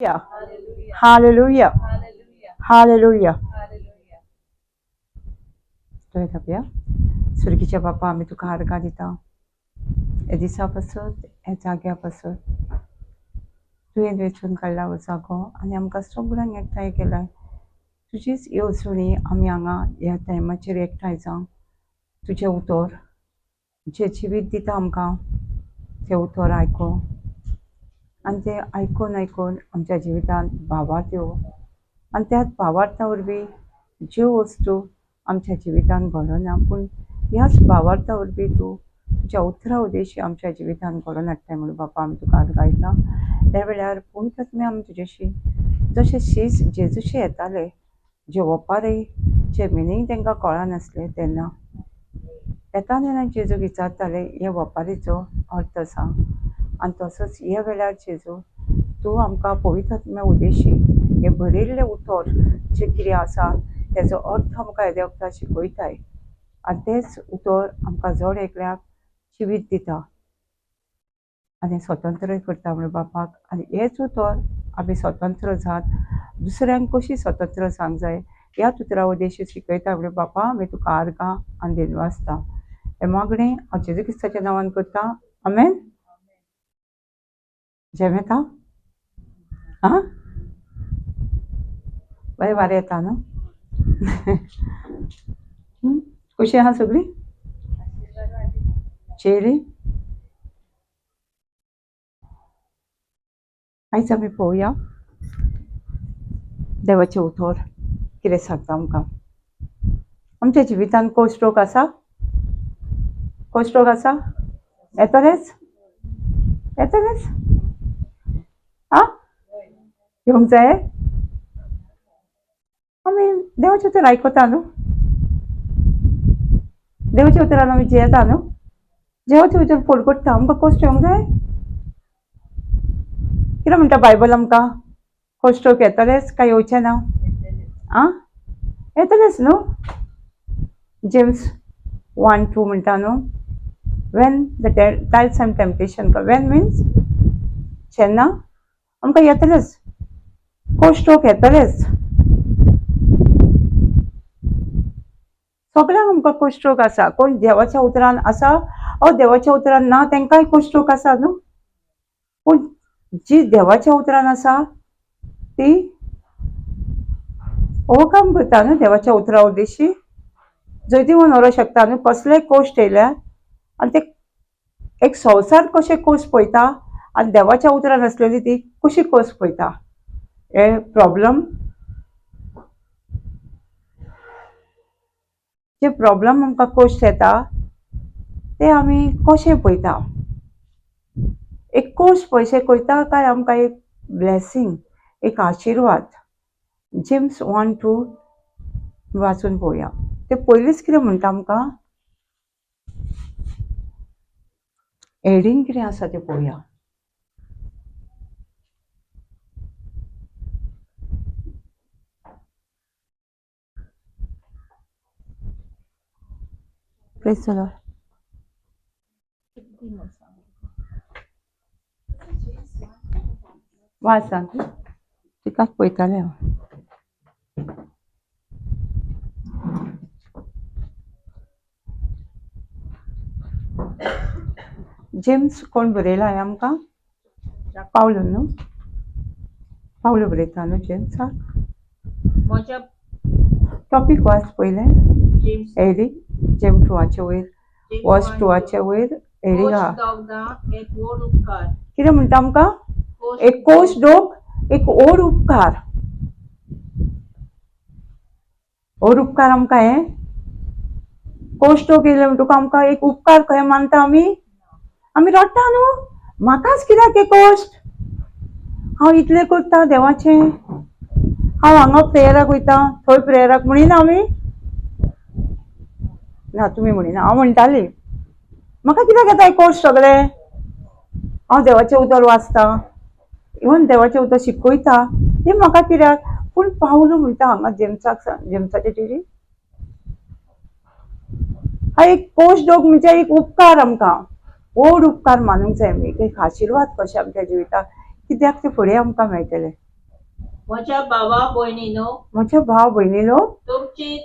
Hallelujah, hallelujah. थापया सुर्गीच्या बापा, आमी तुका आर्गां दिता हे दिसा पासत, हे जाग्या पासत। तुवें वेंचून काडला हो जागो आनी आमकां सगळ्यांक एकठांय केलाय। तुजीच येवजणी आमी हांगा ह्या टायमाचेर एकठांय जावंक तुजें उतर जें जिवीत दिता आमकां तें उतर आयकूंक आनी तें आयकून आयकून आमच्या जिवितांत भावार्थ येवं आनी त्याच भावार्था वरवीं ज्यो वस्तू आमच्या जिवितांत घडना पूण ह्याच भावार्था वरवीं तूं तुज्या उतरा उद्देशी आमच्या जिवितांत घडोवन हाडटाय म्हणून बापा आमी तुका आर्गां। त्या वेळार पवित्र आत्मे आमी तुजेशी जशे शीस जेजूशी येताले जे वपारी जे मिनींग तांकां कळनासलें तेन्ना येता तेन्ना जेजूक विचारताले हे वपारीचो अर्थ सांग। आनी तसोच ह्या वेळार जेजू तूं आमकां पवित्र आत्म्या उद्देशी हें बरयल्लें उतर जें कितें आसा तेजो अर्थ आमकां येद्या वखदां शिकयताय आनी तेंच उतर आमकां जड एकल्याक जिवीत दिता आनी स्वतंत्र करता म्हणून बापाक। आनी हेंच उतर आमी स्वतंत्र जात दुसऱ्यांक कशी स्वतंत्र जावंक जाय ह्याच उतरा उद्देशी शिकयता म्हणून बापा आमी तुका आर्गां आनी दिनवासता। हें मागणें हांव जेजू क्रिस्ताच्या नांवान करता, आमेन। जेम येता आं, बरें वारें येता न्हू? कशी आहा सगळी? चेरी आयज आमी पळोवया देवाचें उतर कितें सांगता आमकां। आमच्या जिवितांत कोश्ट रोग आसा? कोश्ट रोग आसा? येतलेच येतलेच आं, येवंक जाय। आमी देवाचें उतर आयकता न्हू, देवाच्या उतरान आमी जियेता न्हू, देवाचें उतर फोड करता, आमकां कोश्ट येवंक जाय? कितें म्हणटा बायबल आमकां? कोश्ट रोग येतलेच काय येवचें ना? आं, येतलेच न्हू। जेम्स 1:2 म्हणटा न्हू, when the trials and temptation, when means जेन्ना आमकां येतलेच कोश्ट रोग येतलेच। सगळ्यांक आमकां कोश्ट रोग आसा। कोण देवाच्या उतरान आसा ओ देवाच्या उतरान ना तांकांय कोश्ट रोग आसा न्हू, पूण जी देवाच्या उतरान आसा ती ओवरकम करता न्हू देवाच्या उतरा उद्देशी जैतिवंत व्हरूंक शकता न्हू। कसलेय कोश्ट येयल्यार आनी ते एक संवसार कशें कोश पळयता आनी देवाच्या उतरान आसलेली ती कशी कोश पळयता हे प्रॉब्लम, जे प्रॉब्लम आमकां कोश्ट येता ते आमी कशें पळयता? एक कोश पयशे पळयता काय आमकां एक ब्लेसींग, एक आशिर्वाद? जेम्स 1:2 वाचून पळोवया। ते पयलींच कितें म्हणटा आमकां, हेडींग कितें आसा तें पळोवया। Praise the Lord. वाच तिकाच पळयतालें हांव। जेम्स कोण बरयला हें आमकां? पावलो न्हू, पावलो बरयता न्हू जेम्साक। टॉपीक वाच पयलें, हेडींग जेम 2 वयर, वर्स 2 वयर हेडींग आहा। कितें म्हणटा आमकां? एक कोश डोक एक व्हड उपकार। व्हड उपकार आमकां हें कोश डोक येयलें म्हणटकूच आमकां एक उपकार खंय मानता आमी? आमी रडटा न्हू, म्हाकाच कित्याक हे कोश्ट, हांव इतलें करता देवाचें, हांव हांगा प्रेयराक वयता थंय प्रेयराक म्हणिना आमी? ना, तुमी म्हणिना, हांव म्हणटाली म्हाका कित्याक येता हे कोश्ट सगळे, हांव देवाचें उतर वाचता, इवन देवाचें उतर शिकयता, हें म्हाका कित्याक? पूण पावलो म्हणटा हांगा जेम्साक, जेम्साचे टिवी हा एक कोश डोक म्हणजे एक उपकार आमकां, व्हड उपकार मानूंक जाय आमी, एक आशिर्वाद कशें आमच्या जिविताक, कित्याक ते फुडें आमकां मेळटलें। म्हज्या भावा भयणीनो, म्हज्या भाव भयणीनो, तुमचे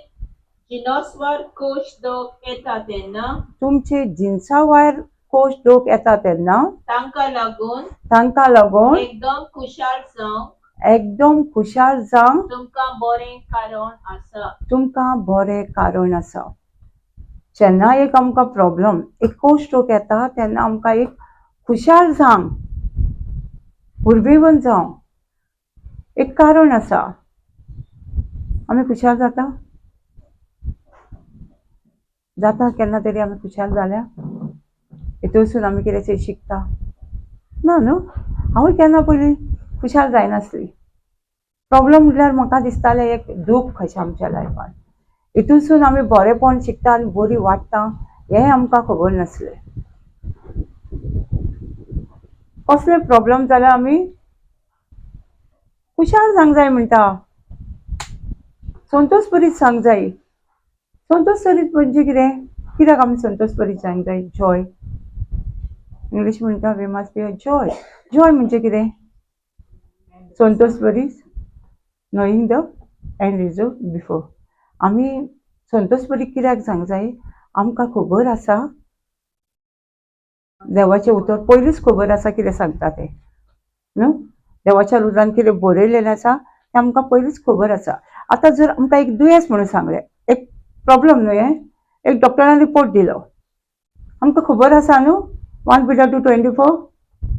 जिनोसवार कोश दोख येता तेन्ना, तुमचे जिन्सावार कोश दोख येता तेन्ना, तांकां लागून, तांकां लागून एकदम खुशाल जावंक, एकदम खुशाल जावंक तुमकां बरें कारण आसा. तुमकां बरें कारण आसा. जेन्ना एक आमकां प्रॉब्लम, एक कोश दोख येता तेन्ना आमकां एक खुशाल जावंक, उर्बेवन जावंक एक कारण आसा. आमी खुशाल जाता? जाता केन्ना तरी आमी खुशाल जाल्या? हितूंतसून आमी कितें शिकता ना न्हू? हांवूय केन्ना पयलीं खुशाल जायनासली. प्रॉब्लम म्हटल्यार म्हाका दिसतालें एक दूख कशें आमच्या लायफान. हितूंतसून आमी बरेंपण शिकता आनी बरी वाडटा हें आमकां खबर नासलें. कसले प्रॉब्लम जाल्यार आमी खुशाल जावंक जाय म्हणटा, संतोष बरीत सांग जाय. संतोष बरीत म्हणजे कितें? कित्याक आमी संतोष बरीत जावंक जाय? जॉय, इंग्लीश म्हणटा we must be a joy. Joy म्हणजे कितें? Santosh बरीत knowing the end result before. आमी संतोष बरीत कित्याक जावंक जाय? आमकां खबर आसा देवाचें उतर पयलींच खबर आसा कितें सांगता तें न्हू. देवाच्या उतरान कितें बरयलेलें आसा तें आमकां पयलींच खबर आसा. आतां जर आमकां एक दुयेंस म्हणून सांगलें, एक प्रॉब्लम न्हू हें, एक डॉक्टरान रिपोर्ट दिलो, आमकां खबर आसा न्हू 1 Peter 2:24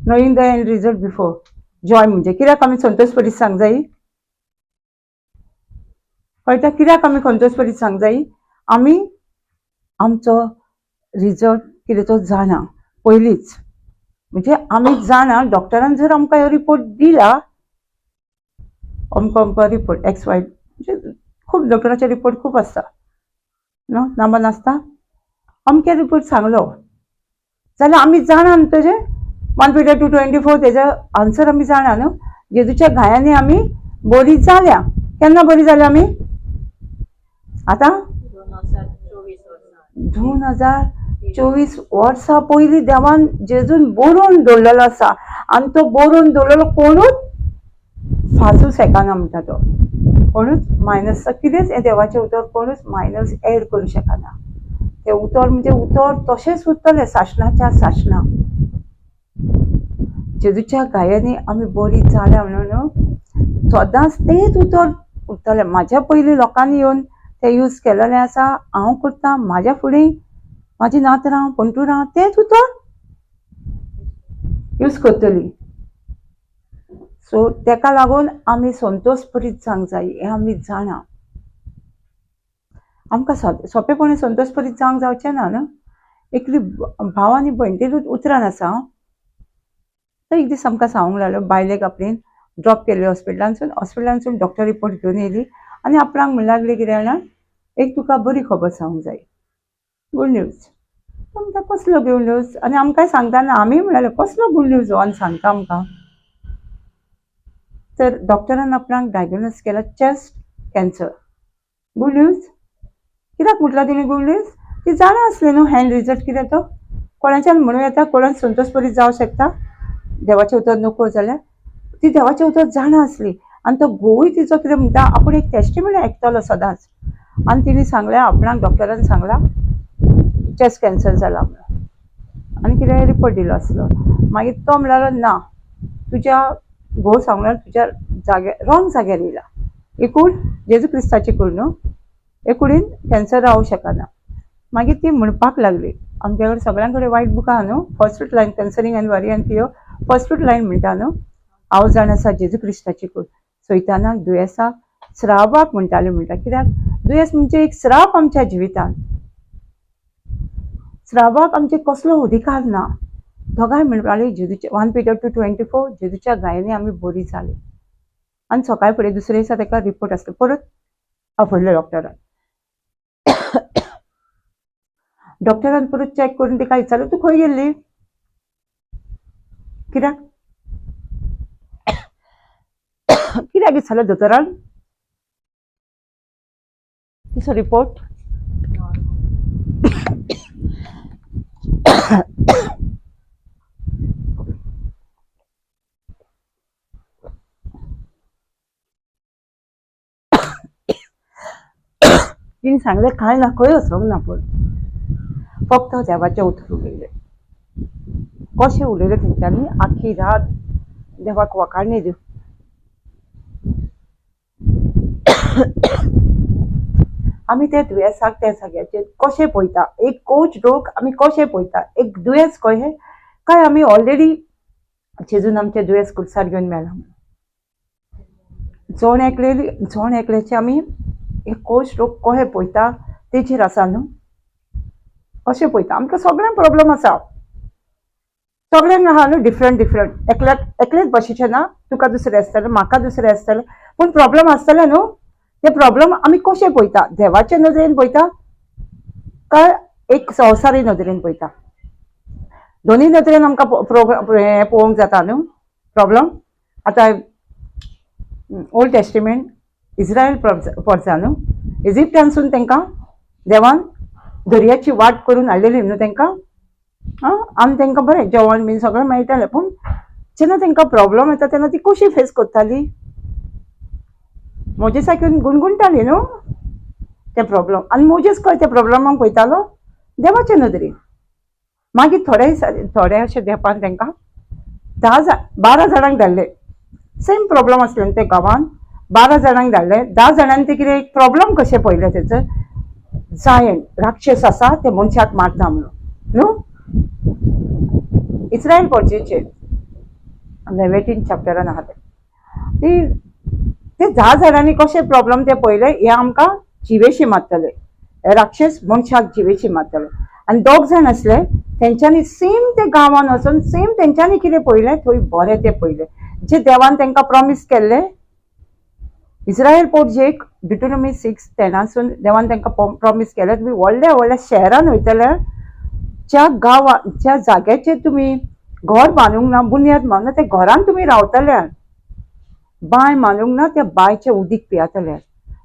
knowing the end result before. Joy म्हणजे कित्याक आमी संतोष परीत सांग जाय? कळटा कित्याक आमी संतोष परीत सांग जाय? आमी आमचो रिजल्ट कितें तो जाणा पयलींच. म्हणजे आमी जाणा डॉक्टरान जर आमकां हो रिपोर्ट दिला, अमको अमको रिपोर्ट एक्स वाय, म्हणजे खूब डॉक्टराचे रिपोर्ट खूब आसता न्हू, नांवां नासता, अमके रिपोर्ट सांगलो जाल्यार आमी जाणा न्हू तेजें 1 Peter 2:24 तेजो आन्सर आमी जाणा न्हू. जेजूच्या घायांनी आमी बरी जाल्या. केन्ना बरी जाल्या आमी? आतां 2024 वर्सां पयलीं देवान जेजून बरोवन दवरलेलो आसा आनी तो बरोवन दवरलेलो कोणूच फासूं शकना म्हणटा तो, कोणूच मायनस कितेंच हें देवाचें उतर कोणूच मायनस एड करूं शकना. तें उतर म्हणजे उतर तशेंच उरतलें सासणाच्या सासणा. जेजूच्या घायांनी आमी बरी जाल्या म्हणून सदांच तेंच उतर उरतलें. म्हाज्या पयलीं लोकांनी येवन तें यूज केलेलें आसा, हांव करता, म्हाज्या फुडें म्हाजी नातरां पणटुरां तेंच उतर यूज करतली. सो तेका लागून आमी संतोष परीत जावंक जाय हें आमी जाणा. आमकां सोंपेपणी संतोष परीत जावंक जावचें ना न्हू. एकली भाव आनी भयणीरूच उतरान आसा. तो एक दीस आमकां सांगूंक लागलो, बायलेक आपणेन ड्रॉप केल्ले हॉस्पिटलांसून, हॉस्पिटलांसून डॉक्टर रिपोर्ट घेवन येयली आनी आपणाक म्हणूंक लागली कितें जाणा, एक तुका बरी खबर सांगूंक जाय, गूड न्यूज. तो म्हणटा कसलो गूड न्यूज? आनी आमकांय सांगता ना, आमी म्हणलें कसलो गूड न्यूज हो आनी सांगता आमकां. तर डॉक्टरान आपणाक डायग्नोज केला चेस्ट कॅन्सर. गूड न्यूज कित्याक म्हटलां तिणें गूड न्यूज? ती जाणा आसली न्हू हँड रिजल्ट कितें तो. कोणाच्यान म्हणूं येता, कोणाक संतोष परीत जावं शकता देवाचें उतर नको जाल्यार. ती देवाचें उतर जाणा आसली आनी तो घोवूय तिचो कितें म्हणटा, आपूण एक टेस्टिमनी आयकतलो सदांच. आनी तिणें सांगलें आपणाक डॉक्टरान सांगलां चेस्ट कॅन्सर जाला म्हणून आनी कितें रिपोर्ट दिलो आसलो. मागीर तो म्हणलो ना, तुज्या घोव सांगला तुज्या जाग्यार रॉंग जाग्यार येयला, एकूण जेजू क्रिस्ताची कूड न्हू, हे कुडीन कॅन्सर रावूं शकना. मागीर ती म्हणपाक लागली, आमच्या कडेन सगळ्यां कडेन वायट बुकां आहा न्हू, first line counselling and worry and fear, first line म्हणटा न्हू, हांव जाण आसा जेजू क्रिस्ताची कूड, सैतानाक दुयेंसाक स्रावाक म्हणटाले. म्हणटा कित्याक दुयेंस म्हणजे एक स्राप आमच्या जिवितान, स्रावाक आमचे कसलो अधिकार ना. दोगांय म्हणपाले जेजूच्या 1 Peter 2:24 जेजूच्या घायांनी आमी बरी जाली. आनी सकाळ फुडें दुसरे दिसा ताका रिपोर्ट आसलो, परत आपयलो डॉक्टरान. डॉक्टरान परत चॅक करून तिका विचारलें, तूं खंय गेल्ली? कित्याक कित्याक विचारलें दोतोरान? तिचो रिपोर्ट तिणें सांगलें कांय ना, खंय वचोंक ना, पूण फक्त देवाचें उतर उलयलें. कशें उलयलें तेंच्यांनी आख्खी रात देवाक वखारणी दिवन. आमी ते दुयेंसाक त्या जाग्याचेर कशें पळयता, एक कोच रोग आमी कशें पळयता, एक दुयेंस कशें काय आमी ऑलरेडी जेजून आमचें दुयेंस कुर्सार घेवन मेला. जण एकले जण एकल्याचे आमी एक कोच रोग कशें पळयता तेजेर आसा न्हू, कशें पळयता. आमकां सगळ्यांक प्रोब्लम आसा, सगळ्यांक आहा न्हू डिफरंट डिफरंट, एकल्याक एकलेच भशेचें ना, तुका दुसरें आसतलें, म्हाका दुसरें आसतलें, पूण प्रोब्लम आसतलें न्हू. ते प्रोब्लम आमी कशें पळयता, देवाचे नदरेन पळयता काय एक संवसारी नदरेन पळयता? दोनूय नदरेन आमकां पळोवंक जाता न्हू प्रोब्लम. आतां ओल्ड टेस्टिमेंट इस्रायल पोरसा न्हू, इजिप्टानसून तांकां देवान दर्याची वाट करून हाडलेली न्हू तांकां, आं, आनी तांकां बरें जेवण बीन सगळें मेळटालें. पूण जेन्ना तांकां प्रोब्लम येता तेन्ना ती कशी फेस करताली? मोजेसाक येवन गुणगुणटाली न्हू ते प्रोब्लम. आनी मोजेस खंय त्या प्रोब्लमाक पळयतालो? देवाचे नदरेन. मागीर थोडे थोडे अशे तेंपान तांकां 10-12 जाणांक धाडले, सेम प्रोब्लम आसले न्हू ते गांवान, 12 जाणांक धाडले. 10 जाणांनी ते कितें प्रोब्लम कशें पळयलें तेचो, जायंट राक्षस आसा ते मनशाक मारता म्हणून न्हू. इस्रायल पोर्चेचे 19 चॅप्टरान आहा ते, ते 10 जाणांनी कशें प्रोब्लम ते पळयले, हे आमकां जिवेशी मारतले, हे राक्षस मनशाक जिवेशी मारतले. आनी 2 जाण आसले तेंच्यांनी सेम ते गांवान वचून सेम तेंच्यांनी कितें पळयलें थंय बरें तें पळयलें जे देवान तांकां प्रॉमीस केल्लें. इस्रायल पोर्जेक डिटोनॉमी 6:10 देवान तांकां प्रॉमीस केलें, तुमी व्हडल्या व्हडल्या शहरान वयतले, ज्या गांवा ज्या जाग्याचेर तुमी घर बांदूंक ना, बुन्याद मारूंक ना, त्या घरान तुमी रावतले, बांय मारूंक ना त्या बांयचें उदीक पियेतले,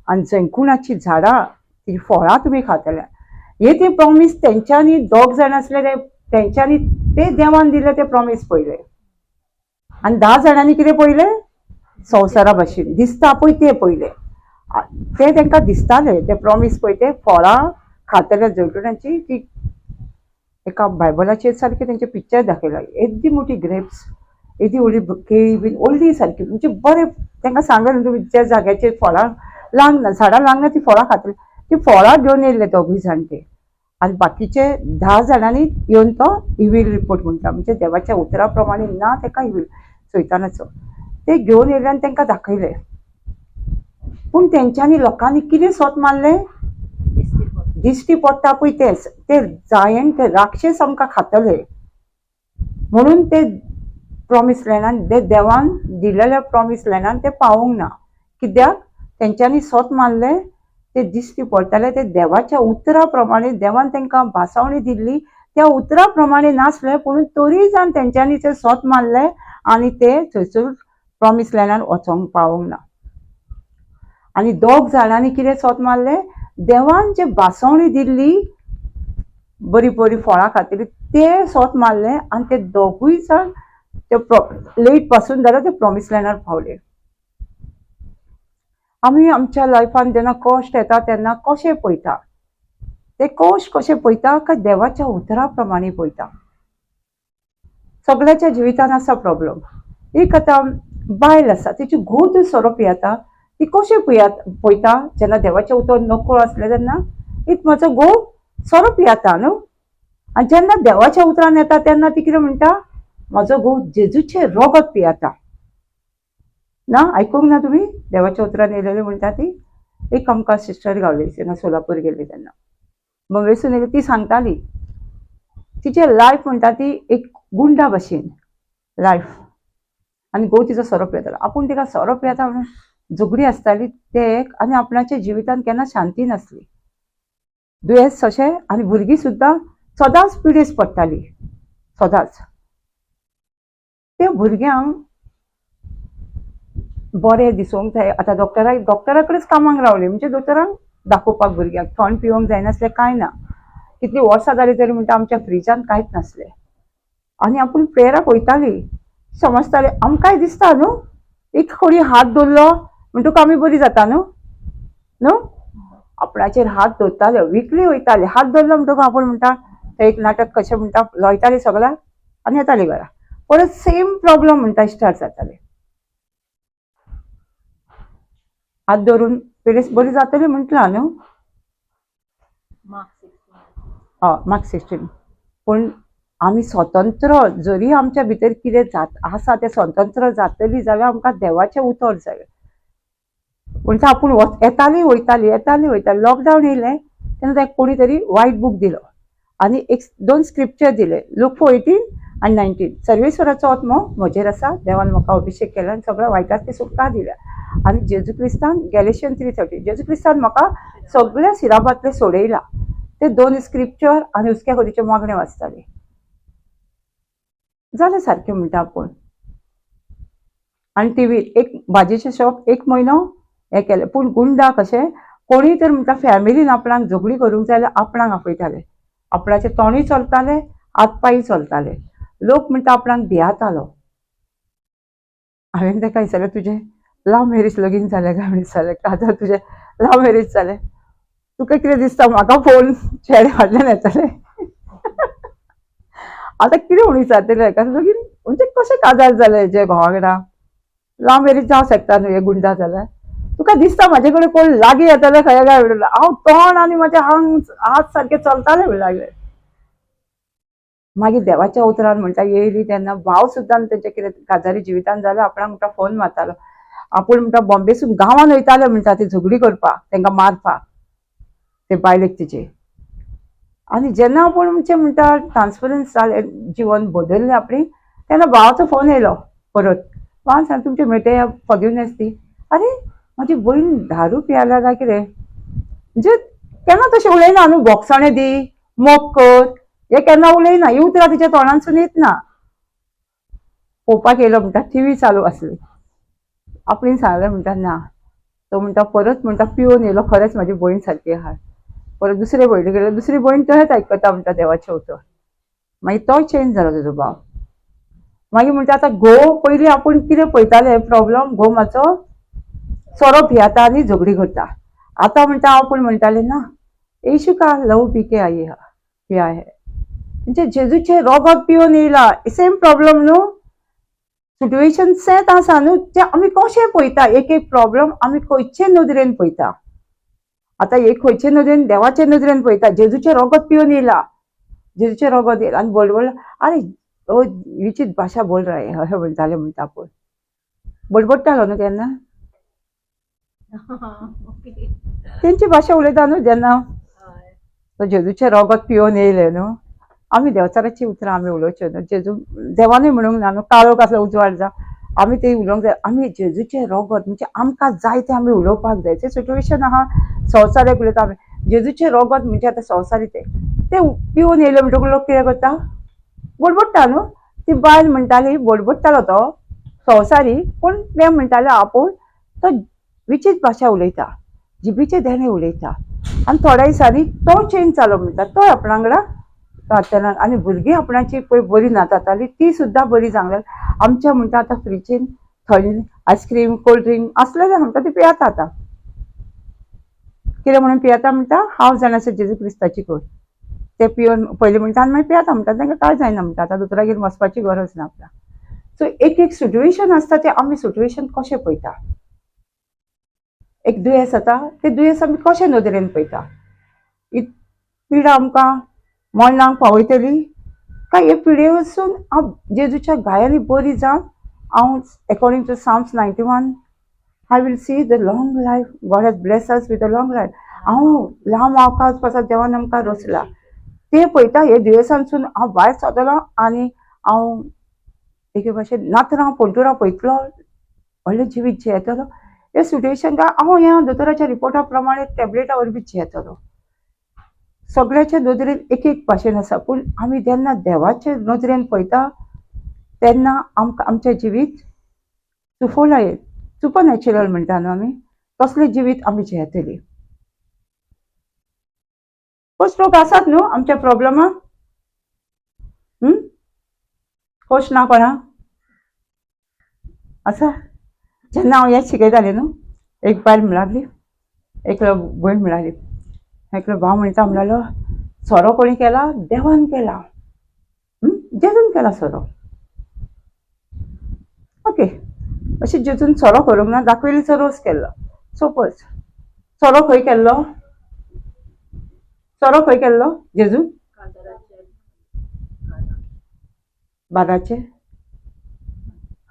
आनी जैकुणाची झाडां ती फळां तुमी खातले. हे ते प्रॉमीस तेंच्यांनी 2 जाण आसले ते तेंच्यांनी ते देवान दिले ते प्रॉमीस पळयले. आनी 10 जाणांनी कितें पळयलें? संवसारा भाशेन दिसता पळय ते पळयले, ते तांकां दिसताले ते प्रॉमीस पळय, ते फळां खातले जैतुनाची. ती एका बायबलाचेर सारकें तेंचें पिक्चर दाखयलां, येदी मोठी ग्रेप्स, येदी व्हडली केळी बीन व्हडली सारकी, म्हणजे बरें तांकां सांगलें तुमी ज्या जाग्याचेर फळां लागना, झाडां लागना ती फळां खातली. ती फळां घेवन येयल्ले दोगूय जाण ते, आनी बाकीचे 10 जाणांनी येवन तो इवील रिपोर्ट म्हणटा, म्हणजे देवाच्या उतरा प्रमाणे ना ताका इवील सैतानाचो, ते घेवन येयले आनी तांकां दाखयले. पूण तेंच्यांनी लोकांनी कितें सोत मारलें? दिश्टी पडटा पळय तेच, ते जायंट ते राक्षस आमकां खातले म्हणून ते प्रॉमीस लँडान, ते देवान दिलेल्या प्रॉमीस लँडान ते पावूंक ना. कित्याक? तेंच्यांनी सोत मारलें, ते दिश्टी पडटाले ते देवाच्या उतरा प्रमाणे, देवान तांकां भासावणी दिल्ली त्या उतरा प्रमाणे नासले, पूण तरी जावन तेंच्यांनी ते सोत मारले आनी ते थंयसर प्रॉमीस लँडान वचोंक पावूंक ना. आनी 2 जाणांनी कितें सोत मारलें? देवान जे भासावणी दिल्ली बरी बरी फळां खातली ते सोत मारले आनी ते दोगूय जाण ते लेट पासून जाल्यार ते प्रॉमीस लँडार पावले. आमी आमच्या लायफान जेन्ना कश्ट येता तेन्ना कशें पळयता, ते कश्ट कशें पळयता काय देवाच्या उतरा प्रमाणे पळयता? सगळ्याच्या जिवितान आसा प्रॉब्लम. एक आतां बायल आसा, तिची घोव सोरो पियेता, ती कशें पळयता? जेन्ना देवाचें उतर नकळ आसलें तेन्ना एक म्हजो घोव सोरो पियेता न्हू, आनी जेन्ना देवाच्या उतरान येता तेन्ना ती कितें म्हणटा? म्हजो घोव जेजूचें रोगत पियेता. ना आयकूंक ना तुमी? देवाच्या उतरान येयलेली म्हणटा ती. एक आमकां सिस्टर गावली जेन्ना सोलापूर गेली तेन्ना, बॉम्बेसून येयली, ती सांगताली तिचें लायफ म्हणटा ती एक गुंडा भशेन लायफ, आनी घोव तिचो सोरो पियेतालो. आपूण तिका सोरो पियेता म्हणून झगडी आसताली ते एक, आनी आपणाच्या जिवितान केन्ना शांती नासली, दुयेंस अशें, आनी भुरगीं सुद्दां सदांच पिडेस पडटाली सदांच. ते भुरग्यांक बरें दिसूंक जाय. आतां डॉक्टरा कडेच कामाक रावली, म्हणजे दोतोरांक दाखोवपाक भुरग्यांक थंड पिवंक जायनासलें कांय ना, कितलीं वर्सां जालीं तरी म्हणटा आमच्या फ्रिजान कांयच नासलें. आनी आपूण प्रेयराक वयताली, समजताले आमकांय दिसता न्हू, एक कोणी हात दवरलो म्हणटकूच आमी बरी जाता न्हू, न्हू? आपणाचेर हात दवरताले, विकली वयताले. हात दवरलो म्हणटकूच आपूण म्हणटा ते एक नाटक कशें म्हणटा लोयताले सगळ्यांक आनी येताले घरा. परत सेम प्रॉब्लम म्हणटा स्टार्ट जाताले. हात दवरून पिडेस्त बरी जातली म्हटलां न्हू. हय, मार्क 16. पूण आमी स्वतंत्र जरी आमच्या भितर कितें जात आसा तें स्वतंत्र जातली जाल्यार आमकां देवाचें उतर जाय. पूण आपूण येताली वयताली येताली वयताली. लॉकडावन येयलें तेन्ना ताका कोणी तरी वायट बूक दिलो आनी एक 2 स्क्रिप्चर दिले, लूक 14 आनी 19. सर्वेश्वराचो आत्मो म्हजेर आसा, देवान म्हाका अभिशेक केला आनी सगळ्या वायटांतली सुटका दिल्या. आनी जेजू क्रिस्तान गॅलेशियन 3:30, जेजू क्रिस्तान म्हाका सगळ्या सिराबांतले सोडयला. ते 2 स्क्रिप्चर आनी हुस्क्या खोरीचे मागणे वाचताले. जालें सारकें म्हणटा आपूण. आनी टिवीर एक भाजयेचें शॉप 1 म्हयनो हें केलें. पूण गुंडा कशें कोणीय तर म्हणटा फॅमिलीन आपणाक झगडी करूंक जाय जाल्यार आपणाक आपयताले. आपणाचें तोंडूय चलतालें, हात पांय चलताले. लोक म्हणटा आपणाक भियातालो. हांवें ताका विचारलें, तुजें लव मॅरेज लगीन जालें काय म्हण विचारलें. काजार तुजें लव मॅरेज जालें, तुका कितें दिसता म्हाका फोन चेडे फाटल्यान येतले? आतां कितें म्हूण विचारतलें हेका, लगीन म्हणजे कशें काजार जालें हेजें घोवा वांगडा? लव मॅरेज जावं शकता न्हू हे गुंडा जाल्यार? तुका दिसता म्हाजे कडेन कोण लागीं येतले खंय काय म्हणून? हांव तोंड आनी म्हाजें आंग हात सारकें चलतालें म्हणून लागलें. मागीर देवाच्या उतरान म्हणटा येयली तेन्ना भाव सुद्दां तेंच्या कितें काजारी जिवितान जालें आपणाक म्हणटा फोन मारतालो. आपूण म्हणटा बॉम्बेसून गांवान वयताले म्हणटा ती झगडी करपाक, तांकां मारपाक ते बायलेक तिचे. आनी जेन्ना आपूण म्हणजे म्हणटा ट्रान्सफरन्स जालें, जिवन बदल्लें आपणें, तेन्ना भावाचो फोन येयलो परत. भावान सांगलें तुमचे मेटे फॉरगिवनेस दी. अरे म्हाजी भयण दारू पियाल्या काय कितें, म्हणजे केन्ना तशें उलयना न्हू, बोगसाणें दी, मोग कर, हें केन्ना उलयना. ही उतरां तिच्या तोंडांतसून येत ना. पळोवपाक येयलो म्हणटा टिवी चालू आसली. आपणें सांगलें म्हणटा ना, तो म्हणटा परत म्हणटा पिवन येयलो, खरेंच म्हाजी भयण सारकी आहा. परत दुसरे भयणी गेले, दुसरी भयण तशेंच आयकता म्हणटा देवाचें उतर. मागीर तोय चेंज जालो तुजो भाव. मागीर म्हणटा आतां घोव पयलीं आपूण कितें पळयतालें प्रॉब्लम, घोव म्हाजो सोरो पियाता आनी झगडी करता. आतां म्हणटा हांव पूण म्हणटालें ना, येशू का लव पी के आई हा पिया है, म्हणजे जेजूचें रोगत पिवन येयला. सेम प्रॉब्लम न्हू, सिट्युएशन सेत आसा न्हू, तें आमी कशें पळयता. एक एक प्रॉब्लम आमी खंयचे नदरेन पळयता. आतां एक खंयचे नदरेन, देवाचे नदरेन पळयता. जेजूचें रोगत पिवन येयला, जेजूचें रोगत येयला आनी बडबड, आरे ओ विचित भाशा बोल रहा है अशें म्हणटालें. म्हणटा आपूण बडबडटालो न्हू केन्ना, तेंची भाशा उलयता न्हू जेन्ना तो जेजूचें रोगत पिवन येयलें न्हू. आमी देवचाराची उतरां आमी उलोवच्यो न्हू, जेजू देवानूय म्हणूंक ना न्हू काळोख आसलो उजवाड जा, आमी ते उलोवंक जाय. आमी जेजूचें रोगत म्हणजे आमकां जाय तें आमी उलोवपाक जाय. तें सिट्युएशन आहा संवसाराक उलयता आमी. जेजूचें रोगत म्हणजे आतां संवसारी तें पिवन येयलें म्हणटकूच लोक कितें करता, बडबडटा न्हू. ती बायल म्हणटाली बडबडटालो तो संवसारी, पूण तें म्हणटालें आपूण तो विचित भाशा उलयता, जिबीचें देणें उलयता. आनी थोड्या दिसांनी तो चेंज जालो म्हणटा, तोय आपणा वांगडा प्रार्थना. आनी भुरगीं आपणाची पळय बरी ना जाताली ती सुद्दां बरी जावंक लागली. आमच्या म्हणटा आतां फ्रिजीन थंड आयस्क्रीम कोल्ड ड्रिंक आसलेलें म्हणटा ती पियाता. आतां कितें म्हणून पियाता म्हणटा, हांव जाणा आसा जेजू क्रिस्ताची कोण, ते पिवन पयलीं म्हणटा आनी मागीर पियाता म्हणटा, तांकां कांय जायना म्हणटा. आतां दोतोरागेर वचपाची गरज ना आपल्याक. सो एक एक सिट्युएशन आसता तें आमी सिट्युएशन कशें पळयता. एक दुयेंस जाता तें दुयेंस आमी कशें नदरेन पळयता. ही पिडा आमकां मरणाक पावयतली काय हे पिडे वचून हांव जेजूच्या घायांनी बरी जावन हांव according to Psalms 91 I will see the long life. God has bless us with a long life. हांव लांब अवकाश पासत देवान आमकां रचला ते पळयता. हे दुयेंसांसून हांव भायर सरतलो आनी हांव एके भाशेन नातरां पणटुरां पळयतलो, व्हडलें जिवीत जियेतलो. हे सिट्युएशन काय हांव ह्या दोतोराच्या रिपोर्टा प्रमाणे टॅबलेटा वरवीं जियेतलो. सगळ्याच्या नदरेन एक एक भाशेन आसा, पूण आमी जेन्ना देवाचे नदरेन पळयता तेन्ना आमकां आमचें जिवीत सुफोला येत, सुपर नॅचरल म्हणटा न्हू आमी, तसलें जिवीत आमी जियेतली. खोश लोक आसात न्हू आमच्या प्रॉब्लमाक, खोश ना कोणा आसा. जेन्ना हांव हें शिकयतालें न्हू, एक बायल म्हणाली, एक भयण म्हणाली, एकलो भाव म्हणटा म्हणलो सोरो कोणी केला? देवान केला, जेजून केला सोरो. ओके, अशें जेजून सोरो करूंक ना, दाखयलीचो रोस केल्लो. सपोज सोरो खंय केल्लो? सोरो खंय केल्लो जेजून? बाराचे.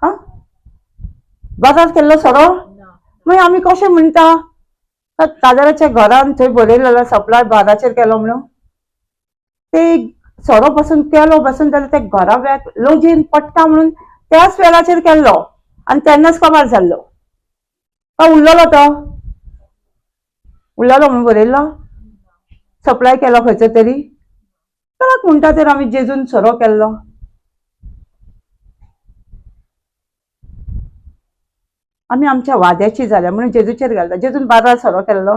हा, बाजार केल्लो सोरो? मागीर आमी कशें म्हणटा काजाराच्या घरान थंय बरयलेलो सप्लाय बाराचेर केलो म्हणून? ते सोरो पासून केलो पासून जाल्यार ते घरा वेळाक लजेन पडटा म्हणून त्याच वेळाचेर केल्लो आनी तेन्नाच कबार जाल्लो. तो उरलेलो, तो उरलेलो म्हणून बरयल्लो सप्लाय केलो खंयचो तरी. कोणाक म्हणटा तर आमी जेजून सोरो केल्लो? आमी आमच्या वाद्याची जाल्या म्हणून जेजूचेर घालता. जेजून बाजार सोरो केल्लो,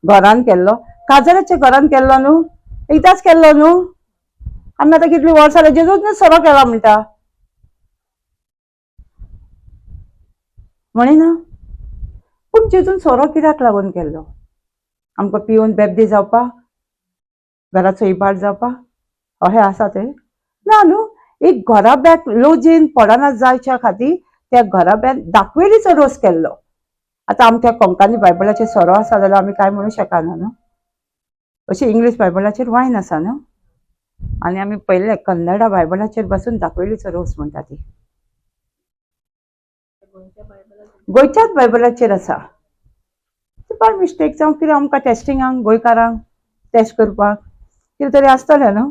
घरान केल्लो, काजाराच्या घरान केल्लो न्हू, एकदांच केल्लो न्हू. आमी आतां कितली वर्सां जाली जेजून सोरो केला म्हणटा म्हणिना. पूण जेजून सोरो कित्याक लागून केल्लो? आमकां पिवन बेबदी जावपाक, घराचो इबाड जावपाक अशें आसा तें ना न्हू. एक घराब्याक लजेन पडना जायच्या खातीर त्या घराब्यान दाखवेलीचो रोस केल्लो. आतां आमच्या कोंकणी बायबलाचेर सोरो आसा जाल्यार आमी कांय म्हणूं शकना न्हू. अशें इंग्लीश बायबलाचेर वायन आसा न्हू. आनी आमी पयले कन्नडा बायबलाचेर बसून दाखवेलीचो रोस म्हणटा ती गोंयच्याच बायबलाचेर आसा. बाय मिस्टेक जावं कितें आमकां टेस्टिंगाक गोंयकारांक टेस्ट करपाक कितें तरी आसतलें न्हू.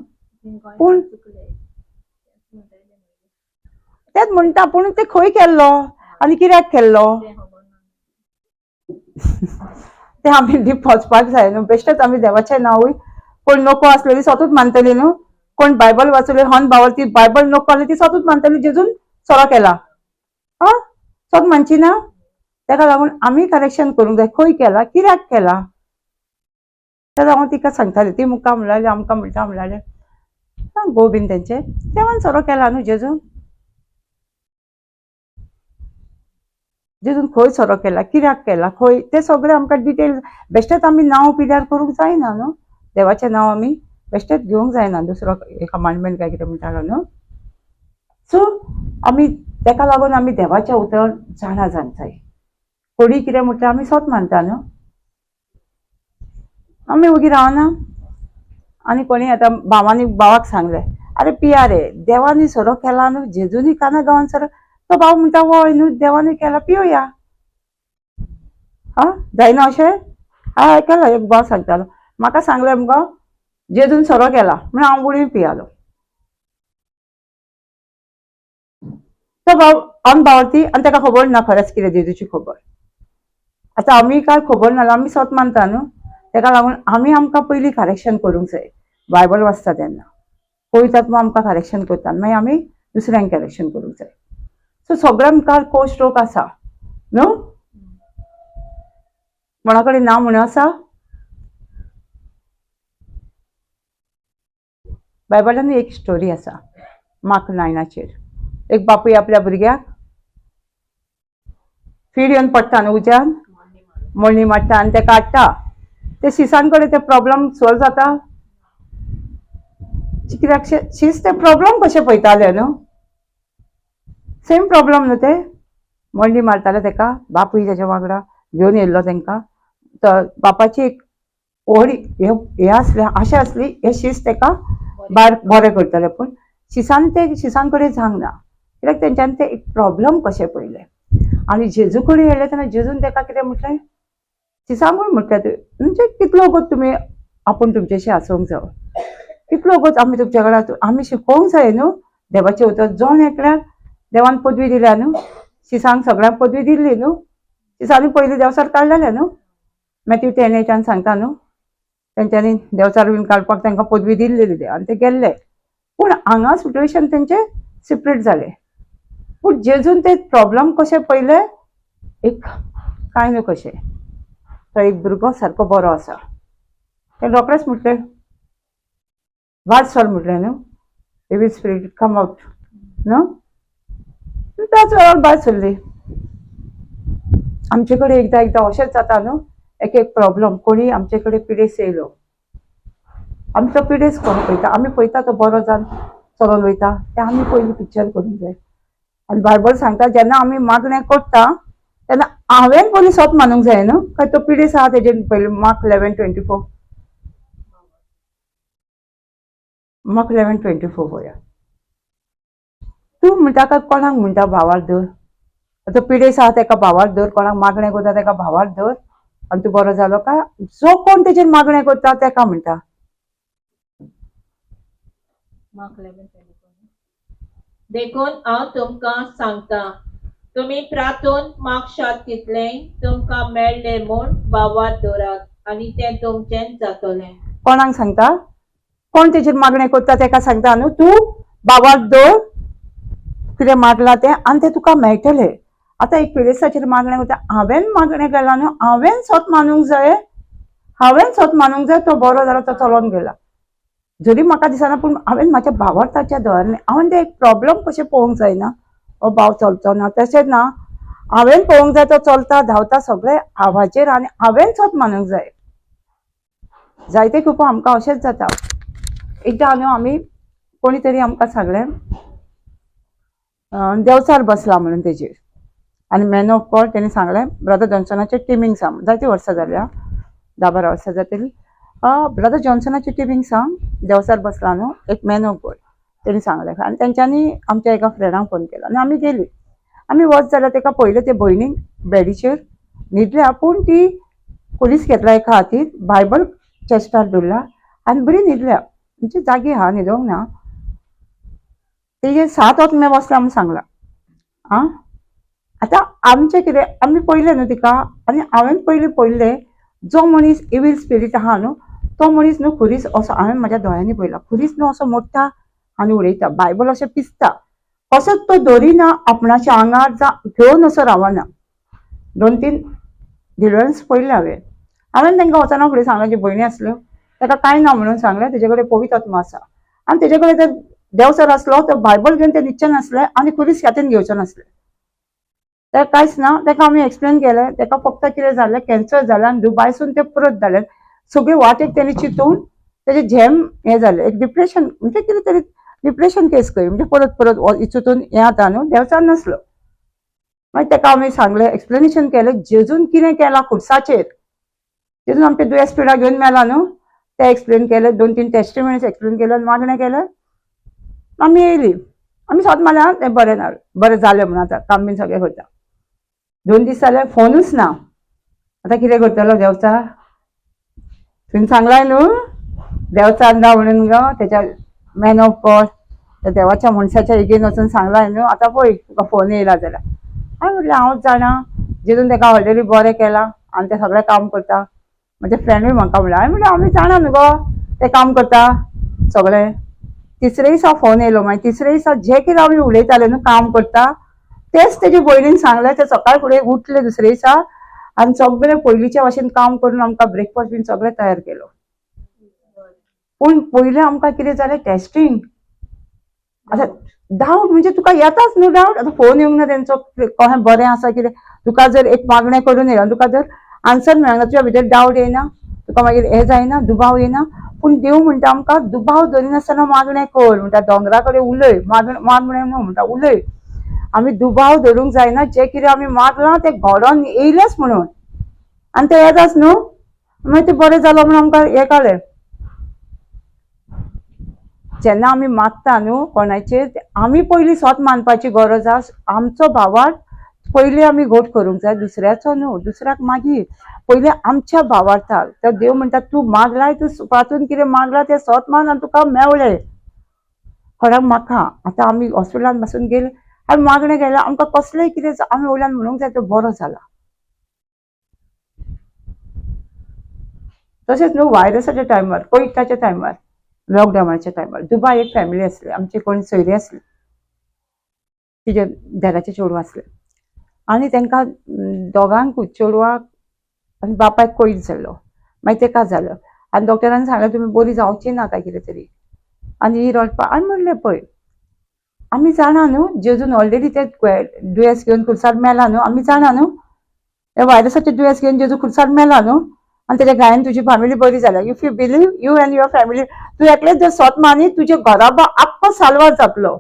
पूण तेच म्हणटा, पूण ते खंय केल्लो आनी कित्याक केल्लो ते आमी डीप वचपाक जाय न्हू. बेश्टेच आमी देवाचें नांवूय कोण नको आसलेली स्वतूच मानतली न्हू. कोण बायबल वाचले हन बावल ती बायबल नको आसली ती स्वतूच मानतली जेजून सोरो केला. हा, स्वत मानची ना. तेका लागून आमी करेक्शन करूंक जाय, खंय केला कित्याक केला. तेन्ना हांव तिका सांगतालें, ती मुखार म्हणलें आमकां म्हणटा म्हणलें गो बीन तेंचे देवान सोरो केला न्हू जेजून. जेजून खंय सोरो केला, कित्याक केला, खंय, ते सगळें आमकां डिटेल. बेश्टेच आमी नांव पिड्यार करूंक जायना न्हू. देवाचें नांव आमी बेश्टेच घेवंक जायना, दुसरो कमांडमेंट काय कितें म्हणटालो न्हू. सो आमी तेका लागून आमी देवाचें उतर जाणा जावंक जाय. कोणी कितें म्हटल्यार आमी स्वत मानता न्हू, आमी वगी रावना. आनी कोणी आतां भावांनी भावाक सांगलें, आरे पिया रे देवानी सोरो केला न्हू, जेजूनी काना गांवान सोरो. तो भाव म्हणटा वय न्हू देवानी केला पिवया. हा, जायना अशें? हय केला. एक भाव सांगतालो म्हाका, सांगलें मुगो जेजून सोरो केला म्हणून हांव बुडी पियालो. तो भाव आम भावती आनी ताका खबर ना खरेंच कितें जेजूची खबर. आतां आमी काय खबर ना, आमी स्वत मानता न्हू. ताका लागून आमी आमकां पयलीं करेक्शन करूंक जाय. बायबल वाचता तेन्ना पळयतात मग आमकां करेक्शन करता, मागीर आमी दुसऱ्यांक करेक्शन करूंक जाय. सो सगळ्या मुखार को स्ट्रोक आसा न्हू. कोणा कडेन ना म्हणून आसा? बायबलान एक स्टोरी आसा मार्क 9 एक बापूय आपल्या भुरग्याक फीड येवन पडटा न्हू उज्यान, मळणी मारता आनी ते काडटा. ते शिसान कडेन ते प्रॉब्लम सोल्व जाता कित्याक शीस ते प्रॉब्लम कशें पळयताले न्हू. सेम प्रॉब्लम न्हू ते मळणी मारताले तेका, बापूय तेच्या वांगडा घेवन येयल्लो तेंकां. तर बापाची एक ओडी हे आसले, आशा आसली हे शीस तेका भायर बरें करतले. पूण शिसान ते शिसान कडेन जावंक ना कित्याक तेंच्यांनी ते एक प्रॉब्लम कशें पळयलें. आनी जेजू कडेन येयले तेन्ना जेजून तेका कितें म्हटलें, शिसांकूय म्हटलें म्हणजे कितलो वगत तुमी आपूण तुमच्याशी आसूंक जावो, कितलो वगत आमी तुमच्या कडेन आमी शिकोवंक जाय न्हू देवाचें उतर. जण एकल्याक देवान पदवी दिल्या न्हू, शिसांक सगळ्यांक पदवी दिल्ली न्हू. शिसांनी पयलीं देवचार काडलेले न्हू, मॅथ्यू 10:8 सांगता न्हू तेंच्यांनी देवचार बीन काडपाक तांकां पदवी दिल्ली आनी ते गेल्ले. पूण हांगा सिट्युएशन तेंचे सेपरेट जालें. पूण जेजून ते प्रॉब्लम कशें पयले एक कांय न्हू कशें, तो एक भुरगो सारको बरो आसा. तें रोखडेंच म्हटलें वाट सर म्हटलें न्हू, एव्ही स्पिरीट कम आवट न्हू. त्याच वेळार भायर सरली. आमचे कडेन एकदां एकदां अशेंच जाता न्हू, एक एक प्रॉब्लम कोणी आमचे कडेन पिडेस येयलो आमी तो पिडेस करूंक पळयता, आमी पळयता तो बरो जावन चलोन वयता, तें आमी पयलीं पिक्चर करूंक जाय. आनी बायबल सांगता जेन्ना आमी मागणें करता तेन्ना हांवें पयलीं स्वत मानूंक जाय न्हू, काय तो पिडेस आहा तेजेर पयलीं. मार्क 11:24, मार्क 11:24 पळया. तूं म्हणटा काय कोणाक म्हणटा भावार धर, आतां पिडेस आहा तेका भावार धर, कोणाक मागणें करता तेका भावार धर आनी तूं बरो जालो काय जो कोण तेजेर मागणें करता तेका म्हणटा. देखून हांव तुमकां सांगता, तुमी प्रातून मागशात तितलें तुमकां मेळ्ळें म्हूण भावार दवरात आनी तें तुमचें जातलें. कोणाक सांगता? कोण तेजेर मागणें करता तेका सांगता न्हू, तूं भावार दवर कितें मागलां तें आनी तें तुका मेळटलें. आतां एक पिडेस्ताचेर मागणें करता, हांवें मागणें केलां न्हू, हांवें स्वत मानूंक जाय, हांवें स्वत मानूंक जाय तो बरो जाला, तो चलोन गेला. जरी म्हाका दिसना पूण हांवें म्हाज्या भावार्थाच्या दोळ्यांनी हांवें तें एक प्रॉब्लम कशें पळोवंक जायना, हो भाव चलचो ना तशेंच ना, हांवें पळोवंक जाय तो चलता धांवता सगळें हांवाचेर आनी हांवें स्वत मानूंक जाय. जायते खूब आमकां अशेंच जाता. एकदां न्हू आमी कोणी तरी आमकां सांगलें देवचार बसला म्हणून तेजेर, आनी मॅन ऑफ गॉड तेणी सांगलें ब्रदर जॉन्सनाचे टिमींग सांग, जायतीं वर्सां जाल्या, 10-12 वर्सां जातली, ब्रदर जॉन्सनाची टिमींग सांग, देवचार बसला न्हू एक मॅन ऑफ गॉड तेणी सांगलें. आनी तेंच्यांनी आमच्या एका फ्रेंडाक फोन केलो आनी आमी गेली. आमी वच जाल्यार तेका पयलें ते भयणीक बेडीचेर न्हिदल्या, पूण ती पुलीस घेतला एका हातीन, बायबल चेस्टार दवरला आनी बरी न्हिदल्या, म्हणजे जागी आहा न्हिदोंक ना. तेजेर 7 वत बसला म्हूण सांगलां. आं आतां आमचें कितें आमी पळयलें न्हू तिका, आनी हांवें पयलीं पळयलें जो मनीस इवील स्पिरीट आहा न्हू तो मनीस न्हू खुरीस असो हांवें म्हाज्या दोळ्यांनी पळयला, खुरीस न्हू असो मोडटा आनी उडयता, बायबल अशें पिसता, असोच तो दवरिना आपणाच्या आंगार जावं घेवन असो रावना. 2-3 डिलिवरन्स पळयलें हांवें. हांवें तांकां वचना फुडें सांगलें, जी भयणी आसल्यो ताका कांय ना म्हणून सांगलें, तेजे कडेन पवित्र आत्मा आसा आनी तेजे कडेन जर देवसर आसलो तो बायबल घेवन ते न्हिदचें नासलें आनी खुरीस हातीन घेवचें नासलें, तेका कांयच ना. ताका आमी एक्सप्लेन केलें, ताका फक्त कितें जालें कॅन्सर जालें आनी दुबायसून तें परत जालें, सगळी वाटेक तेणी चिंतून तेजें झेम हें जालें, एक डिप्रेशन म्हणजे कितें तरी डिप्रेशन केस करी, म्हणजे परत परत चिंतून हें जाता न्हू, देवचार नासलो. मागीर ताका आमी सांगलें, एक्सप्लेनेशन केलें, जेजून कितें केलां खुर्साचेर, जेजून आमचें दुयेंस पिडा घेवन मेला न्हू, तें एक्सप्लेन केलें, 2-3 टेस्टिमनीज एक्सप्लेन केलें आनी मागणें केलें. आमी येयली, आमी स्वता मारलें तें बरें ना, बरें जालें म्हणून आतां काम बीन सगळें करता. 2 दीस जाले फोनूच ना. आतां कितें करतलो देवचार, तुवें सांगलां न्हू देवचार ना म्हणून गो, तेच्या मॅन ऑफ गॉड त्या देवाच्या मनशाच्या एगेन वचून सांगलां न्हू, आतां पळय तुका फोन येयला जाल्यार. हांवें म्हटलें हांवूच जाणा, जेजून तेका ऑलरेडी बरें केलां आनी तें सगळें काम करता. म्हजे फ्रेंडूय म्हाका म्हणलें, हांवें म्हणलें आमी जाणा न्हू गो तें काम करता सगळें. तिसरे दिसा फोन येयलो, मागीर तिसरे दिसा जें कितें आमी उलयताले न्हू काम करता तेच तेजे भयणीन सांगलें. ते सकाळ फुडें उठले दुसरे दिसा आनी सगळें पयलींच्या भाशेन काम करून आमकां ब्रेकफास्ट बीन सगळें तयार केलो. पूण पयलें आमकां कितें जालें टेस्टींग, आतां डावट म्हणजे तुका येताच न्हू डावट, आतां फोन येवंक ना तेंचो कशें बरें आसा कितें, तुका जर एक मागणें करून येयला तुका जर आन्सर मेळना तुज्या भितर डावट येयना, तुका मागीर हें जायना, दुबाव येयना. पूण देव म्हणटा आमकां दुबाव दरिनासतना मागणें कर म्हणटा, दोंगरा कडेन उलय, मागणें न्हू म्हणटा उलय, आमी दुबाव धरूंक जायना, जें कितें आमी मागलां तें घडोन येयलेंच म्हणून, आनी तें येताच न्हू. मागीर तें बरें जालो म्हणून आमकां हें कळ्ळें. जेन्ना आमी मागता न्हू कोणाचेर, आमी पयलीं स्वत मानपाची गरज आसा, आमचो भावार्थ पयलीं आमी घट करूंक जाय, दुसऱ्याचो न्हू, दुसऱ्याक मागीर, पयलीं आमच्या भावार्थाक. तर देव म्हणटा तूं मागलाय, तूं पातून कितें मागलां तें स्वत मान आनी तुका मेवलें. कोणाक म्हाका आतां आमी हॉस्पिटलान बसून गेले आमी मागणें केलें, आमकां कसलेंय कितें आमी वयल्यान म्हणूंक जाय तें बरो जाला. तशेंच न्हू व्हायरसाच्या टायमार, कोविडाच्या टायमार, लॉकडावनाच्या टायमार दुबाय एक फॅमिली आसली, आमची कोण सोयरी आसली, तिजे देराचे चेडूं आसलें आनी तांकां दोगांकूच चेडवाक आनी बापायक कोवीड जाल्लो. मागीर तेका जालो आनी डॉक्टरान सांगलें तुमी बरी जावची ना काय कितें तरी, आनी ही रडपा. आनी म्हणलें पळय आमी जाणा न्हू जेजून ऑलरेडी ते दुयेंस घेवन खुर्सार मेला न्हू, आमी जाणा न्हू हे व्हायरसाचें दुयेंस घेवन जेजू खुर्सार मेला न्हू, आनी तेज्या गायन तुजी फॅमिली बरी जाल्या. If you believe you and your family, तूं एकलेच जर सोत मानी तुजे घराबो आख्खो साल्वार जातलो.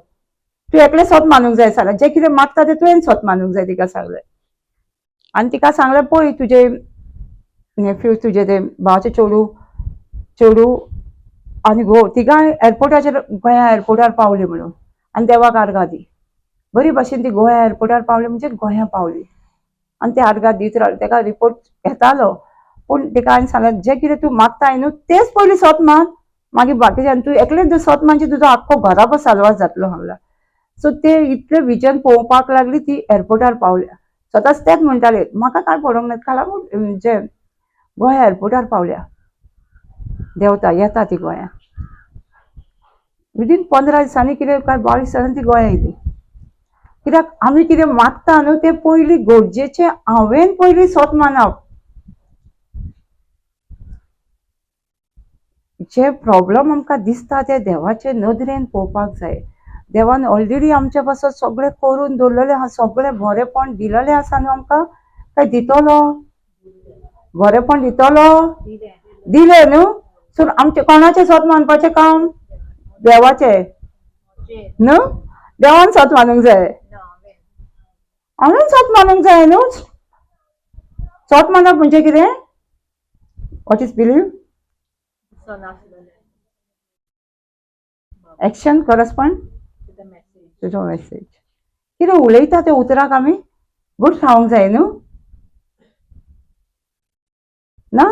तूं एकलें सोत मानूंक जाय सांगलें, जें कितें मागता तें तुवें सोत मानूंक जाय तिका सांगलें. आनी तिका सांगलें पळय तुजे नेफ्यू तुजे ते भावाचे चेडूं चेडूं आनी घोव तिगांय एअरपोर्टाचेर गोंया एअरपोर्टार पावली म्हणून आनी देवाक आर्गां दी. बरी भाशेन ती गोंया एअरपोर्टार पावली म्हणजे गोंया पावली. आनी ते आर्गां दीत रावले. ताका रिपोर्ट येतालो पूण तिका हांवें सांगलें जें कितें तूं मागताय न्हू तेंच पयलीं सोत मान, मागीर बाकीचें. आनी तूं एकलें जर सोत मानशी तुजो आख्खो घराबो साल्वार जातलो सांगला. सो ते इतलें विजन पळोवपाक लागली ती एअरपोर्टार पावल्या. स्वताच तेंच म्हणटाले म्हाका कांय पडोंक ना, कालांगूट म्हणजे गोंया एअरपोर्टार पावल्या, देंवता येता ती गोंया. विदीन 15 दिसांनी कितें काय 22 दिसांनी ती गोंया येयली. कित्याक आमी कितें मागता न्हू तें पयलीं गरजेचें हांवें पयलीं सोत मानप. जे प्रॉब्लम आमकां दिसता ते देवाचे नदरेन पळोवपाक जाय. देवान ऑलरेडी आमचे पासत सगळें करून दवरलेलें आसा, सगळें बरेंपण दिलेलें आसा न्हू आमकां. काय दितलो बरेंपण दितलो? दिलें न्हू. सो आमचें कोणाचें सोत मानपाचें काम? देवाचें न्हू. देवान सोत मानूंक जाय, हांवें सोत मानूंक जाय न्हू. सोत मानप म्हणजे कितें? What is believe? Action correspond to the message. कितें उलयता त्या उतराक आमी गुड खावंक जाय न्हू ना.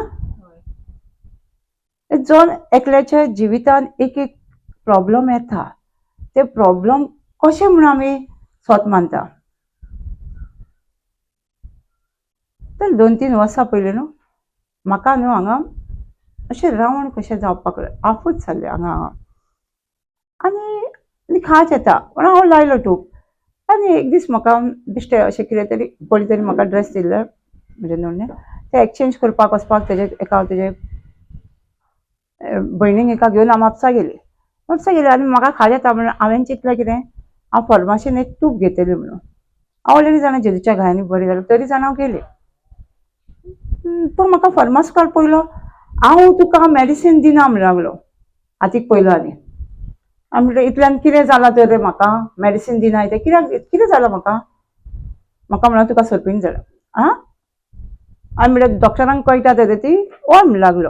जण एकल्याच्या जिवितान एक एक प्रॉब्लम येता, ते प्रॉब्लम कशें म्हूण आमी सोत मानता. तर 2-3 वर्सां पयलीं न्हू म्हाका न्हू हांगा अशें रावंड कशें जावपाक आफूच जालें हांगा हांगा आनी खाज येता पूण हांव लायलो टूप. आनी एक दीस म्हाका बेश्टें अशें कितें तरी कोणी तरी म्हाका ड्रेस दिल्ले म्हजे नवऱ्यान, ते एक्सचेंज करपाक वचपाक तेजे एका तेजे भयणीक एका घेवन हांव म्हापसा गेली. म्हापसा गेली आनी म्हाका खाज येता म्हणून हांवें चिंतलें कितें हांव फॉर्मासीन एक टूप घेतली म्हणून. हांव ऑलरेडी जाणा जेजूच्या घायांनी बरी जालें तरी जाणा हांव गेली. तो म्हाका फॉर्मासकार पयलो हांव तुका मेडिसीन दिना म्हण लागलो हातीक पयलो. आनी हांवें म्हटलें इतल्यान कितें जालां तर रे म्हाका मेडिसीन दिना तें कित्याक कितें जालां म्हाका? म्हाका म्हणून तुका सर्पीण जालां. आं हांवें म्हटलें डॉक्टरांक कळटा तर ती? हय म्हण लागलो.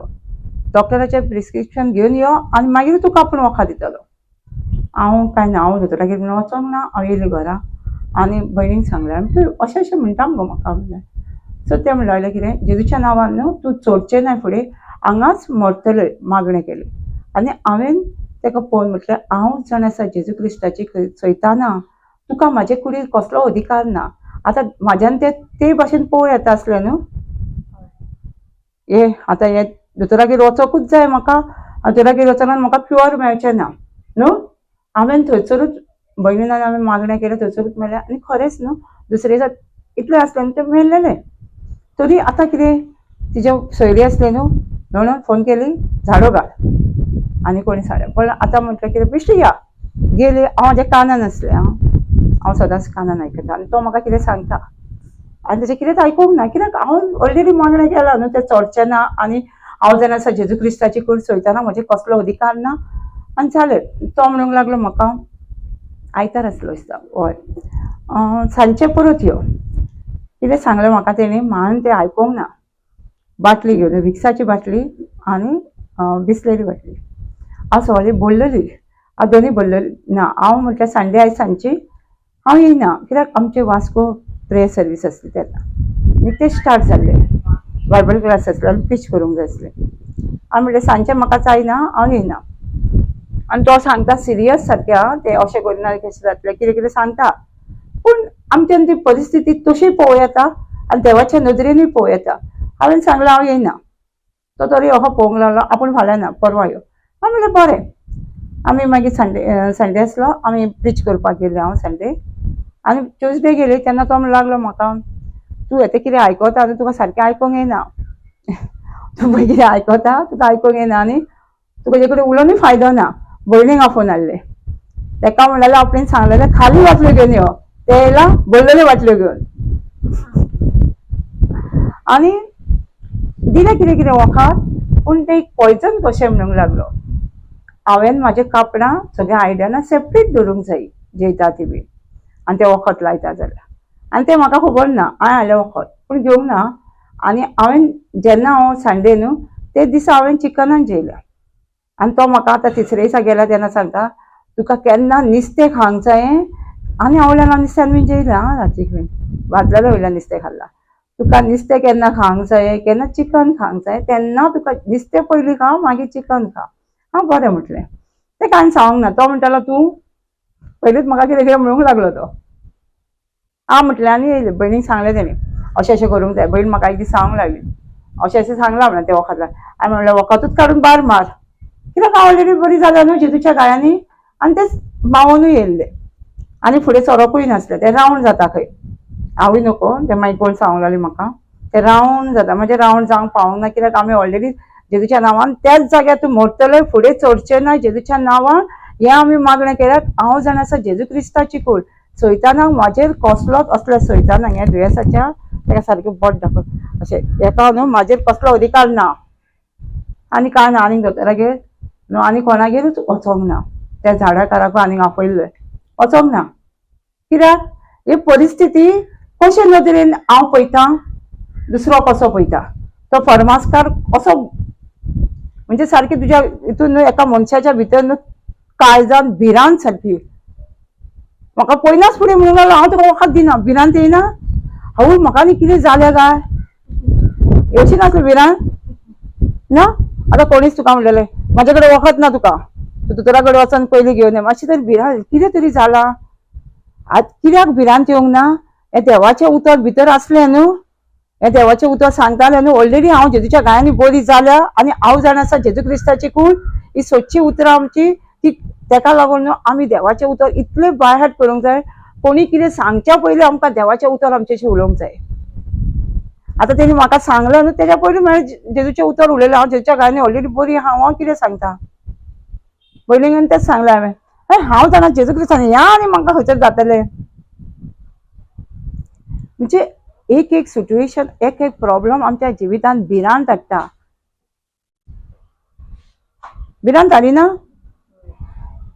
डॉक्टराचें प्रिस्क्रिप्शन घेवन यो आनी मागीर तुका आपूण वखद दितलो. हांव कांय ना, हांव दोतोरागेर म्हणून वचोंक ना. हांव येयलें घरा आनी भयणीक सांगलें अशें अशें म्हणटा मगो म्हाका म्हणलें. सो तें म्हणूंक लागलें कितें जेजूच्या नांवान न्हू तूं चडचें ना फुडें हांगाच मरतलें मागणें केलें. आनी हांवें ताका पळोवन म्हटलें हांव जाण आसा जेजू क्रिस्ताची चोयताना तुका म्हाजे कुडीर कसलो अधिकार ना. आतां म्हाज्यान ते ते भाशेन पळोवं येता आसलें न्हू. ये आतां हे दोतोरागेर वचोकूच जाय म्हाका, दोतोरागेर वचना म्हाका प्युअर मेळचें ना न्हू. हांवें थंयसरूच भयणीन हांवें मागणें केलें थंयसरूच मेळ्ळें. आनी खरेंच न्हू दुसरे दिसा इतलें आसलें न्हू तें मेळ्ळेलें. तरी आतां कितें तिजे सोयरी आसलें न्हू म्हणून फोन केली झाडो घाल आनी कोणी सांगलें. पण आतां म्हटलें कितें बेश्टी या गेली. हांव म्हाज्या कानान आसलें, हांव सदांच कानान आयकता आनी तो म्हाका कितें सांगता आनी तेजें कितेंच आयकूंक ना कित्याक हांव ऑलरेडी मागणें केलां न्हू तें चडचें ना. आनी हांव जेन्ना आसा जेजू क्रिस्ताची कूड चोयतना म्हजें कसलो अधिकार ना. आनी जालें तो म्हणूंक लागलो म्हाका आयतार आसलो दिसता हय सांजचें परत यो. कितें सांगलें म्हाका तेणी मान तें आयकूंक ना. बाटली घेवन विक्साची बाटली आनी बिसलेरी बाटली हांव सगळी भरलेली, हांव दोनूय भरलेली ना. हांव म्हटल्यार संडे आयज सांजची हांव येयना कित्याक आमचे वास्को प्रेयर सर्वीस आसली तेन्ना आनी तें स्टार्ट जाल्लें बायबल क्लास आसलो आनी प्रीच करूंक जाय आसलें. हांव म्हटलें सांजचें म्हाका जायना हांव येयना. आनी तो सांगता सिरियस सारकें आं तें अशें करिना कशें जातलें कितें कितें सांगता. पूण आमच्यान ती परिस्थिती तशी पळोवं येता आनी देवाच्या नदरेनूय पळोवं येता. हांवें सांगलें हांव येयना. तो तरी असो पळोवंक लागलो आपूण फाल्यां ना परवां यो. हांव म्हणलें बरें. आमी मागीर संडे संडे आसलो आमी प्रीच करपाक गेले हांव संडे. आनी ट्युजडे गेली तेन्ना तो म्हणूंक लागलो म्हाका तूं येता कितें आयकता आनी तुका सारकें आयकूंक येना, तूं पळय कितें आयकता तुका आयकूंक येना आनी तुका तेजे कडेन उलोवनूय फायदो ना. भयणीक आफोवन हाडलें ताका म्हणलें आपणें सांगलेलें खाली बाटल्यो घेवन यो, तें येयलां भरलेल्यो बाटल्यो घेवन. आनी दिलें कितें कितें वखद, पूण तें एक पॉयजन कशें म्हणूंक लागलो. हांवें म्हाजे कापडां सगळें आयदनां सेपरेट दवरूंक जाय जेयता ती बी, आनी तें वखद लायता जाल्यार. आनी तें म्हाका खबर ना, हांवें हाडलें वखद पूण घेवंक ना. आनी हांवें जेन्ना हांव संडे न्हू ते दिसा हांवें चिकनान जेयलें. आनी तो म्हाका आतां तिसरे दिसा गेला तेन्ना सांगता तुका केन्ना नुस्तें खावंक जायें. आनी हांव वयल्यान नुस्त्यान बीन जेयलें आं, रातीक बीन भाजलेलें वयल्यान नुस्तें खाल्लां. तुका नुस्तें केन्ना खावंक जायें, केन्ना चिकन खावंक जाय तेन्ना तुका नुस्तें पयलीं खा मागीर चिकन खा. हांव बरें म्हटलें. तें कांय सांगूंक ना. तो म्हणटालो तूं पयलींच म्हाका कितें कितें म्हणूंक लागलो तो. हांव म्हटलें आनी येयलें भयणीक सांगलें तेणें अशें अशें करूंक जाय. भयण म्हाका एक दीस सांगूंक लागली अशें अशें सांगलां म्हणून तें वखद. हांवें म्हणलें वखदूच काडून भायर मार, कित्याक हांव ऑलरेडी बरी जाल्या न्हू जेजूच्या गायांनी. आनी तें मावोनूय येयल्लें आनी फुडें सोरोपूय नासलें, तें रावंड जाता खंय. हांवूय नको तें मागीर कोण सांगूंक लागली म्हाका तें रावंड जाता, म्हणजे रावंड जावंक पावूंक ना कित्याक आमी ऑलरेडी जेजूच्या नांवान त्याच जाग्यार तूं मरतलें, फुडें चडचें ना जेजूच्या नांवान हें आमी मागणें केल्यार. हांव जाण आसा जेजू क्रिस्ताची कूड, सैतानाक म्हाजेर कसलोच असल्या सैतानाक ह्या दुयेंसाच्या ताका सारकें बोट दाखोवन अशें हेका न्हू म्हाजेर कसलो अधिकार ना आनी कांय ना. आनीक दोतोरागेर न्हू आनी कोणागेरूच वचोंक ना, त्या झाडाकाराकूय आनीक आपयल्लें वचोंक ना. कित्याक ही परिस्थिती कशे नदरेन हांव पळयतां दुसरो कसो पळयता, तो फर्मासकार कसो म्हणजे सारकी तुज्या हितून न्हू एका मनशाच्या भितर न्हू काळजान भिरांत सारकी. म्हाका पयनाच फुडें म्हणूंक लागलो हांव तुका वखद दिना, भिरांत येयना? हांव म्हाका न्ही कितें जालें काय येवची नासली भिरांत ना. आतां कोणीच तुका म्हणलेलें म्हाजे कडेन वखद ना तुका, तूं दोतोरा कडेन वचोन पयलीं घेवन ये, मातशी तरी भिरांत कितें तरी जालां. आतां कित्याक भिरांत येवंक ना? हें देवाचें उतर भितर आसलें न्हू, हें देवाचें उतर सांगतालें न्हू ऑलरेडी हांव जेजूच्या गायांनी बरी जाल्या आनी हांव जाण आसा जेजू क्रिस्ताची कूड. ही सदची उतरां आमची ती तेका लागून न्हू आमी देवाचें उतर इतलें बायहार्ट करूंक जाय, कोणी कितें सांगच्या पयलीं आमकां देवाचें उतर आमच्याशी उलोवंक जाय. आतां तेणी म्हाका सांगलें न्हू तेज्या पयलीं म्हळ्यार जेजूचें उतर उलयलें, हांव जेजूच्या गायांनी ऑलरेडी बरी आहा, हांव कितें सांगता पयलीं तेंच सांगलें हांवें. हांव जाणा जेजू क्रिस्तान ह्या आनी म्हाका खंयसर जातलें. म्हणजे एक एक सिट्युएशन एक एक प्रॉब्लम आमच्या जिवितांत भिरांत हाडटा. भिरांत हाडिना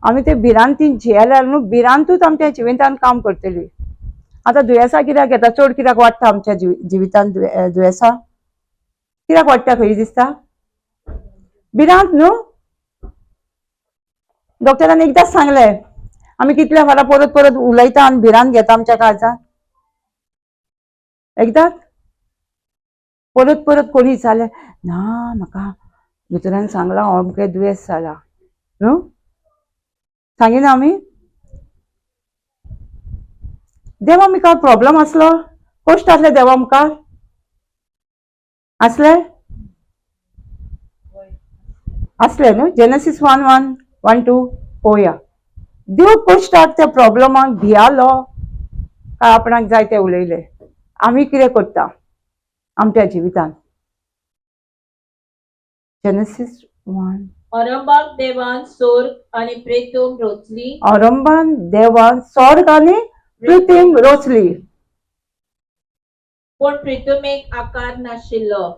आमी ते भिरांतीन जियेल्यार न्हू भिरांतूच आमच्या जिवितांत काम करतली. आतां दुयेंसां कित्याक येता, चड कित्याक वाडटा आमच्या जिवितांत दुयेंसां कित्याक वाडटा खंय दिसता? भिरांत न्हू. डॉक्टरान एकदांच सांगलें आमी कितल्या फाल्यां परत परत उलयता आनी भिरांत घेता आमच्या काळजान. एकदांच परत परत कोणी विचारलें ना म्हाका दोतोरान सांगलां अमकें दुयेंस जालां न्हू, सांगिना आमी? देवा मुखार प्रॉब्लम आसलो, कश्ट आसले देवा मुखार आसले आसले न्हू. जेनसीस 1:1, 1-2 पळोवया. देव कश्टाक त्या प्रॉब्लमाक भियालो काय आपणाक जाय ते उलयले? आमी कितें करता आमच्या जिवितांत? जेनसीस 1. आरंभाक देवान स्वर्ग आनी प्रेतूम रचली. आरंभान देवान स्वर्ग आनी पृथ्वी रचली, पूण पृथ्वीक आकार नाशिल्लो.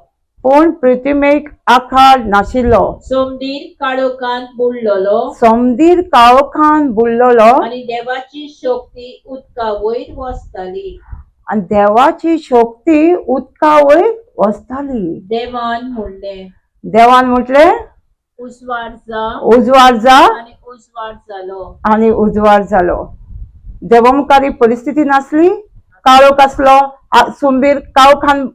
पूण पृथ्वीक आकार नाशिल्लो. सोमदीर काळोखान बुडलेलो. सोमदीर काळोखान बुडलेलो आनी देवाची शक्ती उदका वयर वसताली. आनी देवाची शक्ती उदका वयर वसताली. देवान म्हणलें, देवान म्हटलें उजवाड जा, उजवाड जा, आनी उजवाड जालो. आनी उजवाड जालो. देवा मुखार ही परिस्थिती नासली, काळोख आसलो, सुंबीर काळोखान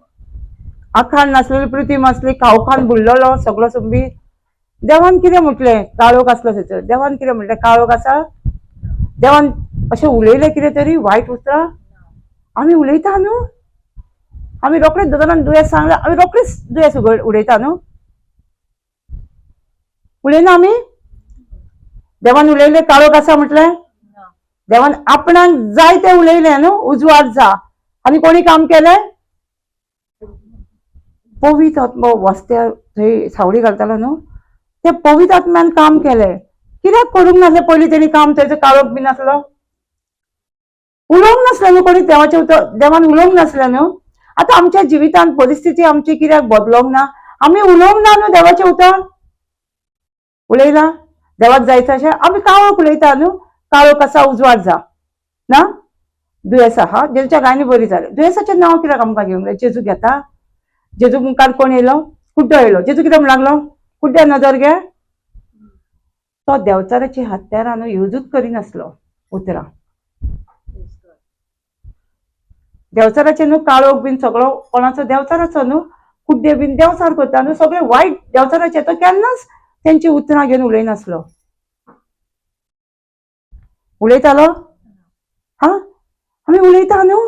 आखान नासलेली पृथ्वी आसली, काळोखान बुडलेलो सगळो सुंबीर. देवान कितें म्हटलें? काळोख आसलो थंयसर. देवान कितें म्हटलें? काळोख आसा. देवान अशें उलयलें कितें तरी वायट उतरां आमी उलयता न्हू, आमी रोखडेच दोतोरान दुयेंस सांगलें आमी रोखडेच दुयेंस उडयता न्हू, उलयना आमी? देवान उलयलें काळोख आसा म्हटलें, देवान आपणाक जाय तें उलयलें न्हू, उजवाड जा. आनी कोणी काम केलें? पवित्र आत्मो वस्त्यार थंय सावळी घालतालो न्हू, ते पवित्र आत्म्यान काम केलें. कित्याक करूंक नासलें पयलीं तेणी काम? थंयसर काळोख बी नासलो, उलोवंक नासलें न्हू कोणी देवाचें उतर, देवान उलोवंक नासलें न्हू. आतां आमच्या जिवितांत परिस्थिती आमची कित्याक बदलोंक ना? आमी उलोवंक ना न्हू देवाचें उतर उलयला देवाक जायत अशें आमी काळोख उलयता न्हू. काळोख आसा उजवाड जा ना, दुयेंस आहा जेजूच्या गायनी बरी जालें. दुयेंसाचें नांव कित्याक आमकां घेवंक जाय? जेजू घेता, जेजू मुखार कोण येयलो? कुड्डो येयलो. जेजू कितें म्हणूंक लागलो? कुड्ड्या नदर घे. तो देंवचाराची हत्यारां न्हू युजूच करिनासलो उतरां. देंवचाराचें न्हू काळोख बीन सगळो कोणाचो देंवचाराचो न्हू, कुड्डे बीन देंवचार करता न्हू, सगळे वायट देंवचाराचे. तो केन्नाच तेंची उतरां घेवन उलयनासलो. उलयतालो? हा, आमी उलयता न्हू.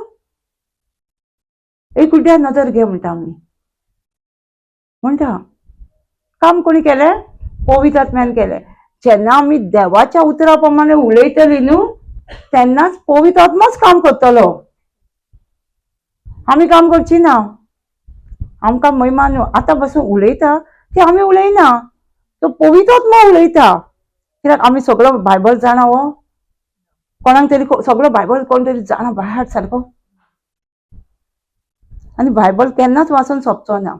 एक कुड्ड्या नदर घे म्हणटा आमी म्हणटा. काम कोणी केलें? पवित्र आत्म्यान केलें. जेन्ना आमी देवाच्या उतरा प्रमाणे उलयतली न्हू तेन्नाच पवित्र आत्मोच काम करतलो. आमी काम करची ना. आमकां महिमा न्हू आतां पासून उलयता ती आमी उलयना, तो पवित्र आत्मो उलयता. कित्याक आमी सगळो बायबल जाणा हो? कोणाक तरी सगळो बायबल कोण तरी जाणा बाय सारको? आनी बायबल केन्नाच वाचून सोंपचो ना.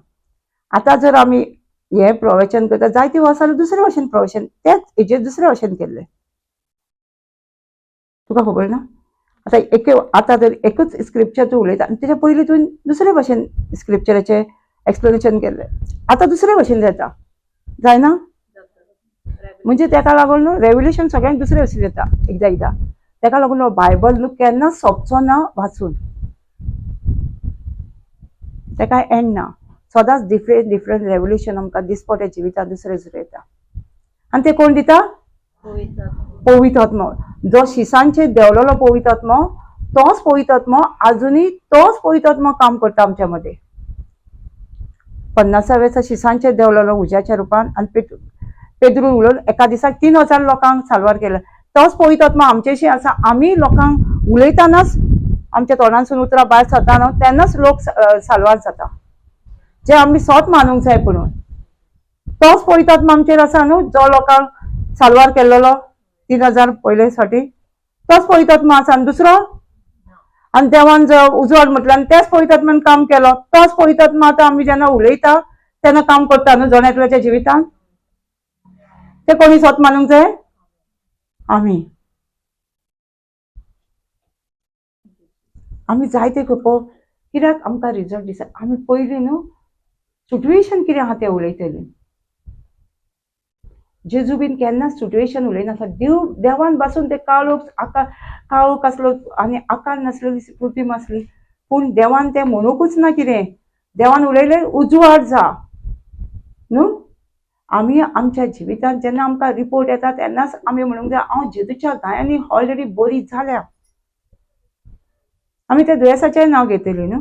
आतां जर आमी हें प्रवचन करता जायते वर्सां दुसरे भाशेन प्रवचन तेच हेजेर दुसरे भाशेन केल्लें, तुका खबर ना? आतां एक आतां जर एकूच स्क्रिप्चर तूं उलयता आनी तेच्या पयलीं तुवें दुसरे भाशेन स्क्रिप्चराचें एक्सप्लेनेशन केल्लें, आतां दुसरे भाशेन जाता, जायना? म्हणजे तेका लागून न्हू रेवल्युशन सगळ्यांक दुसरे भाशेन येता एकदां एकदां. तेका लागून बायबल न्हू केन्नाच सोंपचो ना वाचून, तेका एंड ना. सदांच डिफरंट डिफरंट रेवल्युशन आमकां दिसपट्या जिवितांत दुसरे दुसरे येता. आनी ते कोण दिता? पवित्र आत्मो. जो शिसांचेर देंवलेलो पवित्र आत्मो तोच पवित्र आत्मो आजुनूय तोच पवित्र आत्मो काम करता आमच्या मदें. 50व्या वर्सा शिसांचेर देंवलेलो उज्याच्या रुपान आनी पेद्रू उलोवन एका दिसाक 3000 लोकांक साल्वार केलें. तोच पवित्र आत्मो आमचेशी आसा. आमी लोकांक उलयतानाच आमच्या तोंडांसून उतरां भायर सरता न्हू तेन्नाच लोक साल्वार जाता. जे आमी सोत मानूंक जाय. पुणून तोच पवित्र आत्मो आमचेर आसा न्हू, जो लोकांक साल्वार केल्लो 3000 पयले साठी, तोच पवित्र आत्मो आसा. आनी दुसरो आनी देवान जो उजवाड म्हटलो आनी तेच पवित्र आत्म्यान काम केलो, तोच पवित्र आत्मो आतां आमी जेन्ना उलयता तेन्ना काम करता न्हू जण एकल्याच्या जिवितान. ते कोणी सोत मानूंक जाय? आमी. आमी जायते खेपो कित्याक आमकां रिजल्ट दिसता. आमी पयलीं न्हू सिट्युएशन कितें आहा तें उलयतलीं. जेजू बीन केन्नाच सिट्युएशन उलयनासलो. देवान पासून ते काळोख आकार काळोख आसलो आनी आकार नासलेली पृथ्वी आसली, पूण देवान तें म्हणूंकूच ना कितें. देवान उलयलें उजवाड जा न्हू. आमी आमच्या जिवितांत जेन्ना आमकां रिपोर्ट येता तेन्नाच आमी म्हणूंक जाय हांव जेजूच्या गायांनी ऑलरेडी बरी जाल्या. आमी त्या दुयेंसाचेंय नांव घेतली न्हू.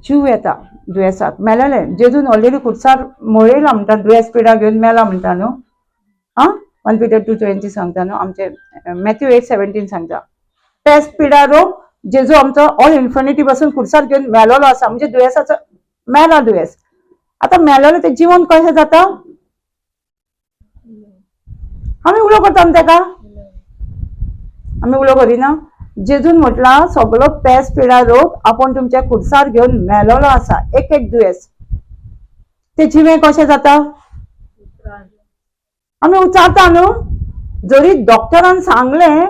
जीव येता दुयेंसाक मेलेले जेजून ऑलरेडी खुर्सार मळयला म्हणटा, दुयेंस पिडा घेवन मेला म्हणटा न्हू. आं 1 Peter 2:20 सांगता न्हू, आमचे मॅथ्यू 8:17 सांगता पेस पिडा रोग जेजू आमचो ऑल इन्फिनिटी पासून खुर्सार घेवन मेलोलो आसा. म्हणजे दुयेंसाचो मेला दुयेंस. आतां मेलेलें तें जिवन कशें जाता? आमी उलो करता न्हू तेका, आमी उलो करिना. जेजून म्हटलां सगळो पेस पिडा रोग आपूण तुमच्या खुर्सार घेवन मेलोलो आसा, एक एक दुयेंस. ते जिवें कशें जाता? आमी उचारता न्हू. जरी डॉक्टरान सांगलें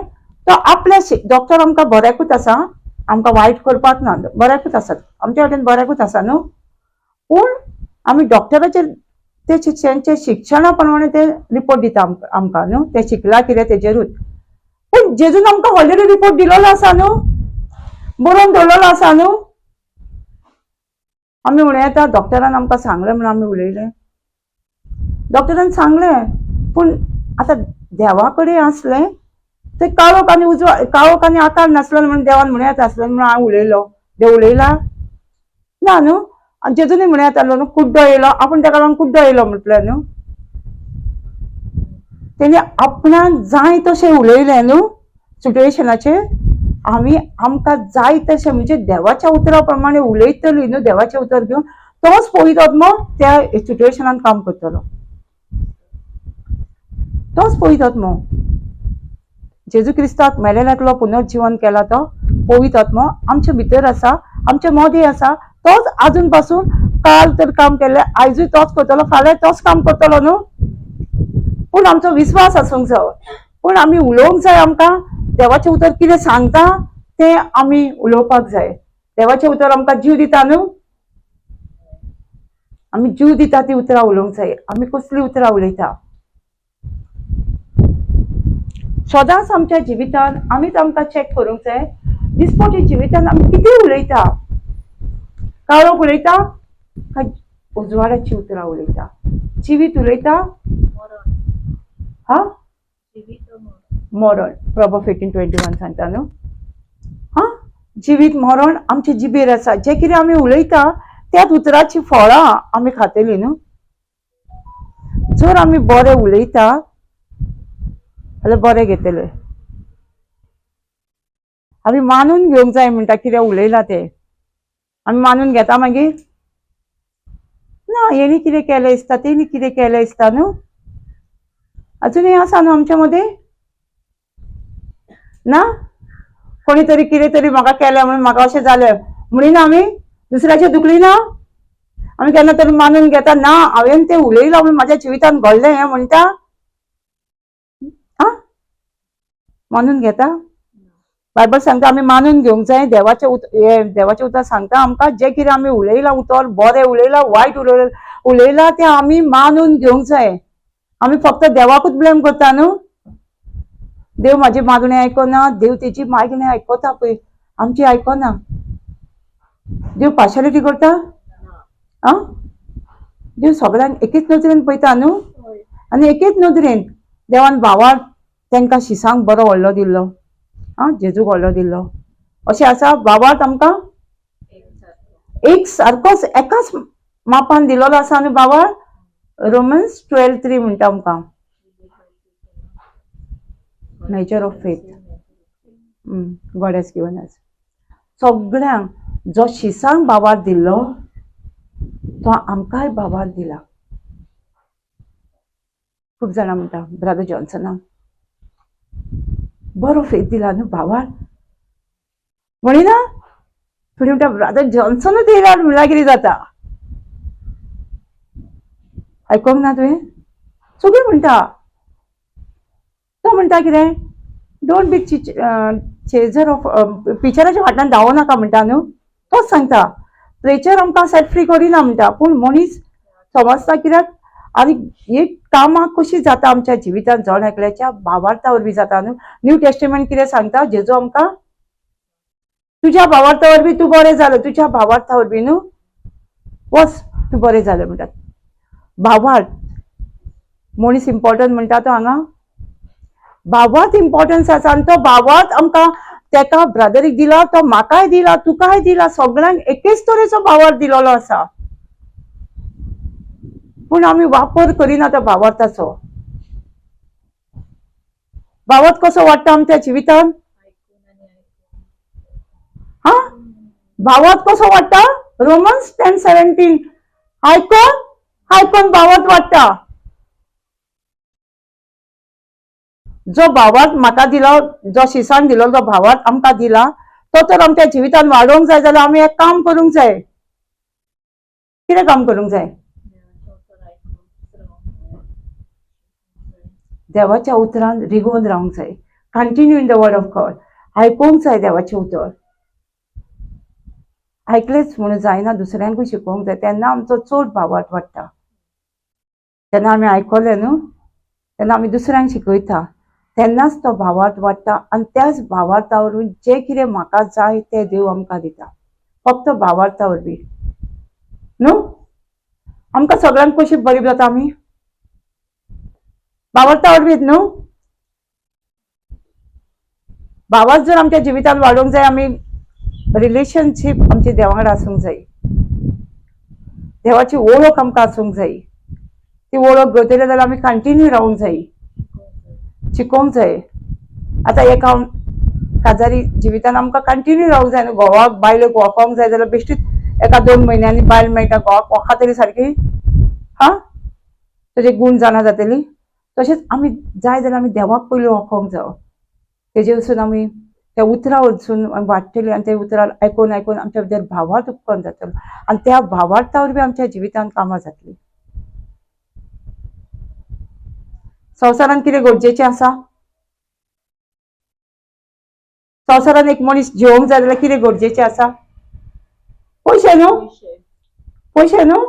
तो आपल्या डॉक्टर आमकां बऱ्याकूच आसा, आमकां वायट करपाक ना, बऱ्याकूच आसात आमच्या वटेन बऱ्याकूच आसा न्हू. पूण आमी डॉक्टराचेर ते तेंच्या शिक्षणा प्रमाणे ते रिपोर्ट दिता आमकां न्हू, ते शिकला कितें तेजेरूच. पूण जेजून आमकां ऑलरेडी रिपोर्ट दिलोलो आसा न्हू, बरोवन दवरलेलो आसा न्हू. आमी म्हणूं येता डॉक्टरान आमकां सांगलें म्हणून आमी उलयले, डॉक्टरान सांगलें. पूण आतां देवा कडेन आसलें ते काळोख आनी उजवाड, काळोख आनी आकार नासलो म्हणून देवान म्हणूं येता आसलें म्हणून हांव उलयलो. देव उलयला ना न्हू. आनी जेजूनय म्हणूं येतालो न्हू कुड्डो येयलो, आपूण तेका लागून कुड्डो येयलो म्हटलें न्हू. तेणी आपणाक जाय तशें उलयलें न्हू सिट्युएशनाचेर. आमी आमकां जाय तशें म्हणजे देवाच्या उतरा प्रमाणे उलयतली न्हू, देवाचें उतर घेवन तोच पवित्र आत्मो त्या सिट्युएशनान काम करतलो. तोच पवित्र आत्मो जेजू क्रिस्ताक मेलेल्यांतलो पुनर्जीवन केला तो पवित्र आत्मो आमच्या भितर आसा, आमच्या मदें आसा. तोच आजून पासून काल तर काम केल्लें, आयजूय तोच करतलो, फाल्यां तोच काम करतलो न्हू. पूण आमचो विस्वास आसूंक जाय, पूण आमी उलोवंक जाय. आमकां देवाचें उतर कितें सांगता तें आमी उलोवपाक जाय. देवाचें उतर आमकां जीव दिता न्हू, आमी जीव दिता ती उतरां उलोवंक जाय. आमी कसलीं उतरां उलयता सदांच आमच्या जिवितान आमीच आमकां चॅक करूंक जाय. दिसपटी जिवितान आमी कितें उलयता, काळोख उलयता काय उजवाडाची उतरां उलयता, जिवीत उलयता, हा मरण. प्रॉवर्ब 18:21 सांगता न्हू. हा, जिवीत मरण आमचे जिबेर आसा. जें कितें आमी उलयता त्याच उतराची फळां आमी खातली न्हू. जर आमी बरें उलयता जाल्यार बरें घेतले. आमी मानून घेवंक जाय म्हणटा कितें उलयलां तें आमी मानून घेता मागीर ना, हेणी कितें केलें दिसता, तेणी कितें केलें दिसता न्हू. अजूनय आसा न्हू आमच्या मदें ना, कोणी तरी कितें तरी म्हाका केलें म्हणून म्हाका अशें जालें म्हणिना आमी, दुसऱ्याचें दुखली ना. आमी केन्ना तरी मानून घेता ना हांवें तें उलयलां म्हणून म्हाज्या जिवितान घडलें हें म्हणटा. आं, मानून घेता. बायबल सांगता आमी मानून घेवंक जाय. देवाचें उतर, देवाचें उतर सांगता आमकां जें कितें आमी उलयलां उतर बरें उलयलां वायट उलयलां तें आमी मानून घेवंक जाय. आमी फक्त देवाकूच ब्लेम करता न्हू. देव म्हाजी मागणी आयकना, देव तेजी मागणी आयकता पळय, आमची आयकना. देव पार्शालिटी करता? आं, देव सगळ्यांक एकेच नदरेन पळयता न्हू. आनी एकेच नदरेन देवान भावाक तांकां शिसांक बरो व्हडलो दिल्लो, आं जेजूक व्हडलो दिल्लो. अशें आसा बाबाक आमकां एक सारकोच एकाच मापान दिल्लो आसा न्हू बाबा. रोमन्स 12:3 म्हणटा आमकां, measure of faith God has given us. सगळ्यांक जो शिसांक बाबार दिल्लो तो आमकांय बाबार दिला. खूब जाणां म्हणटा ब्रदर जॉन्सनाक बरो फेथ दिला न्हू भावार म्हणिना, थोडी म्हणटा ब्रदर जॉन्सनूच येयल्यार म्हणल्यार कितें जाता. आयकोंक ना तुवें? सगळीं म्हणटा. तो म्हणटा कितें, don't be chaser of पिक्चराच्या फाटल्यान धांवो नाका म्हणटा न्हू. तोच सांगता प्रेचर आमकां सेट फ्री करिना म्हणटा, पूण मनीस समजता कित्याक. आनी ही कामां कशी जाता आमच्या जिवितांत जण एकल्याच्या भावार्था वरवीं जाता न्हू. न्यू टेस्टमेंट कितें सांगता, जेजू आमकां तुज्या भावार्था वरवीं तूं बरें जालें, तुज्या भावार्था वरवीं न्हू वच तूं बरें जालें म्हणटात. भावार्थ मनीस इम्पॉर्टंट म्हणटा तो हांगा भावार्थ इम्पॉर्टन्स आसा. आनी तो भावार्थ आमकां तेका ब्रदरीक दिला, तो म्हाकाय दिला, तुकाय दिला, सगळ्यांक एकेच तरेचो भावार्थ दिलेलो आसा. पूण आमी वापर करिना त्या भावार्थाचो. भावार्थ कसो वाडटा आमच्या जिवितान? हा, भावार्थ कसो वाडटा? रोमन्स 10:17 आयकोन आयकोन भावार्थ वाडटा. जो भावार्थ म्हाका दिलो, जो शिसान दिलो, जो भावार्थ आमकां दिला तो तर आमच्या जिवितान वाडोवंक जाय. जाल्यार आमी एक काम करूंक जाय. कितें काम करूंक जाय? देवाच्या उतरान रिगोवन रावंक जाय. Continue in the word of God. आयकोंक जाय देवाचें उतर. आयकलेंच म्हणून जायना, दुसऱ्यांकूय शिकोवंक जाय. तेन्ना आमचो चड भावार्थ वाडटा. तेन्ना आमी आयकलें न्हू, तेन्ना आमी दुसऱ्यांक शिकयता, तेन्नाच तो भावार्थ वाडटा. आनी त्याच भावार्था वरवीं जें कितें म्हाका जाय तें देव आमकां दिता, फक्त भावार्था वरवीं न्हू. आमकां सगळ्यांक कशी बरी जाता आमी भावार्था वरवींच न्हू. भावार्थ जर आमच्या जिवितान वाडोवंक जाय, आमी रिलेशनशीप आमची देवा वांगडा आसूंक जाय. देवाची ओळख आमकां आसूंक जाय. ती ओळख घेतली जाल्यार आमी कंटिन्यू रावूंक जाय, शिकोवंक जाय. आतां एका काजारी जिवितान आमकां कंटिन्यू रावंक जाय न्हू. घोवाक बायलेक वळखोंक जाय जाल्यार बेश्टीच एका 2 म्हयन्यांनी बायल मेळटा, घोवाक वळखा तरी सारकी, हा तेजे गूण जाणा जातली. तशेंच आमी जाय जाल्यार आमी देवाक पयलीं वळखोंक जावो. तेजे वचून आमी त्या उतरां वचून वाडटली आनी त्या उतरां आयकून आयकून आमच्या भितर भावार्थ उत्पन्न जातलो आनी त्या भावार्थावर बी आमच्या जिवितांत कामां जातली. संवसारांत कितें गरजेचें आसा? संवसारांत एक मनीस जिवंक जाय जाल्यार कितें गरजेचें आसा? पयशे न्हू, पयशे न्हू.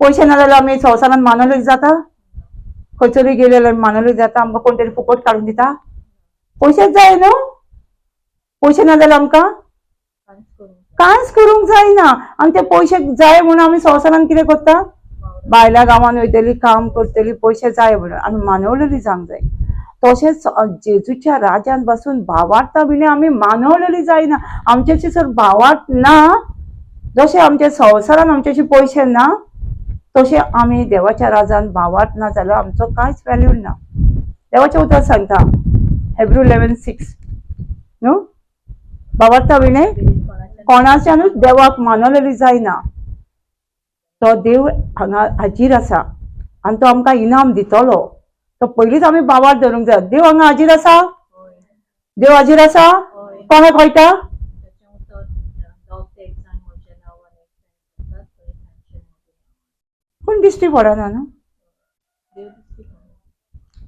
पयशे ना जाल्यार आमी संवसारांत मानवले जाता? खंयसरूय गेले जाल्यार मानवले जाता? आमकां कोण तरी फुकट काडून दिता? पयशेच जाय न्हू. पयशे ना जाल्यार आमकां कांयच करूंक जायना. आनी ते पयशे जाय म्हणून आमी संवसारांत कितें करता? बायलां गांवांत वयतली, काम करतली, पयशे जाय म्हणून आमी मानवलेली जावंक जाय. तशेंच जेजूच्या राज्यांत बसून भावार्था विणे आमी मानवलेली जायना. आमच्याशी जर भावार्थ ना, जशें आमच्या संवसारान आमच्याशी पयशे ना, तशें आमी देवाच्या राजान भावार्थ ना जाल्यार आमचो कांयच व्हॅल्यू ना. देवाचें उतर सांगता हेब्रू 11:6 न्हू, भावार्था विणे कोणाच्यानूच देवाक मानवलेली जायना. तो देव हांगा हाजीर आसा आनी तो आमकां इनाम दितलो. तो पयलींच आमी भावार्थ धरूंक जाय. देव हांगा हाजीर आसा, देव हाजीर आसा, कोणाक कळटा? पूण दिश्टी पडना न्हू.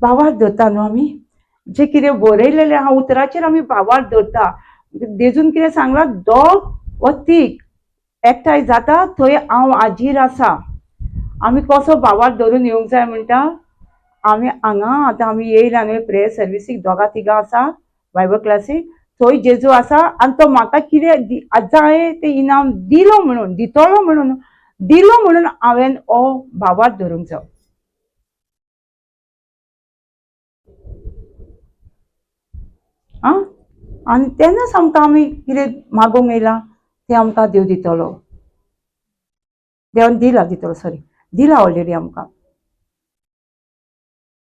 भावार्थ धरता न्हू आमी, जे कितें बरयलेलें आहा उतराचेर आमी भावार्थ धरता. जेजून कितें सांगलां, दोग वा तीग एकठांय जाता थंय हांव हाजीर आसा. आमी कसो भावार्थ धरून येवंक जाय म्हणटा? आमी हांगा आतां आमी येयला न्हय प्रेयर सर्विसीक, दोगां तिगां आसा बायबल क्लासीक, थंय जेजू आसा आनी तो म्हाका कितें जाय तें इनाम दिलो म्हणून, दितलो म्हणून, दिलो म्हणून हांवें हो भावार्थ धरूंक जाय. आं, आनी तेन्नाच आमकां आमी कितें मागूंक येयलां तें आमकां देव दितलो. देवान दिला, दितलो, सॉरी, दिला ऑलरेडी आमकां.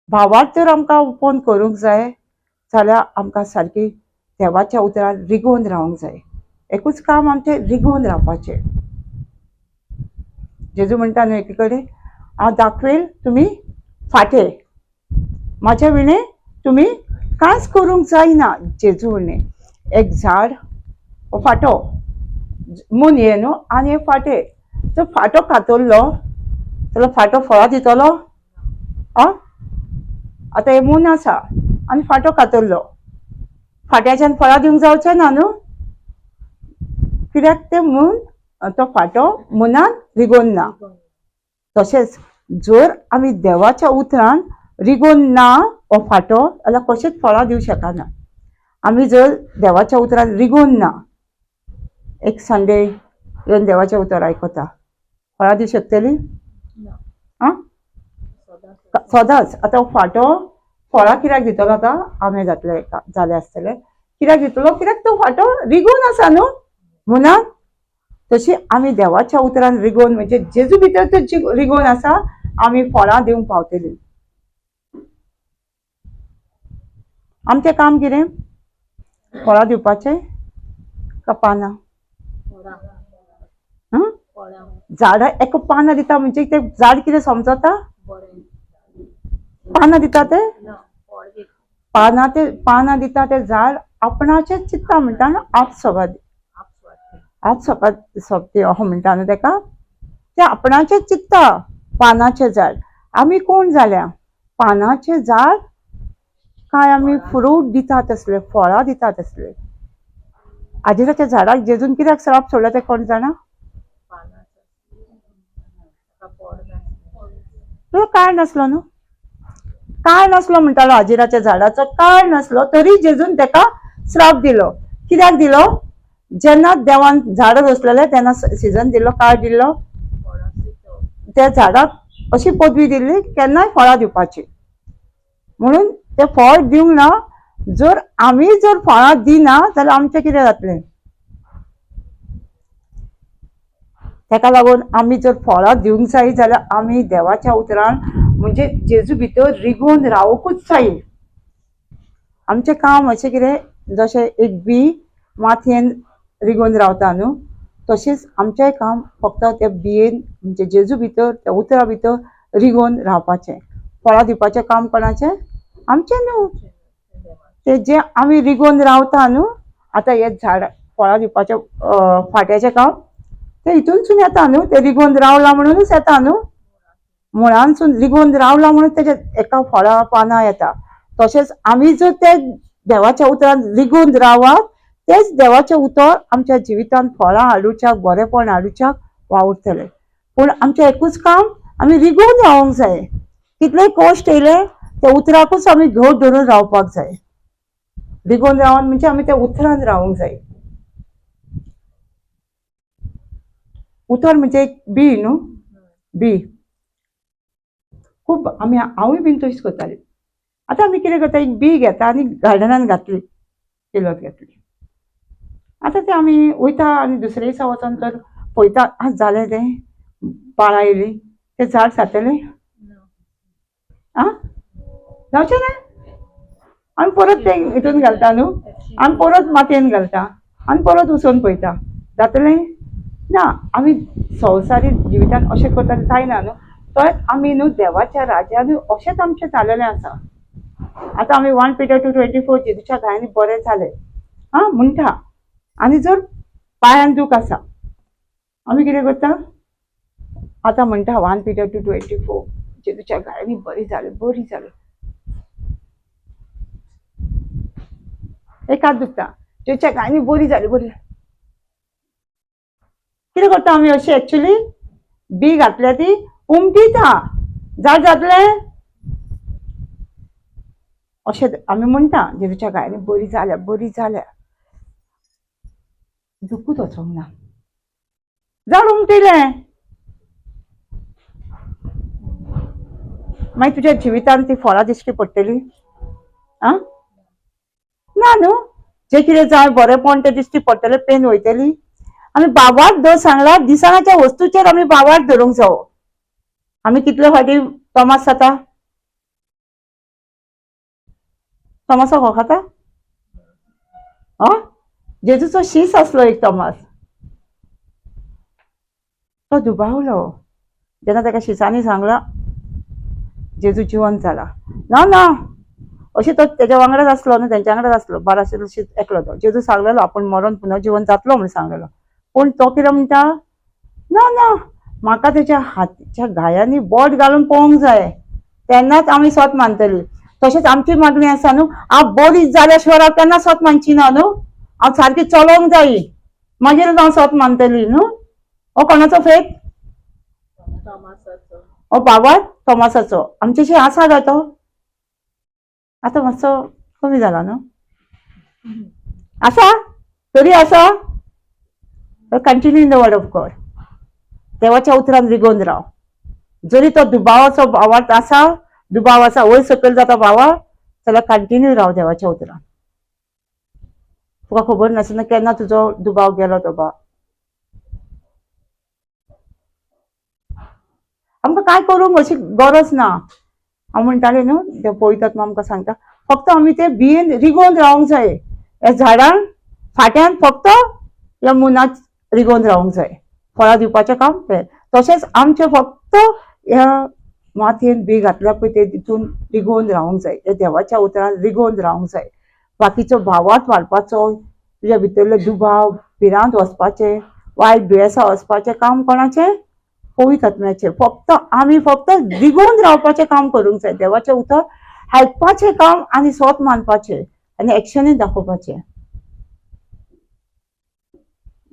भावार्थ जर आमकां ओपन करूंक जाय जाल्यार आमकां सारकी देवाच्या उतरान रिगोवन रावंक जाय. एकूच काम आमचें रिगोवन रावपाचें. जेजू म्हणटा न्हू एके कडेन, हांव दाखयल तुमी फाटे, म्हाज्या विणे तुमी कांयच करूंक जायना. जेजू विणे एक झाड हो फाटो मून हे न्हू आनी हे फाटे, तो फाटो कातरलो जाल्यार फाटो फळां दितलो? आं, आतां हे मून आसा आनी फाटो कातरलो, फाट्याच्यान फळां दिवंक जावचें ना न्हू, कित्याक तें मून तो फाटो मुनान रिगोवन ना. तशेंच जर आमी देवाच्या उतरान रिगोवन ना हो फाटो जाल्यार कशेंच फळां दिवंक शकना. आमी जर देवाच्या उतरान रिगोवन ना, एक संडे येवन देवाचें उतर आयकता, फळां दिवंक शकतली? आं, सदांच. आतां फाटो फळां कित्याक दितलो? आतां आमे जातले जाले आसतले, कित्याक दितलो? कित्याक तो फाटो रिगोवन आसा न्हू मुनान. तशी आमी देवाच्या उतरान रिगोवन म्हणजे जेजू भितर तो रिगोवन आसा, आमी फळां दिवंक पावतली. आमचें काम कितें? फळां दिवपाचें का पानां? झाडां एक पानां दिता म्हणजे तें झाड कितें समजता? पानां दिता तें, पानां ते पानां दिता तें झाड आपणाचें चित्ता म्हणटा न्हू, आप सवाद आप सोपात सोंपते अशें म्हणटा न्हू तेका, तें आपणाचें चित्ता पानाचें झाड. आमी कोण जाल्या? पानाचें झाड काय आमी फ्रूट दिता तसले, फळां दिता तसले. आजिराच्या झाडाक जेजून कित्याक श्राप सोडला तें कोण जाणा? तो काळ नासलो न्हू, काळ नासलो म्हणटालो आजिराच्या झाडाचो काळ नासलो, तरी जेजून तेका श्राप दिलो. कित्याक दिलो? जेन्ना देवान झाड रोसलेले तेन्ना सिजन दिल्लो, काळ दिल्लो, त्या झाडाक अशी पदवी दिल्ली केन्नाय फळां दिवपाची, म्हणून ते फळ दिवंक ना. जर आमी जर फळां दिना जाल्यार आमचें कितें जातलें? ताका लागून आमी जर फळां दिवंक जाय जाल्यार आमी देवाच्या उतरान म्हणजे जेजू भितर रिगोवन रावंकूच जाय. आमचें काम अशें कितें, जशें एक बी मातयेन रिगोवन रावता न्हू, तशेंच आमचेंय काम फक्त त्या बियेन म्हणजे जेजू भितर त्या उतरा भितर रिगोवन रावपाचें. फळां दिवपाचें काम कोणाचें? आमचें न्हू, ते जे आमी रिगोवन रावता न्हू, आतां हे झाड फळां दिवपाचें फाट्याचें काम ते हितूनसून येता न्हू, ते रिगोवन रावला म्हणूनच येता न्हू, मुळांसून रिगोवन रावला म्हणून तेजे एका फळां पानां येता. तशेंच आमी जर ते देवाच्या उतरान रिगोवन रावात, तेच देवाचें उतर आमच्या जिवितांत फळां हाडुच्याक, बरेंपण हाडुच्याक वावुरतलें. पूण आमचें एकूच काम, आमी रिगोवन रावंक जाय. कितलेय कश्ट येयले त्या उतराकूच आमी घट धरून रावपाक जाय. रिगोवन रावन म्हणजे आमी त्या उतरान रावंक जाय. उतर म्हणजे एक बी न्हू, बी खूब आमी हांवूय बीन तशीच करताली. आतां आमी कितें करता, एक बी घेता आनी गार्डनान घातली, किलोत घातली. आतां ते आमी वयता आनी दुसरे दिसा वचोन तर पळयता, आं जालें तें, पाळां येयली, तें झाड जातलें आं जावचें ना. आमी परत तें हितून घालता न्हू, आमी परत मातयेन घालता आनी परत वचोन पळयता, जातलें ना. आमी संवसारीक जिवितान अशें करता जायना न्हू. तोच आमी न्हू देवाच्या राज्यानूय अशेंच आमचें जालेलें आसा. आतां आमी 1 Peter 2:24 जेजूच्या घायांनी बरें जालें आं म्हणटा, आनी जर पांयान दूख आसा आमी कितें करता, आतां म्हणटा 1 Peter 2:24 जेजूच्या घायांनी बरी जालें, बरी जालें. एक हात दुखता, जेजूच्या घायांनी बरी जाली, बरी. कितें करता आमी अशें एक्चुली बी घातल्या ती उमटीता, झाड जातलें अशें आमी म्हणटा, जेजूच्या घायांनी बरी जाल्या, बरी जाल्या. दुखूच वचोंक ना, झाड उमटिलें. मागीर तुज्या जिवितान ती फळां दिश्टी पडटली आं ना न्हू. जे कितें जाय बरेंपण तें दिश्टी पडटलें, पेन वयतली. आमी बाबाक धर सांगला, दिसनाच्या वस्तूचेर आमी बाबाक धरूंक जावो. आमी कितले फावटी तोमास जाता, तोमासाक वखता आं, जेजूचो शीस आसलो एक तोमास, तो दुबावलो जेन्ना ताका शिसांनी सांगला जेजू जिवन जाला, ना ना अशें तो तेज्या वांगडाच आसलो न्हू, तेंच्या वांगडाच आसलो, 12 शीस एकलो तो. जेजू सांगलेलो आपूण मरोन पुनः जिवन जातलो म्हणून सांगलेलो, पूण तो कितें म्हणटा, ना ना म्हाका तेच्या हाताच्या घायांनी बोट घालून पळोवंक जाय, तेन्नाच आमी स्वत मानतली. तशेंच आमची मागणी आसा न्हू, हांव बरी जाल्या शिवाय हांव केन्ना स्वत मानची ना न्हू, हांव सारकी चलोवंक जाय मागीरच हांव स्वत मानतली न्हू. हो कोणाचो फेत, हो बाबा तोमासाचो. आमच्याशी आसा काय तो, आतां मातसो कमी जाला न्हू, आसा तरी आसा. Continue in the word of God, देवाच्या उतरान रिगोवन राव. जरी तो दुबावाचो भावार्थ आसा, दुबाव आसा वयर सकयल जाता भावा, जाल्यार कंटिन्यू राव देवाच्या उतरान. तुका खबर नासतना केन्ना तुजो दुबाव गेलो तो भाव. आमकां कांय करूंक अशी गरज ना. हांव म्हणटालें न्हू, ते पळयतात आमकां सांगता, फक्त आमी ते बियेन रिगोवन रावंक जाय. ह्या झाडान फाट्यान फक्त ह्या मुनाक रिगोवन रावंक जाय, फळां दिवपाचें काम तें. तशेंच आमचें फक्त ह्या मातयेन बी घातल्या पळय ते तितून रिगोवन रावंक जाय, त्या देवाच्या उतरान रिगोवन रावंक जाय. बाकीचो भावात वाडपाचो, तुज्या भितरले दुबाव भिरांत वचपाचें, वायट दुयेंसां वचपाचें काम कोणाचें, पवित्र आत्म्याचें. फक्त आमी फक्त रिगोवन रावपाचें काम करूंक जाय, देवाचें उतर आयकपाचें काम आनी स्वत मानपाचें आनी एक्शनूय दाखोवपाचें.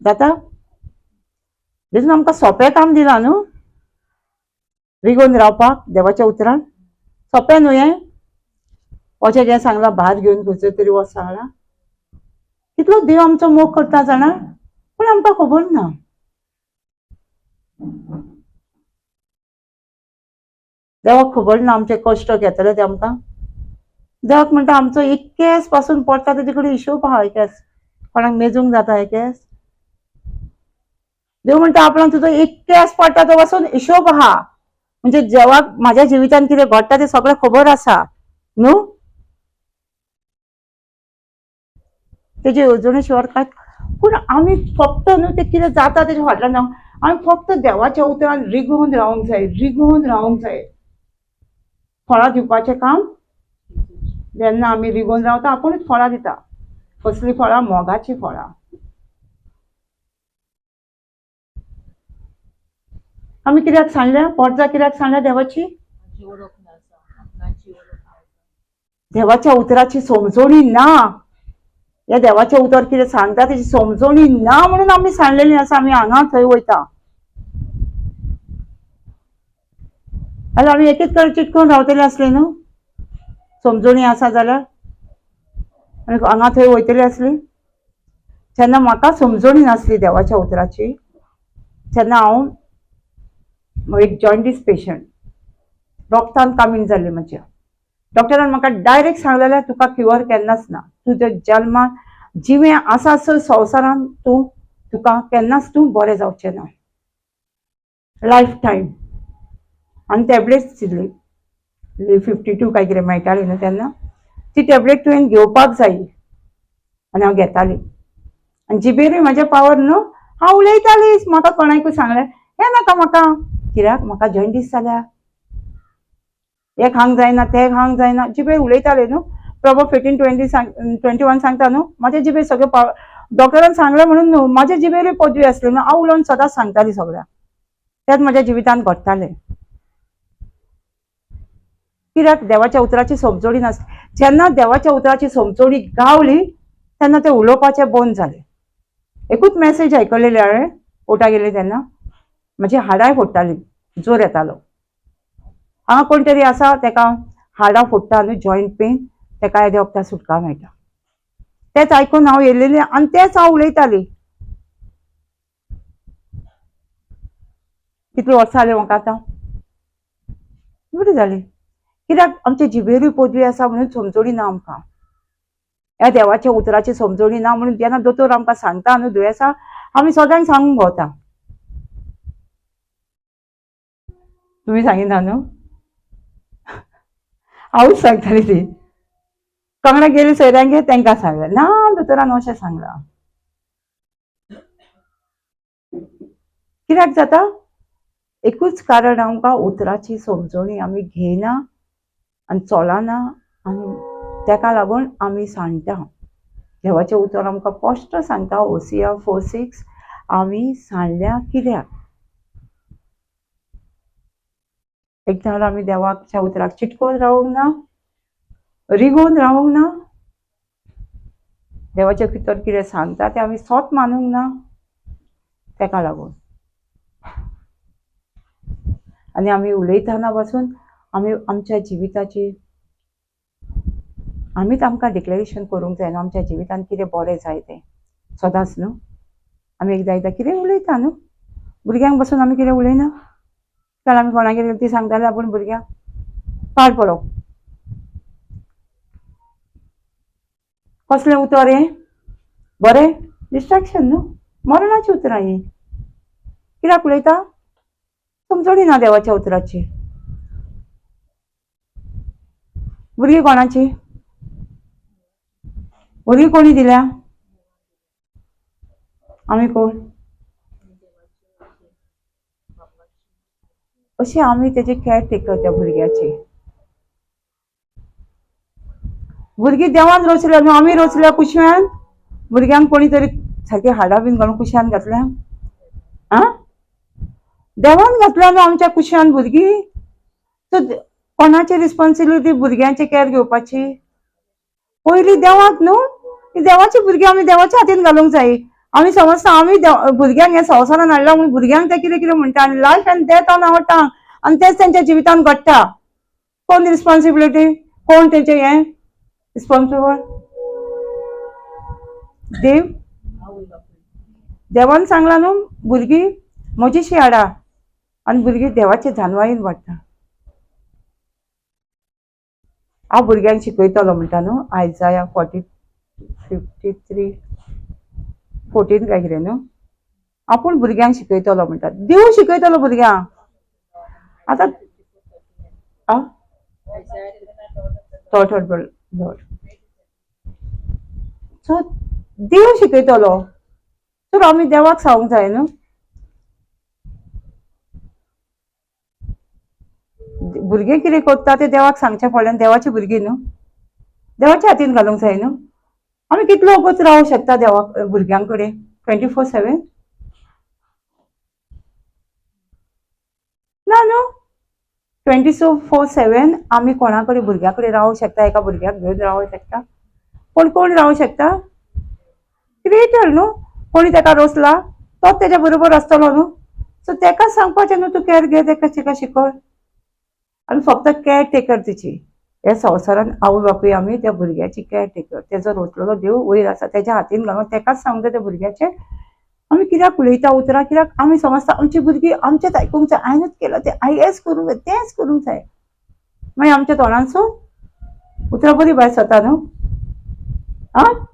जाता देखून आमकां सोंपें काम दिलां न्हू, रिगोवन रावपाक देवाच्या उतरान. सोंपें न्हू हें, अशें जें सांगलां भार घेवन खंयचो तरी वच सांगलां, कितलो देव आमचो मोग करता जाणा, पूण आमकां खबर ना. देवाक खबर ना आमचे कश्ट घेतले ते आमकां. देवाक म्हणटा आमचो एक केस पासून पडटा तेजे कडेन हिशोब आहा, केस कोणाक मेजूंक जाता हे केस. देव म्हणटा आपणाक तुजो एक केस पडटा तो पासून हिशोब आहा, म्हणजे देवाक म्हाज्या जिवितान कितें घडटा तें सगळें खबर आसा न्हू. तेजे येवजणे शिवाय काय, पूण आमी फक्त न्हू तें कितें जाता तेजे फाटल्यान जावं, आमी फक्त देवाच्या उतरान रिगोवन रावंक जाय, रिगोवन रावंक जाय. फळां दिवपाचें काम जेन्ना आमी रिगोवन रावता आपुणूच फळां दिता. कसलीं फळां? मोगाचीं फळां. आमी कित्याक सांडल्या? पोटजा कित्याक सांडल्या देवाची? देवाच्या उतराची समजणी ना. ह्या देवाचें उतर कितें सांगता तेची समजणी ना म्हणून आमी सांडलेली आसा. आमी हांगा थंय वयता जाल्यार आमी एकेच कडेन चिटकून रावतले आसले न्हू. समजणी आसा जाल्यार आमी हांगा थंय वयतली आसली. जेन्ना म्हाका समजणी नासली देवाच्या उतराची तेन्ना हांव एक जॉन्डीस पेशंट, रोगतान कामीण जाल्ली म्हज्या. डॉक्टरान म्हाका डायरेक्ट सांगलेलें तुका क्युअर केन्नाच ना, तुज्या जल्मान जिवें आसा संवसारान तूं तुका केन्नाच तूं बरें जावचें ना, लायफ टायम. आनी टॅबलेट्स दिली 52 काय कितें मेळटाली न्हू तेन्ना, ती टॅबलेट तुवें घेवपाक जाय. आनी हांव घेताली आनी जिबेरूय म्हाज्या पावर न्हू, हांव उलयतालीच. म्हाका कोणाकूय सांगलें हें नाका म्हाका, कित्याक म्हाका जॉन्डीस जाल्या, हें खावंक जायना तें खावंक जायना, जिबेर उलयताले न्हू. प्रभो 15, 21 सांगता न्हू, म्हाज्या जिबेर सगळें पाव डॉक्टरान सांगलें म्हणून न्हू, म्हाज्या जिबेरूय पदवी आसली न्हू, हांव उलोवन सदांच सांगताली सगळ्यांक. तेंच म्हाज्या जिवितान घडटालें. कित्याक देवाच्या उतराची समजणी नासली. जेन्ना देवाच्या उतराची समजणी गावली तेन्ना तें उलोवपाचें बंद जालें. एकूच मॅसेज आयकलेली हांवें कोर्टा गेली तेन्ना, म्हजी हाडांय फोडटाली, जोर येतालो. हांगा कोण तरी आसा तेका हाडां फोडटा न्हू, जॉयंट पेन, तेका येद्या वखदां सुटका मेळटा. तेंच आयकून हांव येयलेलें आनी तेंच हांव उलयताली. कितलीं वर्सां जालीं म्हाका आतां, बरी जाली. कित्याक आमचे जिबेरूय पदवी आसा म्हणून समजणी ना आमकां, ह्या देवाच्या उतराची समजणी ना म्हणून जेन्ना दोतोर आमकां सांगता न्हू दुयेंसां, आमी सगळ्यांक सांगूंक भोंवता. तुमी सांगिना न्हू? हांवूच सांगताली ती. वांगडा गेली सोयऱ्यांगेर तांकां सांगलें ना दोतोरान अशें सांगलां. कित्याक जाता? एकूच कारण, आमकां उतराची समजणी आमी घेयना आनी चलना आनी तेका लागून आमी सांडटा. देवाचें उतर आमकां स्पश्ट सांगता, ओसिया 4:6, आमी सांडल्या कित्याक? एकदां आमी देवाच्या उतराक चिटकोवन रावूंक ना, रिगोवन रावूंक ना, देवाचें उतर कितें सांगता तें आमी सोत मानूंक ना, तेका लागून. आनी आमी उलयतना पासून आमी आमच्या जिविताची आमीच आमकां डिक्लेरेशन करूंक जाय न्हू, आमच्या जिवितान कितें बरें जाय तें सदांच न्हू. आमी एकदां एकदां कितें उलयता न्हू, भुरग्यांक बसून आमी कितें उलयना. काल आमी कोणागेर ती सांगताले आपूण भुरग्यांक पाड पडो, कसलें उतर हें, बरें डिस्ट्रेक्शन न्हू, मरणाची उतरां हीं. कित्याक उलयता? समजणी ना देवाच्या उतराची. भुरगीं कोणाची? भुरगीं कोणी दिल्या? आमी कोण? अशी आमी तेजी केअर टेकर त्या भुरग्याची. भुरगीं देवान रचल्या न्हू, आमी रचल्या कुशव्यान? भुरग्यांक कोणी तरी सारकी हाडां बीन घालून कुशान घातल्या? आं, देवान घातल्या न्हू आमच्या कुशान भुरगीं. सो कोणाची रिस्पॉन्सिबिलिटी भुरग्यांची केअर घेवपाची? पयलीं देवाक न्हू, देवाची भुरगीं आमी देवाच्या हातीन घालूंक जाय. आमी समजता आमी भुरग्यांक ह्या संवसारान हाडला म्हणून भुरग्यांक ते कितें कितें म्हणटा आनी life and death on our tongue, आनी तेच तेंच्या जिवितान घडटा. कोण रिस्पॉन्सिबिलिटी? कोण तेंचे हें रिस्पॉन्सिबल? देव. देवान सांगला न्हू भुरगीं म्हजीशी हाडा आनी भुरगीं देवाचे जानवायेन वाडटा. हांव भुरग्यांक शिकयतलो म्हणटा न्हू, आयजाया 40, 53, 14 काय कितें न्हू, आपूण भुरग्यांक शिकयतलो म्हणटा. देव शिकयतलो भुरग्यांक. आतां आं थोड थोड सो देव शिकयतलो तर आमी देवाक सांगूंक जाय न्हू. भुरगें कितें करता तें देवाक सांगचें पडलें, देवाची भुरगीं न्हू. देवाच्या हातीन घालूंक जाय न्हू. आमी कितलो वगत रावंक शकता देवा भुरग्यां कडेन 24/7? ना न्हू. 24/7 आमी कोणा कडेन भुरग्यां कडेन रावंक शकता? एका भुरग्याक घेवन रावंक शकता? कोण कोण रावंक शकता? क्रिएटर न्हू. कोणी ताका रोसला तोच तेज्या बरोबर आसतलो न्हू. सो तेकाच सांगपाचें न्हू, तूं कॅर घे, तेका तेका शिकय. आमी फक्त कॅर टेकर तिची. ह्या संवसारान आवय बापूय आमी त्या भुरग्याची कॅर टेकर. तेजो रोसलेलो देव वयर आसा, तेज्या हातीन घालून तेकाच सांगता त्या भुरग्याचें. आमी कित्याक उलयता उतरां? कित्याक आमी समजता आमची भुरगीं आमचेच आयकूंक जाय, हांवेंच केलां तें, हांवेंच करूंक जाय, तेंच करूंक जाय. मागीर आमच्या तोंडांसून उतरां बरी भायर सरता न्हू. आं,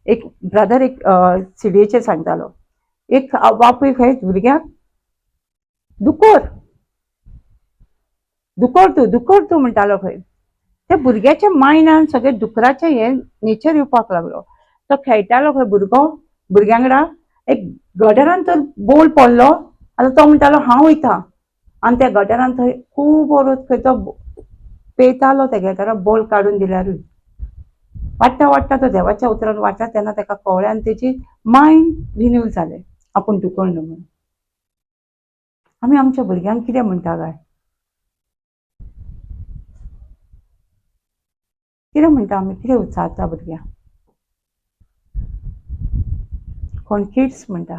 एक ब्रदर एक सिडयेचेर सांगतालो, एक बापूय खंय भुरग्याक दुकोर दुकोर तूं दुकोर तूं म्हणटालो खंय. त्या भुरग्याच्या मायंडान सगळें दुकराचें हें नेचर येवपाक लागलो. तो खेळटालो खंय भुरगो भुरग्यां वांगडा, एक गटरान तर बोल पडलो, आतां तो म्हणटालो हांव वयता. आनी त्या गटरान थंय खूब वरत खंय तो पेतालो, त्या गटरान बोल काडून दिल्यारूय वाडटा वाडटा तो देवाच्या उतरान वाडटा तेन्ना ताका कळ्ळें आनी तेजी मायंड रिन्यू जालें, आपूण दुकोर न्हू म्हणून. आमी आमच्या भुरग्यांक कितें म्हणटा काय? कितें म्हणटा आमी? कितें उच्चारता भुरग्यांक? कोण किड्स म्हणटा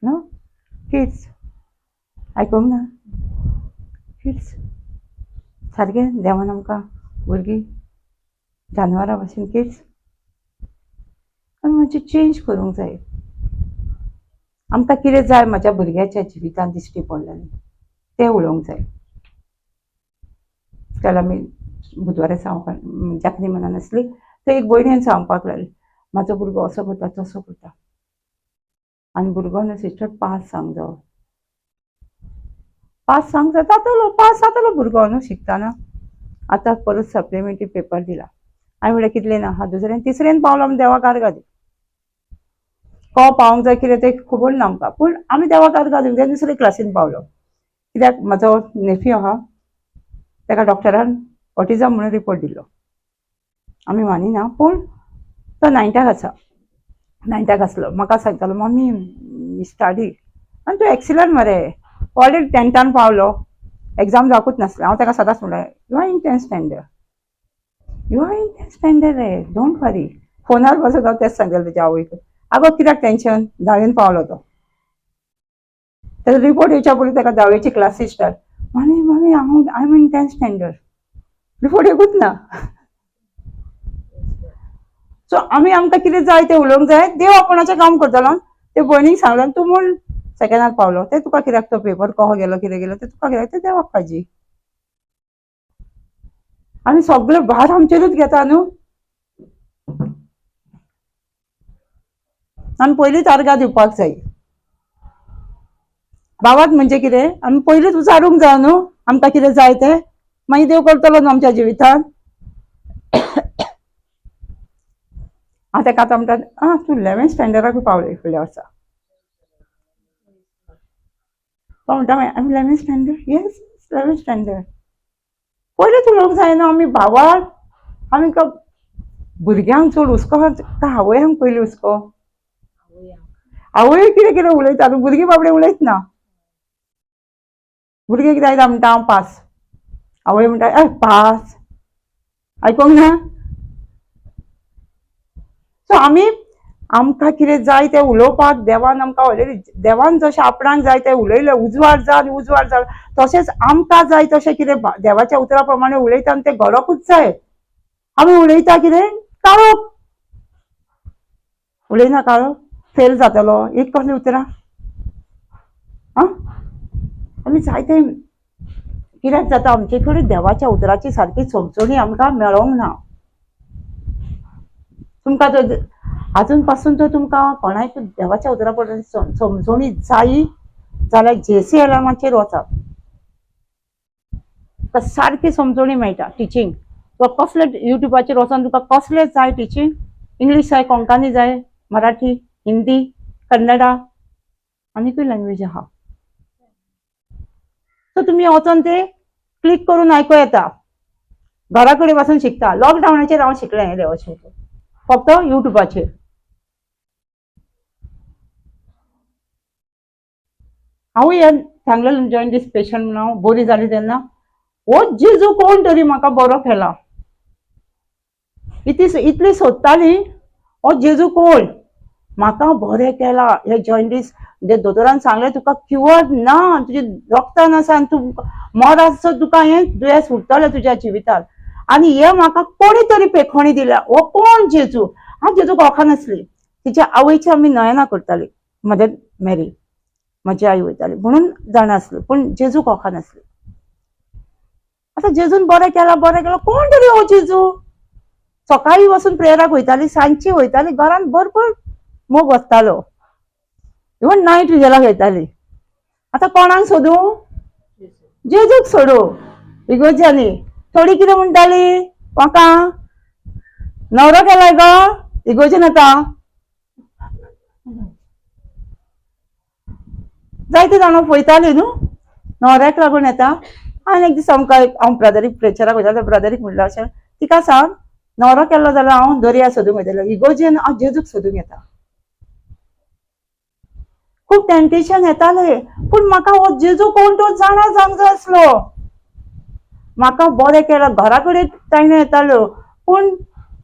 न्हू, किड्स आयकूंक ना? किड्स सारकें देवान आमकां भुरगीं जानवरां भाशेन किड्स. आमी मातशें चेंज करूंक जाय. आमकां कितें जाय म्हाज्या भुरग्याच्या जिवितांत दिश्टी पडलेलें तें उलोवंक जाय. काल आमी बुधवारा सांगपाक जाकनी मनान आसली थंय एक भयणीन सांगपाक लागली, म्हाजो भुरगो असो करता तसो करता, आनी भुरगो न्हू सिस्टर पास सांग जावो, पास सांग जातलो, पास जातलो भुरगो न्हू शिकतना. आतां परत सप्लिमेंटरी पेपर दिला. हांवें म्हणलें कितले ना हा, दुसऱ्यान तिसऱ्यान पावलो आमी देवाक आर्गां दी. को पावोंक जाय कितें तें खबर ना आमकां, पूण आमी देवाक आर्गां दिवंक जाय. दुसरे क्लासीन पावलो कित्याक म्हाजो नेफ्यू आहा ताका डॉक्टरान ऑटिजम म्हणून रिपोर्ट दिल्लो. आमी मानिना, पूण तो नायन्थाक आसा, नायन्थाक आसलो. म्हाका सांगतालो मम्मी स्टडी आनी तूं एक्सिलंट मरे, ऑलरेडी टेंथान पावलो, एग्जाम जावकूच नासलें. हांव ताका सदांच म्हणलें you are in 10th standard, you are in 10th standard रे, don't वरी. फोनार बसत हांव तेंच सांगतालें तेज्या आवयक, आगो कित्याक टेंशन, धावेन पावलो तो. ताजो रिपोर्ट येवच्या पयलीं ताका धावेची क्लासी स्टार्ट. मम्मी मम्मी हांव I am in 10th standard, report येवकूच ना. सो आमी आमकां कितें जाय तें उलोवंक जाय. देव आपणाचें काम करतलो. ते भयणीक सांगलें तूं म्हूण सेकेंडाक पावलो, तें तुका कित्याक तो पेपर कहो गेलो कितें गेलो तें तुका कित्याक, तें देवाक काळजी. आमी सगळे भार आमचेरूच घेता न्हू. आमी पयलींच आर्गां दिवपाक जाय. बाबात म्हणजे कितें, आमी पयलींच विचारूंक जाय न्हू आमकां कितें जाय तें, मागीर देव करतलो न्हू आमच्या जिवितांत. हांव ताका आतां म्हणटा, आं तूं 11th स्टँडर्डाक पावले फुडल्या वर्सा. तो म्हणटा मागीर आमी 11th standard, yes 11th standard. पयलींच उलोवंक जाय न्हू आमी भावार. आमी भुरग्यांक चड हुस्को काय आवयांक पयलीं हुस्को? आवय कितें कितें उलयता, भुरगीं बाबडे उलयत ना. भुरगीं कितें आयता म्हणटा हांव पास, आवय म्हणटा ए पास, आयकूंक ना. सो आमी आमकां कितें जाय तें उलोवपाक देवान आमकां ऑलरेडी, देवान जशें आपणाक जाय तें उलयलें, उजवाड जा आनी उजवाड जालो, तशेंच आमकां जाय तशें कितें देवाच्या उतरा प्रमाणे उलयता आनी तें घडोवकूच जाय. आमी उलयता कितें काळोख, उलयना काळोख, फेल जातलो, एक कसलीं उतरां. आं आमी जायते कित्याक जाता आमचे कडेन देवाच्या उतराची सारकी समजणी आमकां मेळोंक ना. तुमकां जर आजून पासून जर तुमकां कोणाक देवाच्या उतरा बद्दल समजणी जायी जाल्यार जेसी एलामाचेर वचात, तुका सारकी समजणी मेळटा. टिचींग तुका कसले युट्यूबाचेर वचोन तुका कसलें जाय टिचींग, इंग्लीश जाय, कोंकणी जाय, मराठी, हिंदी, कन्नडा, आनीकूय लँग्वेज आहा. सो तुमी वचोन ते क्लिक करून आयको येता. घरा कडेन बसून शिकता. लॉकडावनाचेर हांव शिकलें हें देवाचें उतर फक्त युट्यूबाचेर. हांवूय हें सांगलें जॉयंडीस पेशंट म्हणून हांव बरी जाली तेन्ना हो जेजू कोण तरी म्हाका बरो केला. इतली सोदताली हो जेजू कोण म्हाका बरें केला. हे जॉयंडीस जे दोतोरान सांगलें तुका क्युअर ना, तुजे रक्तान आसा आनी तूं मरासो तुका हें दुयेंस उरतलें तुज्या जिवितान. आनी हे म्हाका कोणी तरी पेखोणी दिल्या. हो कोण जेजू? हांव जेजूक वळखनासली. तिच्या आवयची आमी नयना करताली, मदर मॅरी म्हजी आई वयताली म्हणून जाणा आसली, पूण जेजूक वळखनासली. आतां जेजून बरें केलां बरें केलां, कोण तरी हो जेजू? सकाळी वचून प्रेयराक वयताली, सांजची वयताली, घरान भरपूर मोग वचतालो, इवन नायट विजेलाक वयताली. आतां कोणाक सोदूं? जेजूक सोडूं. इगोर्जांनी थोडी कितें म्हणटाली म्हाका न्हवरो केलाय गो इगोर्जेन आतां. जायते जाणां पळयताली न्हू न्हवऱ्याक लागून येता. आनी एक दीस आमकां हांव ब्रदरीक प्रेचराक वयतालें, ब्रदरीक म्हणलें अशें तिका सांग न्हवरो केल्लो जाल्यार हांव दर्या सोदूंक वयतलें, इगोर्जेन हांव जेजूक सोदूंक येता. खूब टेंटेशन येतालें, पूण म्हाका हो जेजू कोण तो जाणा जावंक जाय आसलो. म्हाका बरें केलां, घरा कडेन ताणें येताल्यो, पूण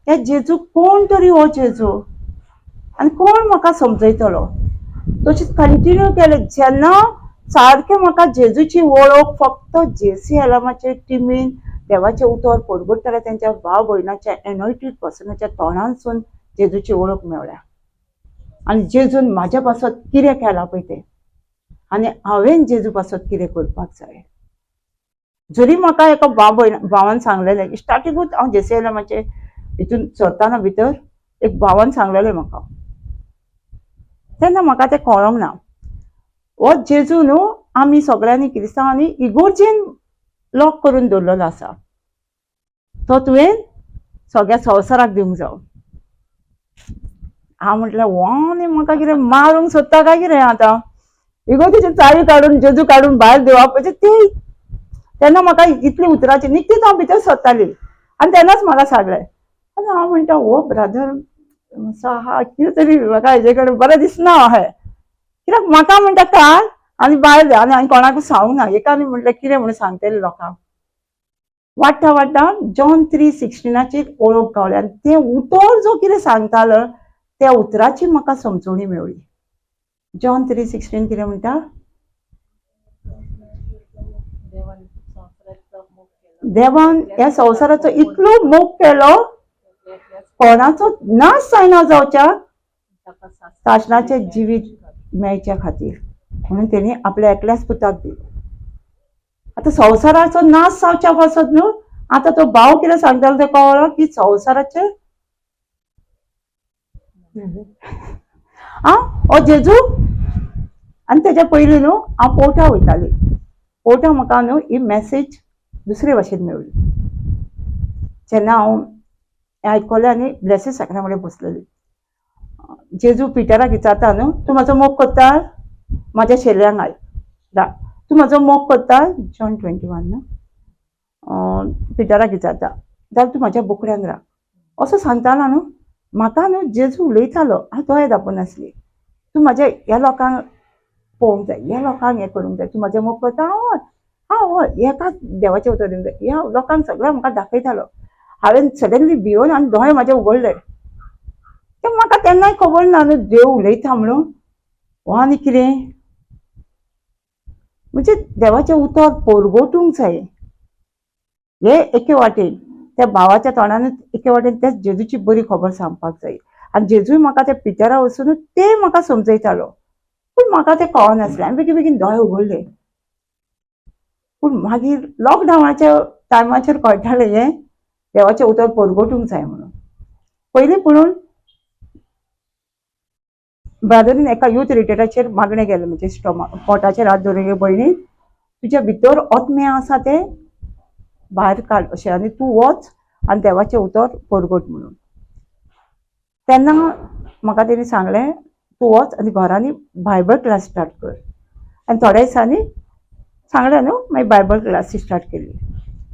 हे जेजू कोण तरी हो जेजू आनी कोण म्हाका समजयतलो. तशेंच कंटिन्यू केलें. जेन्ना सारकें म्हाका जेजूची वळख फक्त जेसी एलामाचे टिमीन देवाचें उतर परगटताले तेंच्या भाव भयणाच्या एनोयटेड पर्सनाच्या तोंडांसून जेजूची वळख मेळ्ळ्या. आनी जेजून म्हाज्या पासत कितें केलां पळय तें, आनी हांवें जेजू पासत कितें करपाक जाय. जरी म्हाका एका भाव भयण भावान सांगलेलें स्टार्टिंगूच हांव जेसी एलामाचे हितून सरतना भितर एक भावान सांगलेलें म्हाका, तेन्ना म्हाका तें कळोंक ना. हो जेजू न्हू आमी सगळ्यांनी क्रिस्तांवांनी इगोर्जेन लॉक करून दवरलेलो आसा, तो तुवें सगळ्या संवसाराक दिवंक जावो. हांव म्हटलें हो आनी म्हाका कितें मारूंक सोदता काय कितें आतां, इगोर्जेची चावी काडून जेजू काडून भायर दिवप ती. तेन्ना म्हाका इतली उतराची निकतीच हांव भितर सोदताली आनी तेन्नाच म्हाका सांगलें. आनी हांव म्हणटा हो ब्रदर असो आहा कितें तरी म्हाका हेजे कडेन बरें दिसना अशें, कित्याक म्हाका म्हणटा काड आनी भायर दी. आनी हांवें कोणाकूच सांगूंक ना. एकाने म्हटलें कितें म्हणून सांगतलें लोकांक. वाडटा वाडटा जॉन 3:16 वळख गावली आनी तें उतर जो कितें सांगतालो त्या उतराची म्हाका समजवणी मेळ्ळी. जॉन 3:16 कितें म्हणटा? देवान ह्या संवसाराचो इतलो मोग केलो कोणाचो नाश जायना जावच्या सासणाचें जिवीत मेळच्या खातीर, म्हणून तेणी आपल्या एकल्याच पुताक दिलो. आतां संवसाराचो नाश जावच्या पासत न्हू, आतां तो भाव कितें सांगतालो तें कळ्ळो की संवसाराचे आं हो जेजू. आनी तेज्या पयलीं न्हू हांव पोवटा वयताली, पोवटा म्हाका न्हू ही मॅसेज दुसरे भाशेन मेळ्ळी. जेन्ना हांव आयकलें आनी ब्लेसीड साक्रा कडेन बसलेली, जेजू पिटराक विचारता न्हू तूं म्हाजो मोग करता, म्हाज्या शेल्यांक आयक, तूं म्हाजो मोग करता, जॉन 21 न्हू, पिटराक विचारता जाल्यार तूं म्हाज्या बोकड्यांक राख असो सांगतालो न्हू. म्हाका न्हू जेजू उलयतालो, हांव दोळे धांपून आसली, तूं म्हाज्या ह्या लोकांक पळोवंक जाय, ह्या लोकांक हें करूंक जाय, तूं म्हाजें मोग करता, हांव हय हांव हय, हेकाच देवाचें उतर दिवंक जाय. ह्या लोकांक सगळ्यांक म्हाका दाखयतालो. हांवें सडनली भिवन आनी दोळे म्हाजे उगडले. ते म्हाका तेन्नाय खबर ना न्हू देव उलयता म्हणून. हो आनी कितें म्हणजे देवाचें उतर परगटूंक जाय. हे एके वाटेन त्या भावाच्या तोंडानूच एके वाटेन त्या जेजूची बरी खबर सांगपाक जाय. आनी जेजूय म्हाका त्या पिटरा वचून ते म्हाका समजयतालो, पूण म्हाका तें कळनासलें. हांवें बेगीन बेगीन दोळे उगडले. पूण मागीर लॉकडावनाच्या टायमाचेर कळटालें हें देवाचें उतर परगटूंक जाय म्हणून. पयलीं पुणून ब्रदरीन एका यूथ रिट्रीटाचेर मागणें केलें, म्हणजे स्टोमा पोटाचेर हात दवरून, भयणी तुज्या भितर आत्मे आसा तें भायर काड अशें, आनी तूं वच आनी देवाचें उतर परगट म्हणून. तेन्ना म्हाका तेणी सांगलें तूं वच आनी घरांनी बायबल क्लास स्टार्ट कर. आनी थोड्या दिसांनी सांगलें न्हू, मागीर बायबल क्लास स्टार्ट केली.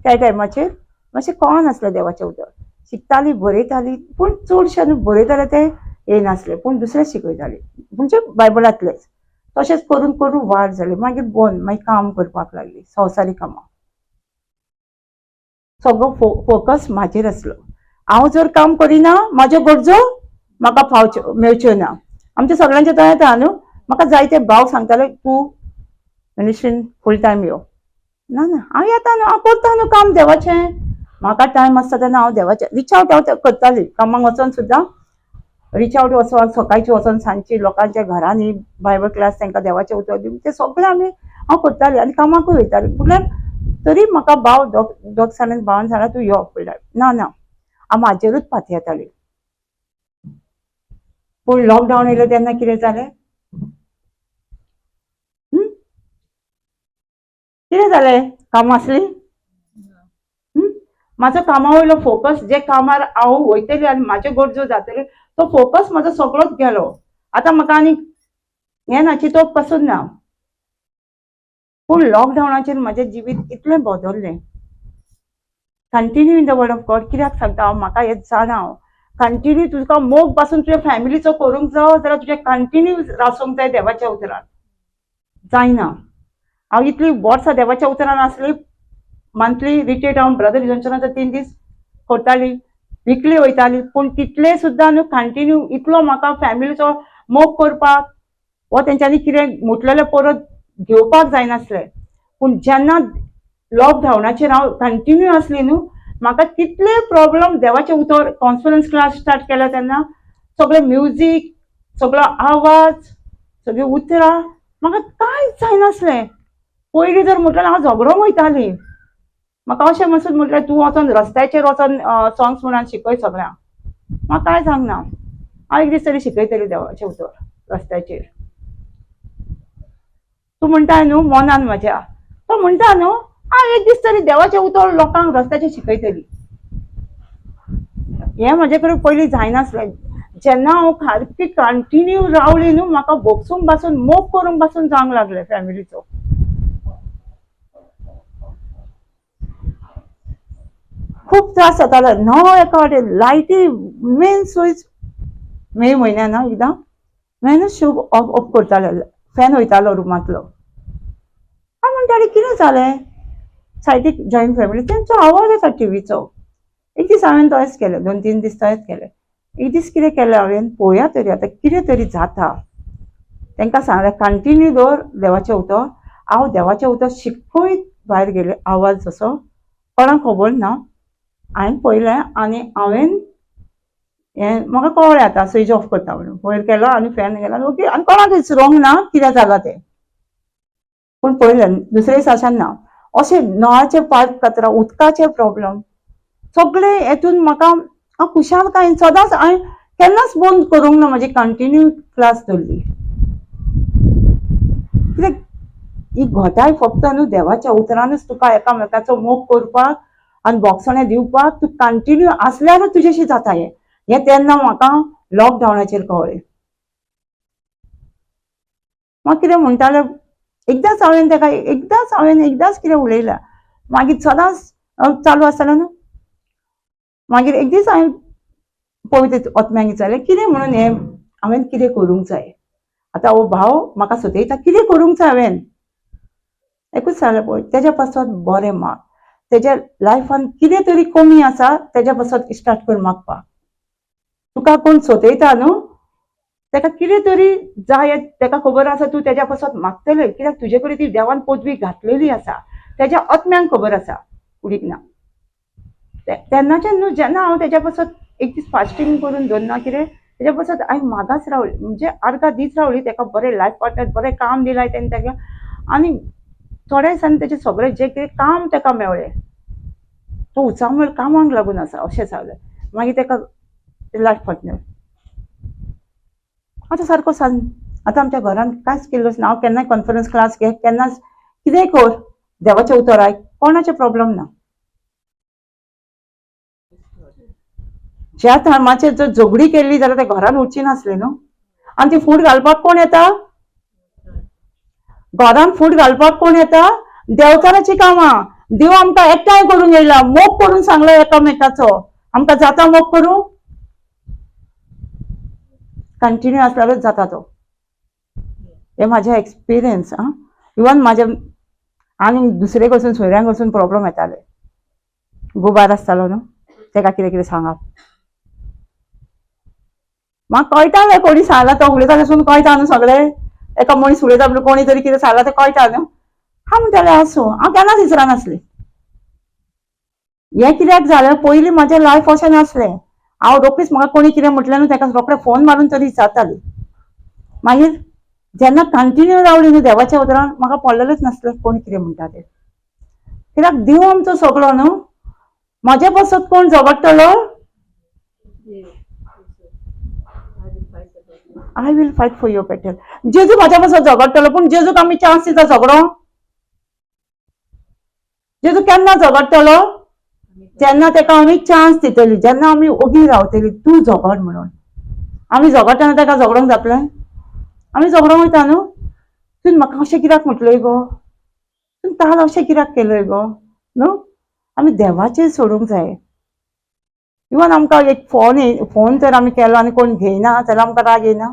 त्या टायमाचेर मातशें कळनासलें देवाचें उतर, शिकताली बरयताली, पूण चडशें न्हू बरयतालें तें येयनासलें, पूण दुसरें शिकयताली म्हणजे बायबलांतलेंच. तशेंच करून करून वाड जाली. मागीर बंद, मागीर काम करपाक लागली, संवसारीक कामां. सगळो फोकस म्हाजेर आसलो. हांव जर काम करिना म्हाज्यो गरजो म्हाका पावच्यो मेळच्यो ना. आमच्या सगळ्यांचे तो येता न्हू, म्हाका जायते भाव सांगताले तूं मिनिस्ट्रीन फूल टायम यो. ना ना, हांव येता न्हू, हांव करता न्हू काम देवाचें, म्हाका टायम आसता तेन्ना हांव देवाचें रिच आवट हांव करताली. कामाक वचोन सुद्दां रिच आवट वचोन सकाळची वचोन सांजची लोकांच्या घरांनी बायबल क्लास तांकां देवाचें उतर दिवन तें सगळें आमी हांव करताली आनी कामाकूय वयताली. म्हणल्यार तरी म्हाका भाव दोग सांगलें, भावान सांगलें तूं यो फूल टायम. ना ना, हांव म्हाजेरूच पातयेताली. पूण लॉकडावन येयलें तेन्ना कितें जालें, कितें जालें, कामां आसलीं, म्हाजो कामा वयलो फोकस जे कामार हांव वयतलें आनी म्हाज्यो गरजो जातल्यो तो फोकस म्हाजो सगळोच गेलो. आतां म्हाका आनी हें ना, चिंतप पासून ना. पूण लॉकडावनाचेर म्हाजें जिवीत इतलें बदल्लें. Continue in the word of God. कित्याक सांगता हांव, म्हाका हें जाणा हांव. कंटिन्यू तुका मोग पासून तुज्या फॅमिलीचो करूंक जावो जाल्यार तुजें कंटिन्यू आसूंक जाय देवाच्या उतरान. जायना. हांव इतली वर्सां देवाच्या उतरान आसली, मंथली रिट्रीट हांव ब्रदर जॉन्सनाचो 3 दीस करताली, विकली वयताली, पूण तितले सुद्दां न्हू कंटिन्यू इतलो म्हाका फॅमिलीचो मोग करपाक वो तेंच्यांनी कितें म्हटलेलें परत घेवपाक जायनासलें. पूण जेन्ना लॉकडावनाचेर हांव कंटिन्यू आसली न्हू, म्हाका तितले प्रॉब्लम देवाचें उतर कॉन्फरन्स क्लास स्टार्ट केल्या तेन्ना सगळें म्युजीक, सगळो आवाज, सगळीं उतरां म्हाका कांयच जायनासलें. पयलीं जर म्हटल्यार हांव झगडोंक वयताली. म्हाका अशें म्हणसून म्हटल्यार तूं वचोन रस्त्याचेर वचोन सॉंग्स म्हणून शिकय सगळ्यांक. म्हाका कांय सांगना, हांव एक दीस तरी शिकयतली देवाचें उतर रस्त्याचेर. तूं म्हणटा न्हू मनान म्हज्या, तो म्हणटा न्हू हांव एक दीस तरी देवाचें उतर लोकांक रस्त्याचेर शिकयतली. हें म्हजे कडेन पयलीं जायनासलें. जेन्ना हांव सारकी कंटिन्यू रावली न्हू, म्हाका भोगसूंक पासून मोग करूंक पासून जावंक लागलें फॅमिलीचो. खूब त्रास जातालो. न्हय एका वाटेन लायटी मेन स्विच मे म्हयन्यान एकदां मेनूच शुभ ऑफ ऑफ करताले, फॅन वयतालो रुमांतलो. हांव म्हणटालें कितें जालें, सायडीक जॉयंट फॅमिली, तेंचो आवाज येता टिवीचो. एक दीस हांवें तोच केलें, 2-3 दीस तोच केलें. एक दीस कितें केलें हांवें, पळोवया तरी आतां कितें तरी जाता. तांकां सांगलें कंटिन्यू दवर देवाचें उतर. हांव देवाचें उतर शिकयत भायर गेलें. आवाज जसो कोणाक खबर ना, हांवें पळयलें आनी हांवें हें म्हाका कळ्ळें आतां स्विच ऑफ करता म्हणून. वयर केलो आनी फॅन गेलो, ओके, आनी कोणाक विसरूंक ना कितें जालां तें, पूण पळयलें दुसरे दीस अशें ना. अशें नळाचे पायप कातरा, उदकाचे प्रॉब्लम सगळे हेतून म्हाका हांव खुशालकायेन सदांच हांवें केन्नाच बंद करूंक ना, म्हाजी कंटिन्यू क्लास दवरली. कित्याक ही घटाय फक्त न्हू देवाच्या उतरानूच तुका एकामेकाचो मोग करपाक आनी बोगसणें दिवपाक तूं कंटिन्यू आसल्यारूच तुजेशी जाता हें. हें तेन्ना म्हाका लॉकडावनाचेर कळ्ळें. म्हाका कितें म्हणटालें, एकदांच हांवें ताका एकदांच हांवें एकदांच कितें उलयलां, मागीर सदांच चालू आसतालें न्हू. मागीर एक दीस हांवें पवित्र आत्म्याक विचारलें कितें म्हणून हें हांवें कितें करूंक जाय, आतां हो भाव म्हाका सतयता, कितें करूंक जाय हांवें. एकूच सांगलें पळय, तेज्या पासत बरें माग, तेज्या लायफान कितें तरी कमी आसा तेज्या पासत स्टार्ट कर मागपाक. तुका कोण सतयता न्हू, तेका कितें तरी जाय, तेका खबर आसा तूं तेज्या पासत मागतलें, कित्याक तुजे कडेन ती देवान पदवी घातलेली आसा, तेज्या आत्म्यांक खबर आसा, कुडीक ना. तेन्नाच्यान न्हू जेन्ना हांव तेज्या पासत एक दीस फास्टींग करून दवरना कितें, तेज्या पासत हांवें मागास रावली, म्हणजे आर्गां दीत रावली तेका बरें लायफ पार्टनर, बरें काम दिलां तेणें तेका, आनी थोड्या दिसांनी तेजें सगळें जें कितें काम तेका मेळ्ळें, तो उचांबळ कामाक लागून आसा अशें जालें. मागीर तेका लायफ पार्टनर आतां सारको सांग. आतां आमच्या घरान कांयच केल्लोच ना. हांव केन्नाय कॉन्फरन्स क्लास घे, केन्नाच कितेंय कर, देवाचें उतर आयक, कोणाचें प्रॉब्लम ना. ज्या टायमाचेर जर झगडी केल्ली जाल्यार ते घरान उरची नासली न्हू. आनी ती फूड घालपाक कोण येता, घरान फूड घालपाक कोण येता, देवचाराची कामां. देव आमकां एकठांय करूंक येयला, मोग करूंक सांगला एकामेकाचो. आमकां जाता मोग करूं? कंटिन्यू आसल्यारूच जाता तो. हे म्हाजे एक्सपिरियन्स. आं, इवन म्हाजे आनी दुसरे कडसून सोयऱ्यां कडसून प्रॉब्लम येताले. गोबार आसतालो न्हू, तेका कितें कितें सांगप म्हाका कळटालें. कोणी सांगलां तो उलयता आसून कळटा न्हू सगळें. एका मनीस उलयता म्हणून कोणी तरी कितें सांगलां तें कळटा न्हू. हांव म्हणटालें आसूं, हांव केन्नाच विसरनासलें. हें कित्याक जालें, पयलीं म्हाजें लायफ अशें नासलें. हांव रोखडीच म्हाका कोणी कितें म्हटलें न्हू तेका रोखडें फोन मारून तरी विचारताली. मागीर जेन्ना कंटिन्यू रावली न्हू देवाच्या उतरान, म्हाका पडलेलेंच नासलें कोण कितें म्हणटा तें. कित्याक देव आमचो सगळो न्हू. म्हाजे पासत कोण झगडटलो? I will fight for your battle. जेजू म्हाज्या पासत झगडटलो, पूण जेजूक आमी चान्स दिता झगडो? जेजू केन्ना झगडटलो? जेन्ना तेका आमी चान्स दितली, जेन्ना आमी ओगी रावतली, तूं झगड म्हणून. आमी झगडटना तेका झगडोंक जातलें? आमी झगडोंक वयता न्हू. तुवें म्हाका अशें कित्याक म्हटलंय गो, तुवें ताल अशें कित्याक केलंय गो न्हू. आमी देवाचेर सोडूंक जाय. इवन आमकां एक फोन फोन जर आमी केलो आनी कोण घेयना जाल्यार आमकां राग येयना?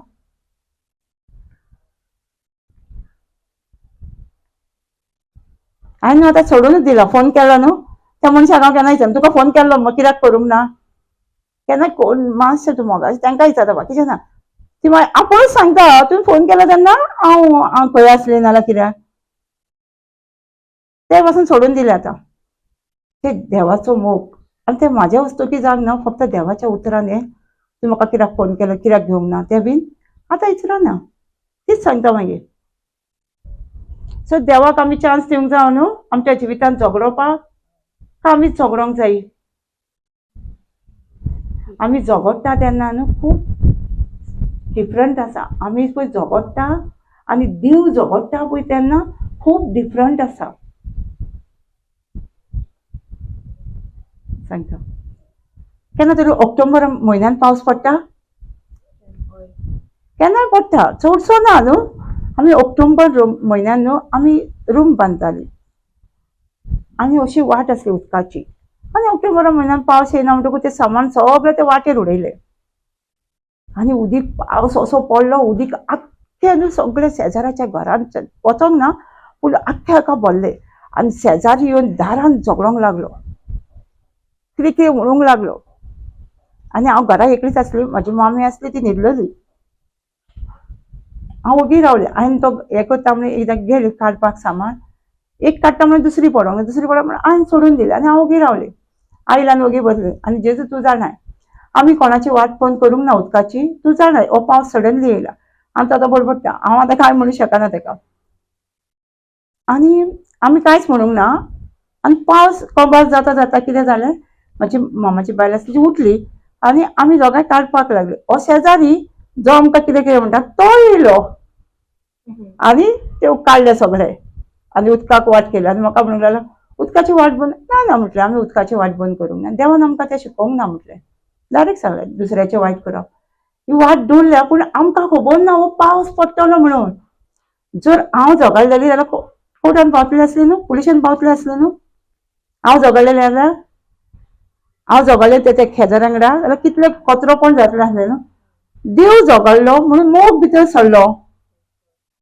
हांवें न्हू आतां सोडूनच दिला. फोन केलो न्हू त्या मनशाक हांव केन्ना विचारना तुका फोन केल्लो मग कित्याक करूंक ना. केन्ना कोण मातशें तूं मोगाचें तांकां विचारता, बाकीचें ना. ती मागीर आपूणच सांगता तुवें फोन केलो तेन्ना हांव हांव खंय आसलें नाल्यार कित्याक. ते पासून सोडून दिलें आतां. ते देवाचो मोग आनी ते म्हाज्या वस्तुकी जावंक ना, फक्त देवाच्या उतरान. हें तूं म्हाका कित्याक फोन केलो, कित्याक घेवंक ना तें बीन आतां विचारना, तीच सांगता मागीर. सो देवाक आमी चान्स दिवंक जाय न्हू आमच्या जिवितांत झगडोवपाक, काय आमी झगडोंक जाय? आमी झगडटा तेन्ना न्हू खूब डिफरंट आसा. आमी पळय झगडटा आनी देव झगडटा पळय तेन्ना खूब डिफरंट आसा. सांगता, केन्ना तरी ऑक्टोबर म्हयन्यान पावस पडटा, केन्नाय पडटा, चडसो ना न्हू. आमी ऑक्टोबर म्हयन्यान न्हू आमी रूम बांदताली आनी अशी वाट आसली उदकाची. आनी ऑक्टोबर म्हयन्यान पावस येयना म्हणटकूच तें सामान सगळें ते वाटेर उडयलें आनी उदीक पावस असो पडलो, उदीक आख्खें न्हू सगळें शेजाराच्या घरांत वचोंक ना पूण आख्खें हाका भरलें. आनी शेजारी येवन दारान झगडोंक लागलो, कितें कितें म्हणूंक लागलो. आनी हांव घरा एकलीच आसली, म्हाजी मामी आसली ती न्हिदलेली. हांव ओगी रावलें. हांवें तो हें करता म्हणून एकदां गेली काडपाक सामान, एक काडटा म्हणून दुसरी पडोंक, दुसरी पडोंक म्हणून हांवें सोडून दिलें आनी हांव ओगी रावलें. आयला आनी ओगी बसलें. आनी जेजू तूं जाणाय आमी कोणाची वाट पळोवन करूंक ना उदकाची, तूं जाणाय हो पावस सडनली येयला आनी तो आतां बडबडटा, हांव आतां कांय म्हणूंक शकना तेका. आनी आमी कांयच म्हणूंक ना. आनी पावस कबार जाता जाता कितें जालें, म्हाजी मामाची बायल आसली ती उठली आनी आमी दोगांय काडपाक लागली. हो शेजारी जो आमकां कितें कितें म्हणटा तो येयलो आनी ते काडले सगळे आनी उदकाक वाट केली. आनी म्हाका म्हणूंक लागलो उदकाची वाट बंद ना ना म्हटलें, आमी उदकाची वाट बंद करूंक ना, देवान आमकां तें शिकोवंक ना म्हटलें. डायरेक्ट सांगलें दुसऱ्याचें वायट करप, ही वाट दवरल्या पूण आमकां खबर ना हो पावस पडटलो म्हणून. जर हांव झगडलेली जाल्यार कोर्टान पावतलें आसलें न्हू, पुलिशेन पावतलें आसलें न्हू. हांव झगडलेलें जाल्यार, हांव झगडलें ते शेजाऱ्या वांगडा जाल्यार कितलें कचरो पण जातलें आसलें न्हू. देव झगडलो म्हणून मोग भितर सरलो,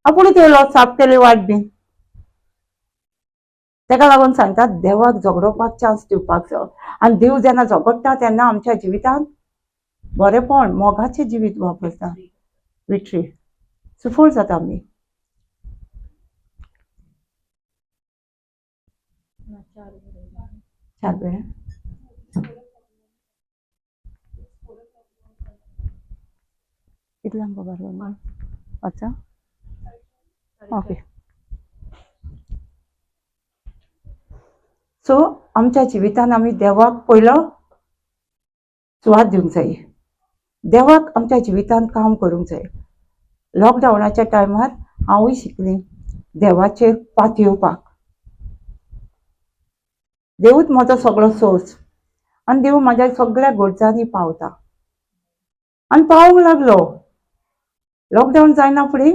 आपूण येयलो साफ केली वाट बीन. तेका लागून सांगतात देवाक झगडोवपाक चान्स दिवपाक जाय. आनी देव जेन्ना झगडटा तेन्ना आमच्या जिवितांत बरेंपण मोगाचें जिवीत वापरता, विक्ट्री सुफळ जाता आमी. चार वेळ कितल्यांक खबर पांचा? ओके. सो आमच्या जिवितान आमी देवाक पयलो सुवात दिवंक जाय, देवाक आमच्या जिवितान काम करूंक जाय. लॉकडावनाच्या टायमार हांवूय शिकलें देवाचेर पातयेवपाक. देवूच म्हजो सगळो सोर्स आनी देव म्हाज्या सगळ्या गरजांनी पावता आनी पावूंक लागलो. लॉकडावन जायना फुडें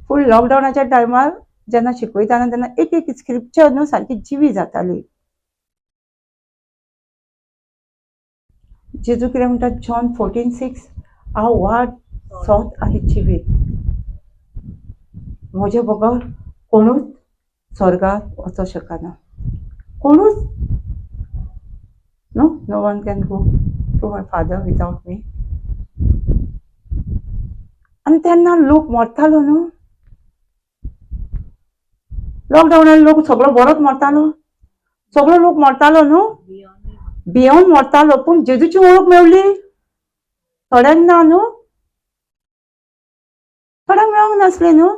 फूल लॉकडावनाच्या टायमार जेन्ना शिकयताना तेन्ना एक एक स्क्रिप्चर न्हू सारकी जिवी जाताली. जेजू कितें म्हणटा जॉन 14:6, हांव वाट सोत आनी जिवीत, म्हजे बगर कोणूच स्वर्गार वचोंक शकना, कोणूच. No, no one can go to my father without me. आनी तेन्ना लोक मरतालो न्हू, लॉकडावनान लोक सगळो बरोच मरतालो, सगळो लोक मरतालो न्हू, भियोन मरतालो. पूण जेजूची वळख मेवली थोड्यांक ना न्हू, थोड्यांक मेळोंक नासलें न्हू,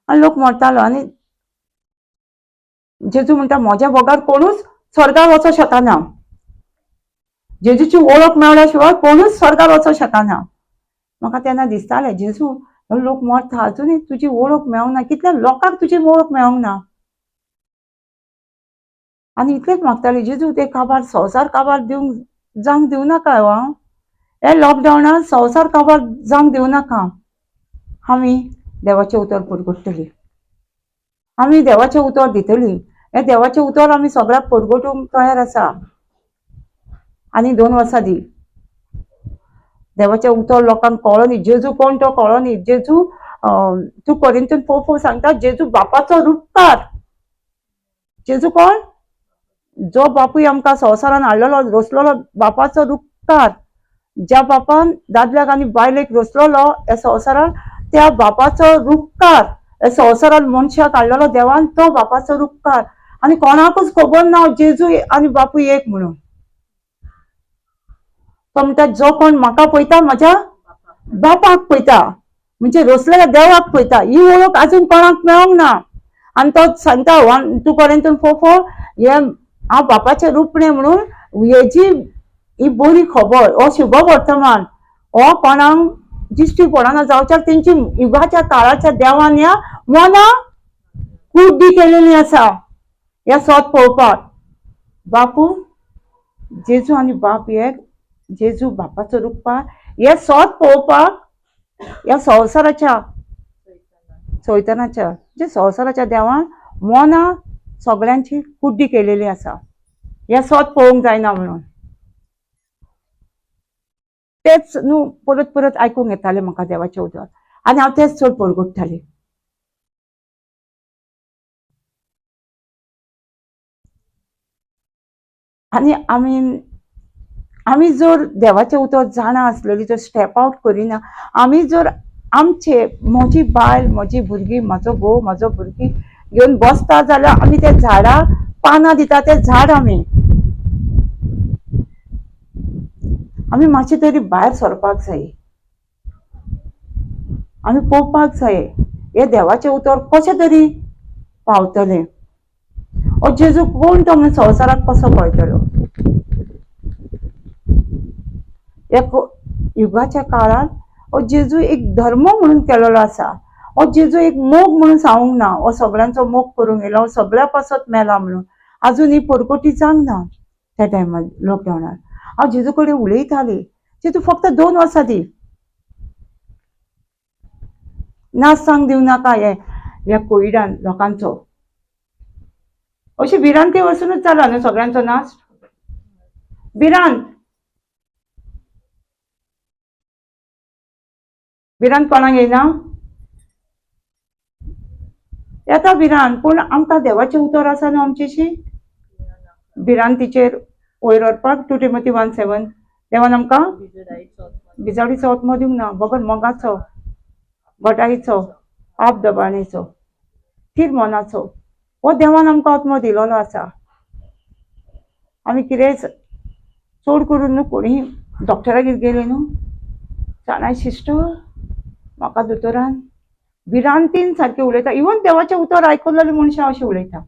आनी लोक मरतालो. आनी जेजू म्हणटा म्हज्या बगर कोणूच स्वर्गार वचोंक शकना, जेजूची वळख मेळ्ळ्या शिवाय कोणूच स्वर्गार वचोंक शकना. म्हाका तेन्ना दिसतालें जेजू लोक मरता अजुनूय तुजी वळख मेळोंक ना, कितल्या लोकांक तुजी वळख मेळोंक ना. आनी इतलेंच मागतालें जेजू ते काबार संवसार काबार दिवंक जावंक दिवं नाका, हांव हे लॉकडावनान संवसार काबार जावंक दिवं नाका. आमी देवाचें उतर परगटतली, आमी देवाचें उतर दितली, हें देवाचें उतर आमी सगळ्याक परगटूंक तयार आसा. आनी 2 वर्सां दी देवाचें उतर लोकांक कळो न्ही, जेजू कोण तो कळो न्ही. जेजू तूं कोरिंथीयन 4:4 सांगता जेजू बापाचो रुपकार. जेजू कोण? जो बापूय आमकां संवसारान हाडलेलो रचलेलो बापाचो रुपकार, ज्या बापान दादल्याक आनी बायलेक रचलेलो ह्या संवसारान, त्या बापाचो रुपकार ह्या संवसारान मनशाक हाडलेलो देवान, तो बापाचो रुपकार. आनी कोणाकूच खबर ना जेजू आनी बापूय एक म्हणून. तो म्हणटा जो कोण म्हाका पळयता म्हज्या बापाक पळयता, म्हणजे रचलेल्या देवाक पळयता. ही वळख अजून कोणाक मेळोंक ना. आनी तो सांगता 1-2 कोरिंथीयन 4:4 हे हांव बापाचें रुपणें म्हणून हेजी ही बरी खबर, हो शुभ वर्तमान हो कोणाक दिश्टी पडना जावच्याक तेंची युगाच्या काळाच्या देवान ह्या मना कुड्डी केलेली आसा ह्या सोद पळोवपाक. बापू जेजू आनी बाप एक, जेजू बापाचो रुपा हे सोद पळोवपाक ह्या संवसाराच्या सैतानाच्या म्हणजे संवसाराच्या देवान मना सगळ्यांची कुड्डी केलेली आसा, हे सोद पळोवंक जायना म्हणून. तेच न्हू परत परत आयकूंक येतालें म्हाका देवाचें उतर, आनी हांव तेच चड परगटतालें. आनी आमी आमी जर देवाचें उतर जाणा आसलेली जर स्टेप आवट करिना, आमी जर आमचे म्हजी बायल म्हजी भुरगीं म्हजो घोव म्हजो भुरगीं घेवन बसता जाल्यार आमी त्या झाडाक पानां दिता, तें झाड आमी आमी मातशें तरी भायर सरपाक जाय, आमी पळोवपाक जाय हें देवाचें उतर कशें तरी पावतलें. हो जेजू कोण तो म्हणून संवसाराक कसो कळटलो? ह्या युगाच्या काळार हो जेजू एक धर्म म्हणून केलेलो आसा, हो जेजू एक मोग म्हणून सांगूंक ना, हो सगळ्यांचो मोग करूंक येयला, हो सगळ्या पासत मेला म्हणून अजून ही परकोटी जावंक ना. त्या टायमार लॉकडावनार हांव जेजू कडेन उलयताली, जेजू फक्त 2 वर्सां दी, नाच सांग दिवं नाका हे ह्या कोविडान लोकांचो, अशी भिरांती वचूनच जाला न्हू सगळ्यांचो नाच, भिरांत भिरांत कोणाक येयना, येता भिरांत, पूण आमकां देवाचें उतर आसा न्हू आमचेशी भिरांतीचेर वयर व्हरपाक. 2 Timothy 1:7 देवान आमकां बिजाडीचो आत्मो दिवंक ना, बगर मोगाचो, घटाईचो, आप दबाणेचो, थीर मनाचो, हो देवान आमकां आत्मो दिलोलो आसा. आमी कितेंच चड करून न्हू कोणी डॉक्टरागेर गेले न्हू, जाणाय सिस्टर म्हाका दोतोरान भिरांतीन सारकें उलयता, इवन देवाचें उतर आयकलेलें मनशां अशें उलयता.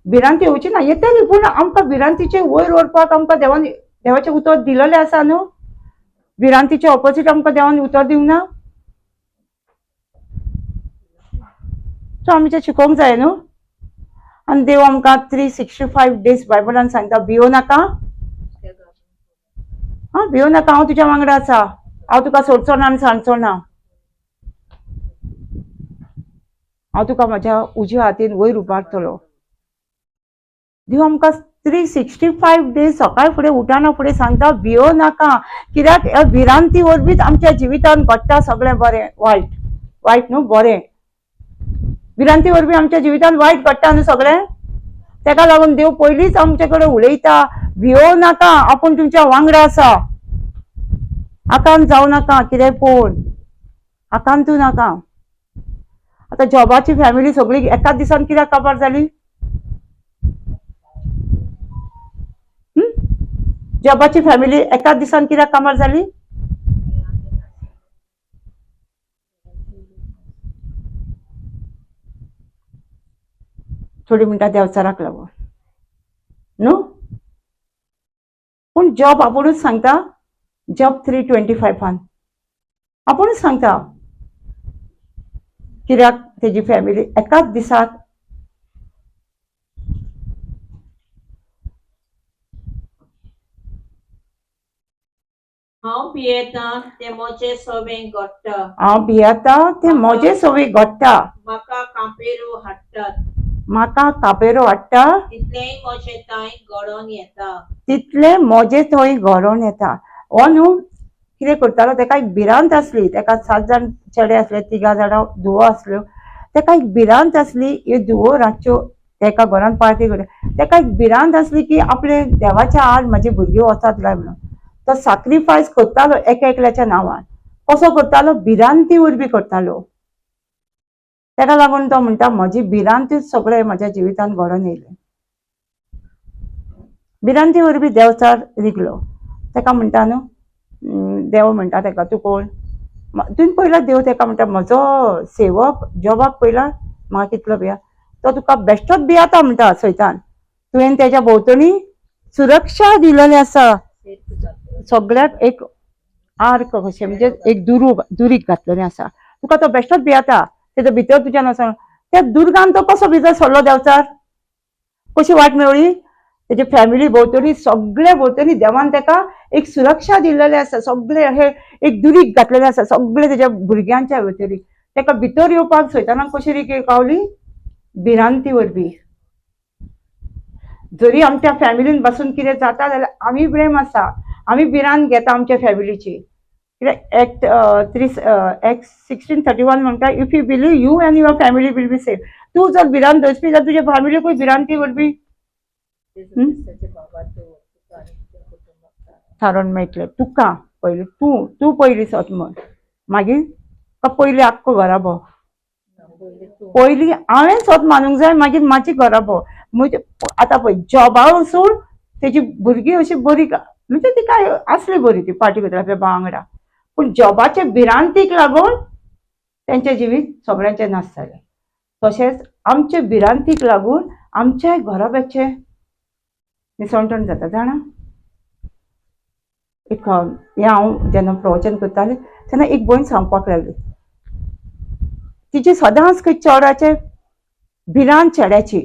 भिरांती येवची ना, येतली, पूण आमकां भिरांतीचे वयर व्हरपाक आमकां देवान देवाचें उतर दिलेलें आसा न्हू, भिरांतीचे ऑपोजीट आमकां देवान उतर दिवंक ना, सो आमी तें शिकोवंक जाय न्हू. आनी देव आमकां 365 डेज बायबलान सांगता भियो नाका, हां भियो नाका, हांव तुज्या वांगडा आसा, हांव तुका सोडचो ना आनी सांडचो ना. हांव तुका म्हज्या उजव्या हातीन वयर उबारतलो. देव आमकां 365 डेज सकाळ फुडें उठना फुडें सांगता भियो नाका, कित्याक ह्या भिरांती वरवींच आमच्या जिवितांत घडटा सगळें बरें वायट, वायट न्हू बरें. भिरांती वरवीं आमच्या जिवितांत वायट घडटा न्हू सगळें. तेका लागून देव पयलींच आमचे कडेन उलयता, भियो नाका, आपूण तुमच्या वांगडा आसा, आकांत जावं नाका, कितेंय पळोवन आकांतू नाका. आतां जॉबाची फॅमिली सगळी एकाच दिसान कित्याक काबार जाली? जॉबाची फॅमिली एकाच दिसान कित्याक काबार जाली? थोडी म्हणटा देंवचाराक लागून न्हू, पूण जॉब आपुणूच सांगता, जॉब 3:25 आपुणूच सांगता कित्याक तेजी फॅमिली एकाच दिसाक. हांव भियेता तें म्हजें सवें घडटा, हांव भियेता तें म्हजें सवें घडटा, म्हाका कांपेरो हाडटात, म्हाका कापेरो हाडटा, तितलेंय म्हजें थंय घडोवन येता, तितलें म्हजें थंय घडोवन येता. हो न्हू कितें करतालो, तेका एक भिरांत आसली, तेका 7 जाण चेडे आसले, 3 जाणां धुवो आसल्यो, तेका एक भिरांत आसली ह्यो धुवो रातच्यो तेका घरान पार्टी करता, तेका एक भिरांत आसली की आपले देवाच्या आड म्हाजी भुरगीं वचत काय म्हणून. तो सॅक्रिफायस करतालो एक एकल्याच्या नांवान. कसो करतालो? भिरांती वरवीं करतालो. तेका लागून तो म्हणटा म्हजी भिरांतीच सगळें म्हज्या जिवितांत घडोवन येयलें. भिरांती वरवीं देंवचार रिगलो. तेका म्हणटा न्हू देव म्हणटा तेका तूं कोण, तुवें पयला देव तेका म्हणटा म्हजो सेवक जॉबाक पयला म्हाका कितलो भिया, तो तुका बेश्टोच भियाता म्हणटा सैतान, तुवें तेज्या भोंवतणी सुरक्षा दिलेली आसा, सगळ्याक एक आर्क कशें म्हणजे एक दुरीग घातलेलें आसा, तुका तो बेश्टोच भियाता, तेजो भितर तुज्यान वचोन. त्या दुर्गान तो कसो भितर सरलो देंवचार, कशी वाट मेवळी? तेजे फॅमिली भोंवतणी सगळे भोंवतणी देवान तेका एक सुरक्षा दिलेली आसा, सगळे हे एक दुरीग घातलेलें आसा सगळे तेज्या भुरग्यांच्या भोंवतणी. तेका भितर येवपाक सैतानाक कशी रीग पावली? भिरांती वरवीं. जरी आमच्या फॅमिलीन बसून कितें जाता जाल्यार आमी ब्लेम आसा, आमी भिरांत घेता आमच्या फॅमिलीची. कित्याक एक्ट एक्ट 16:31 म्हणटा if you believe you and your family will be safe. तूं जर भिरांत दसपी जाल्यार तुज्या फॅमिलीकूय भिरांती वरवीं थारोवन मेळटलें तुका. पयलीं तूं तूं पयलीं सत म्हण, मागीर पयलीं आख्खो घराबो, पयलीं हांवें सत मानूंक जाय, मागीर म्हाजी घराबो. म्हणजे आतां पळय जॉबा वचून तेजी भुरगीं अशी बरी म्हणजे ती काय आसली बरी, ती पार्टी करताली आपल्या भावा वांगडा, पूण जॉबाचे भिरांतीक लागून तेंचें जिवीत सगळ्यांचें नाश जालें. तशेंच आमचे भिरांतीक लागून आमच्याय घराब्याचें निसणटण जाता जाणा. एक हें हांव जेन्ना प्रवचन करतालें तेन्ना एक भयण सांगपाक लागली, तिची सदांच खंय चेड्याचे भिरांत, चेड्याची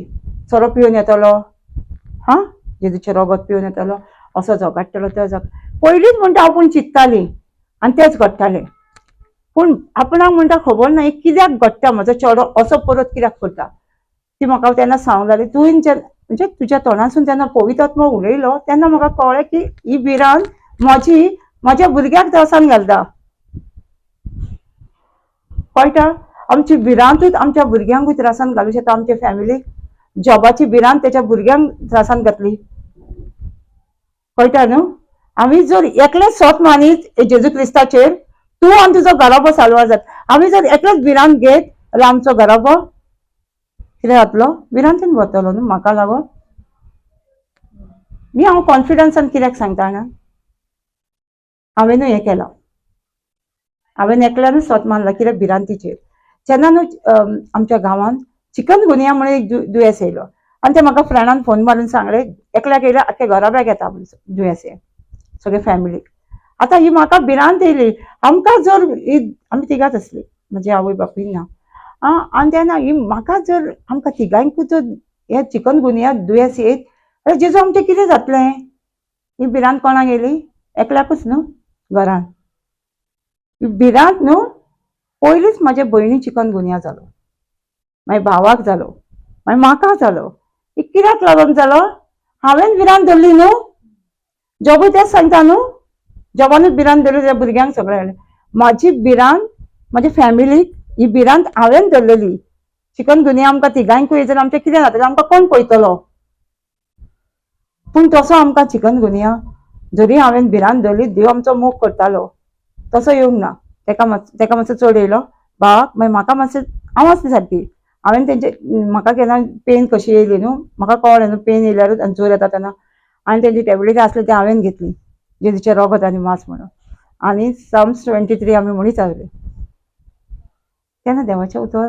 सोरो पिवन येतलो, हां जेजूचें रगत पिवन येतलो, असो झगडटलो तो झग, पयलींच म्हणटा आपूण चिंत्ताली आनी तेंच घडटालें. पूण आपणाक म्हणटा खबर ना कित्याक घडटा, म्हजो चेडो असो परत कित्याक करता. ती म्हाका तेन्ना सांगूंक लागली, तुवें म्हणजे तुज्या तोंडासून जेन्ना पवित्र उलयलो तेन्ना म्हाका कळ्ळें की ही भिरांत म्हजी म्हज्या भुरग्याक त्रासान घालता. कळटा? आमची भिरांतूच आमच्या भुरग्यांकूय त्रासान घालूं शकता. आमच्या फॅमिलीक जॉबाची भिरांत तेच्या भुरग्यांक त्रासान घातली. कळटा न्हू? आमी जर एकलेच सोत मानीत जेजू क्रिस्ताचेर, तूं आनी तुजो घराबो साल्वार जाता. आमी जर एकलेच भिरांत घेत जाल्यार आमचो घराबो कितें जातलो? भिरांतीन वतलो न्हू. म्हाका लागून मी हांव कॉन्फिडन्सान कित्याक सांगता जाणा, हांवेनूय हें केलां, हांवें एकल्यानूच सोत मानला कित्याक भिरांतीचेर. जेन्ना न्हू आमच्या गांवांत चिकन गुनिया म्हणून एक दुयेंस येयलो आनी ते म्हाका फ्रेंडान फोन मारून सांगलें एकल्याक येयल्यार आख्खे घराब्याक येता म्हणून दुयेंस हें सगळे फॅमिलीक. आतां ही म्हाका भिरांत येयली, आमकां जर ही आमी तिगांच आसली, म्हजी आवय बापूय ना, आं, आनी तेन्ना ही म्हाका जर आमकां तिगांकूच जर हें चिकन गुनिया दुयेंस येयत जाल्यार जेजू आमचें कितें जातलें? ही भिरांत कोणाक येयली? एकल्याकूच न्हू घरान. ही भिरांत न्हू पयलींच म्हाजे भयणी चिकन गुनिया जालो, मागीर भावाक जालो, मागीर म्हाका जालो. एक कित्याक लागून जालो? हांवें भिरांत धरली न्हू. जॉबूय तेंच सांगता न्हू, जॉबानूच भिरांत धरली त्या भुरग्यांक सगळें जालें. म्हाजी भिरांत म्हाज्या फॅमिलीक ही भिरांत हांवें धरलेली. चिकनगुनिया आमकां तिगांकूय येत जाल्यार आमचें कितें जातलें, आमकां कोण पळयतलो? पूण तसो आमकां चिकनगुनिया जरी हांवें भिरांत धरली, देव आमचो मोग करतालो, तसो येवंक ना. तेका मातसो चड येयलो भावाक, मागीर म्हाका मातशें हांव आसलें सारकी. हांवें तेंचे म्हाका केन्ना पेन कशी येयली न्हू, म्हाका कळ्ळें न्हू पेन येयल्यारूच आनी जोर येता तेन्ना. आनी तेंची टॅबलेट आसली ते हांवें घेतली, जेजूचें रोगत आनी मांस म्हणून. आनी Psalms 23 आमी म्हणीत आसले. तेन्ना देवाचें उतर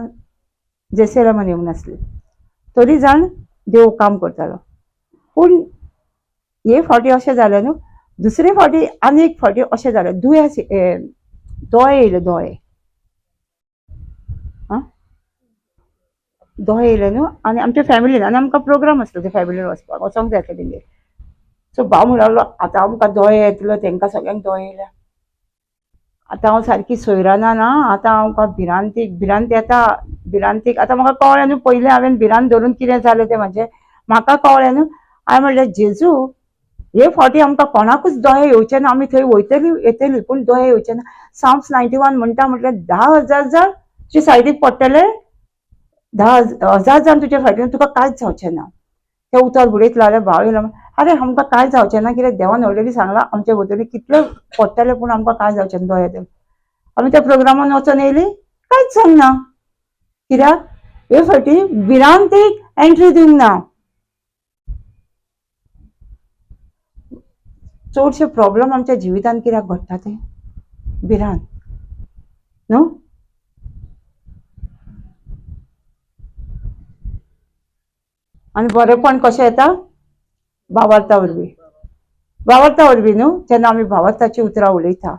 जेसेरामान येवंक नासली, तरी जाण देव काम करतालो. पूण हे फावटी अशें जालें न्हू, दुसरे फावटी आनी एक फावटी अशें जालें, दुयेंस दोळे येयले, दोळे आं दोळे येयले न्हू. आनी आमच्या फॅमिलीन, आनी आमकां प्रोग्राम आसलो ते फॅमिलीन वचपाक, वचोंक जाय आसलें तेंगेर. सो भाव म्हणूंक लागलो आतां आमकां दोळे येतलो, तेंकां सगळ्यांक दोळे येयल्या, आतां हांव सारकी सोयराना ना, आतां आमकां भिरांतीक भिरांत येता, भिरांतीक. आतां म्हाका कळ्ळें न्हू, पयलें हांवें भिरांत धरून कितें जालें तें म्हाजें म्हाका कळ्ळें न्हू. हांवें म्हणलें जेजू हे फावटी आमकां कोणाकूच दोळे येवचे ना, आमी थंय वयतली येतली, पूण दोळे येवचे ना. Psalms 91 म्हणटा, म्हटलें 10,000 जाण तुजे सायडीक पडटले, 10,000 जाण तुज्या फाटल्यान, तुका कांयच जावचें ना. तें उतर बुडयत लागलें. भाव येयलो, अरे आमकां कांय जावचें ना, कित्याक देवान ऑलरेडी सांगलां आमचे भोंवतणी कितले पडटले, पूण आमकां कांय जावचें ना दोळे येतले. आमी त्या प्रोग्रामान वचोन येयली, कांयच जावंक ना. कित्याक हे फावटी भिरांतीक एंट्री दिवंक ना. चडशे प्रॉब्लम आमच्या जिवितांत कित्याक घडटा ते भिरांत न्हू. आनी बरेंपण कशें येता? भावार्था वरवीं, भावार्था वरवीं न्हू. जेन्ना आमी भावार्थाची उतरां उलयता,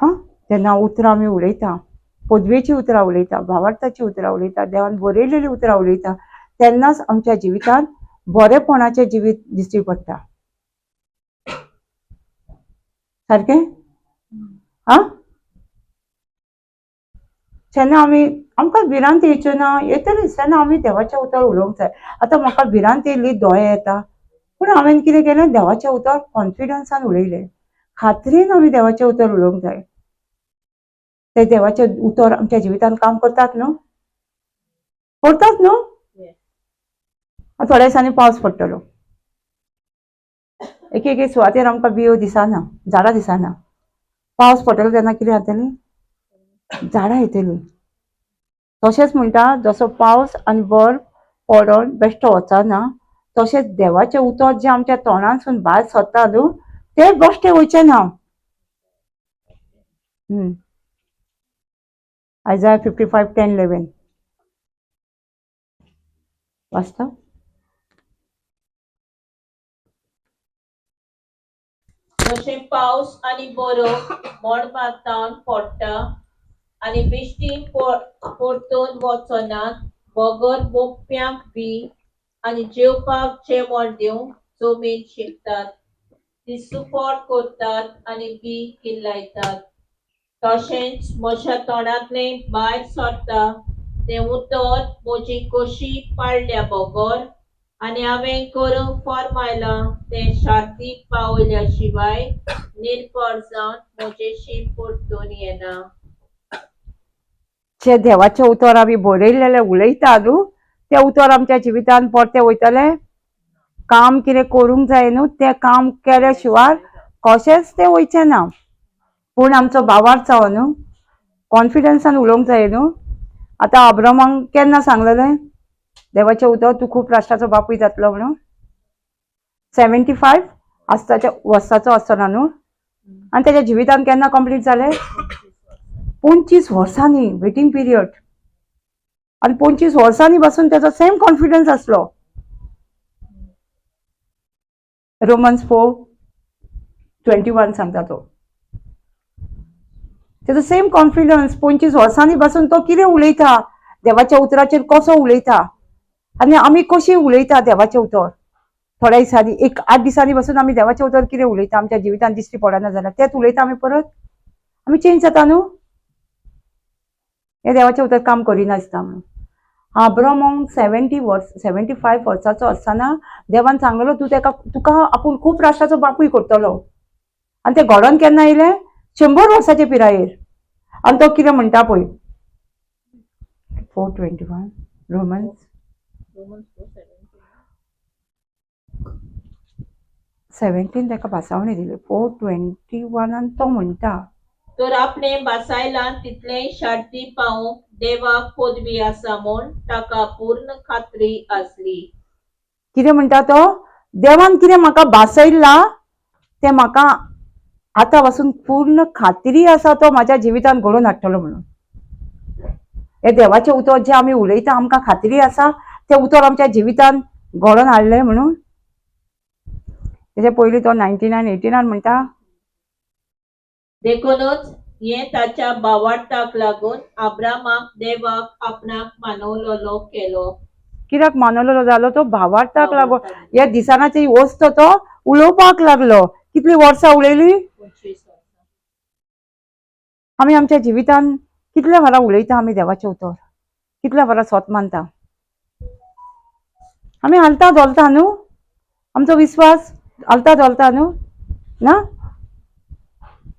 हां, तेन्ना उतरां आमी उलयता, पदवेची उतरां उलयता, भावार्थाची उतरां उलयता, देवान बरयलेली उतरां उलयता, तेन्नाच आमच्या जिवितांत बरेपणाचें जिवीत दिश्टी पडटा. सारकें? आं, जेन्ना आमी आमकां भिरांत येवच्यो ना, येतलीच, तेन्ना आमी देवाचें उतर उलोवंक जाय. आतां म्हाका भिरांत येयली, दोळे येता, पूण हांवें कितें केलें, देवाचें उतर कॉन्फिडन्सान उलयलें, खात्रीन आमी देवाचें उतर उलोवंक जाय. ते देवाचें उतर आमच्या जिवितांत काम करतात न्हू, करतात न्हू. थोड्या दिसांनी पावस पडटलो, एक एक सुवातेर आमकां बियो दिसना, झाडां दिसना. पावस पडटलो तेन्ना कितें जातलें, झाडां येतलीं. तशेंच म्हणटा, जसो पावस आनी बर्फ पडोन बेश्टो वचना, तशेंच देवाचें उतर जें आमच्या तोंडांतसून भायर सरता न्हू, तें बेश्टें वयचें ना. Isaiah 55:10-11 वाचता. जशें पावस आनी बरफ मळबांतल्यान पडटा आनी बिश्टी परतून वचनात, बगर बोप्यांक बी आनी जेवपाक जेवण दिवंक जमीन शिंपतात, ती सुफळ करतात आनी बी किल्लायतात. तशेंच म्हज्या तोंडांतलें भायर सरता तें उतर म्हजी कशी पाळल्या बगर आनी हांवें करूंक फर्मायलां तें शांतीक पावयल्या शिवाय निर्भर जावन म्हजेशी परतून येना. जे देवाचें उतर आमी बरयलेलें उलयता न्हू, तें उतर आमच्या जिवितांत परतें वयतलें. काम कितें करूंक जाय न्हू, तें काम केल्या शिवाय कशेंच तें वयचें ना. पूण आमचो भावार्थ जावो न्हू, कॉन्फिडन्सान उलोवंक जाय न्हू. आतां अब्रामाक केन्ना सांगलेलें देवाचें उतर, तूं खूब राष्ट्राचो बापूय जातलो म्हणून? 75 आसताच्या वर्साचो आसतना न्हू. आनी तेच्या जिवितांत केन्ना कंप्लीट जालें? 25 वर्सांनी, वेटींग पिरियड. आनी 25 वर्सांनी पासून तेचो सेम कॉन्फिडन्स आसलो. रोमन्स 4:21 सांगता तो, तेचो सेम कॉन्फिडन्स 25 वर्सांनी पासून तो कितें उलयता, देवाच्या उतराचेर कसो उलयता, आनी आमी कशी उलयता देवाचें उतर. थोड्या दिसांनी, एक 8 दिसांनी पासून आमी देवाचें उतर कितें उलयता, आमच्या जिवितांत दिश्टी पडना जाल्यार तेंच उलयता आमी, परत आमी चेंज जाता न्हू. हें देवाचें उतर काम करिनासता म्हणून. आब्रामाक 75 वर्साचो आसतना देवान सांगलेलो तूं तेका तुका आपूण खूब राष्ट्राचो बापूय करतलो. आनी तें घडोवन केन्ना येयलें? 100 वर्साचे पिरायेर. आनी तो कितें म्हणटा पळय, 4:21 रोमन्स 17 ताका भासावणी दिली. 4:21 तो म्हणटा, तर आपणे भासायला तितलें शार्ती पावूंक देवाक पदवी आसा म्हूण ताका पूर्ण खात्री आसली. कितें म्हणटा तो? देवान कितें म्हाका भासयला तें म्हाका आतां पासून पूर्ण खात्री आसा तो म्हाज्या जिवितान घडोवन हाडटलो म्हणून. हें देवाचें उतर जें आमी उलयता आमकां खात्री आसा तें उतर आमच्या जिवितान घडोवन हाडलें म्हणून. तेच्या पयलीं तो 99, 18 म्हणटा, देखूनच हें ताच्या भावार्थाक लागून आब्रामाक देवाक आपणाक मानवलोलो केलो. कित्याक मानवलोलो जालो तो? भावार्थाक लागून. ह्या दिसानाची वस्त तो उलोवपाक लागलो. कितली वर्सां उलयली? 25 वर्सां. आमी आमच्या जिवितान कितल्या वरां उलयता आमी देवाचें उतर, कितल्या वरां सोत मानता आमी? हालता धोलता न्हू, आमचो विस्वास हालता धोलता न्हू ना?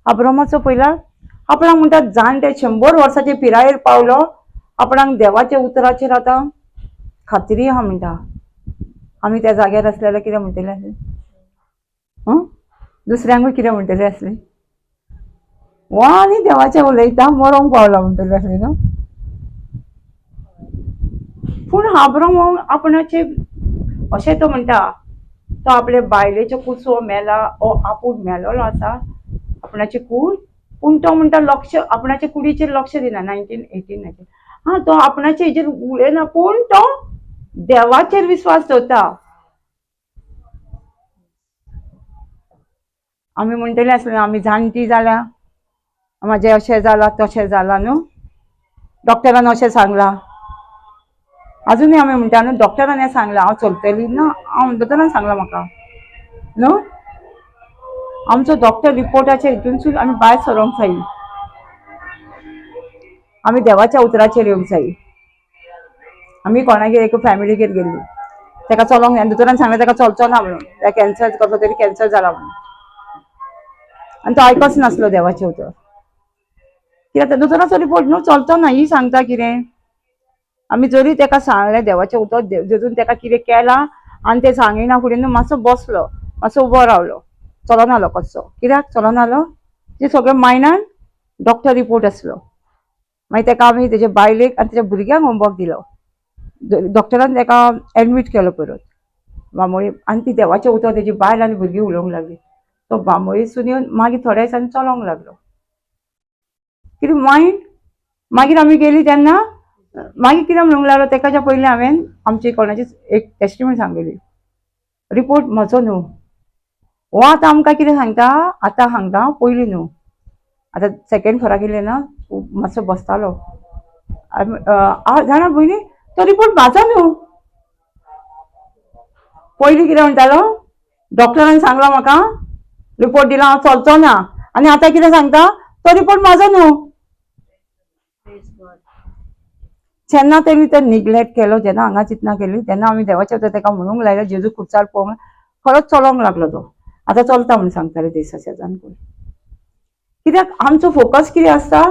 आब्रामाचो पयला आपणाक म्हणटा जाणटे 100 वर्साचे पिरायेर पावलो, आपणाक देवाच्या उतराचेर आतां खात्री आहा म्हणटा. आमी त्या जाग्यार आसले जाल्यार कितें म्हणटले आसले? दुसऱ्यांकूय कितें म्हणटले आसले? वा आनी देवाचें उलयता मरोंक पावला म्हणटले आसले न्हू. पूण आब्राम आपणाचे अशें तो म्हणटा, तो आपले बायलेचो कुसो मेला ओ आपूण मेलोलो आसा आपणाची कूड, पूण तो म्हणटा लक्ष आपणाच्या कुडीचेर लक्ष दिना. 19, 18, 19 हा तो आपणाचे हेजेर उलयना, पूण तो देवाचेर विस्वास दवरता. आमी म्हणटले आसले आमी जाणटी जाल्या, म्हाजें अशें जालां तशें जालां न्हू, डॉक्टरान अशें सांगलां. अजुनूय आमी म्हणटा न्हू डॉक्टरान हें सांगलां हांव चलतली ना, हांव दोतोरान सांगलां म्हाका न्हू. आमचो डॉक्टर रिपोर्टाचेर हितूनसून आमी भायर सरोंक जाय, आमी देवाच्या उतराचेर येवंक जाय. आमी कोणागेर एक फॅमिलीगेर गेल्ली, ताका चलोंक जाय, दोतोरान सांगलें ताका चलचो ना म्हणून, ताका कॅन्सर कसलो तरी कॅन्सर जाला म्हणून. आनी तो आयकच नासलो देवाचें उतर, कित्याक दोतोराचो रिपोर्ट न्हू चलचो ना ही सांगता कितें. आमी जरी ताका सांगलें देवाचें उतर, जेजून ताका कितें केलां आनी तें सांगिना फुडें न्हू मातसो बसलो, मातसो उबो रावलो, चलनालो कसो. कित्याक चलनालो? ते सगळें मायंडान डॉक्टर रिपोर्ट आसलो. मागीर ताका आमी तेजे बायलेक आनी तेज्या भुरग्यांक होमवर्क दिलो, डॉक्टरान ताका एडमीट केलो परत बांबोळी. आनी ती देवाचें उतर तेजी बायल आनी भुरगीं उलोवंक लागली. तो बांबोळीसून येवन मागीर थोड्या दिसांनी चलोंक लागलो. कितें मायंड. मागीर आमी गेली तेन्ना मागीर कितें म्हणूंक लागलो, तेकाच्या पयलीं हांवें आमची कोणाची एक टेस्टिमनी सांगलेली, रिपोर्ट म्हजो न्हू हो आतां आमकां कितें सांगता, आतां सांगता पयलीं न्हू. आतां सेकेंड फ्लोराक येयलें ना, मातसो बसतालो, जाणा भयणी तो रिपोर्ट म्हाजो न्हू. पयलीं कितें म्हणटालो, डॉक्टरान सांगलां म्हाका रिपोर्ट दिला हांव चलचो ना, आनी आतां कितें सांगता तो रिपोर्ट म्हाजो न्हू. जेन्ना तेणी तो निग्लेक्ट केलो, जेन्ना हांगा चिंतना केली, तेन्ना आमी देवाच्या ताका म्हणूंक लायलें जेजू खुर्सार पळोवंक, खरोच चलोंक लागलो तो. आतां चलता म्हूण सांगताले ते शेजान कोण. कित्याक आमचो फोकस कितें आसता,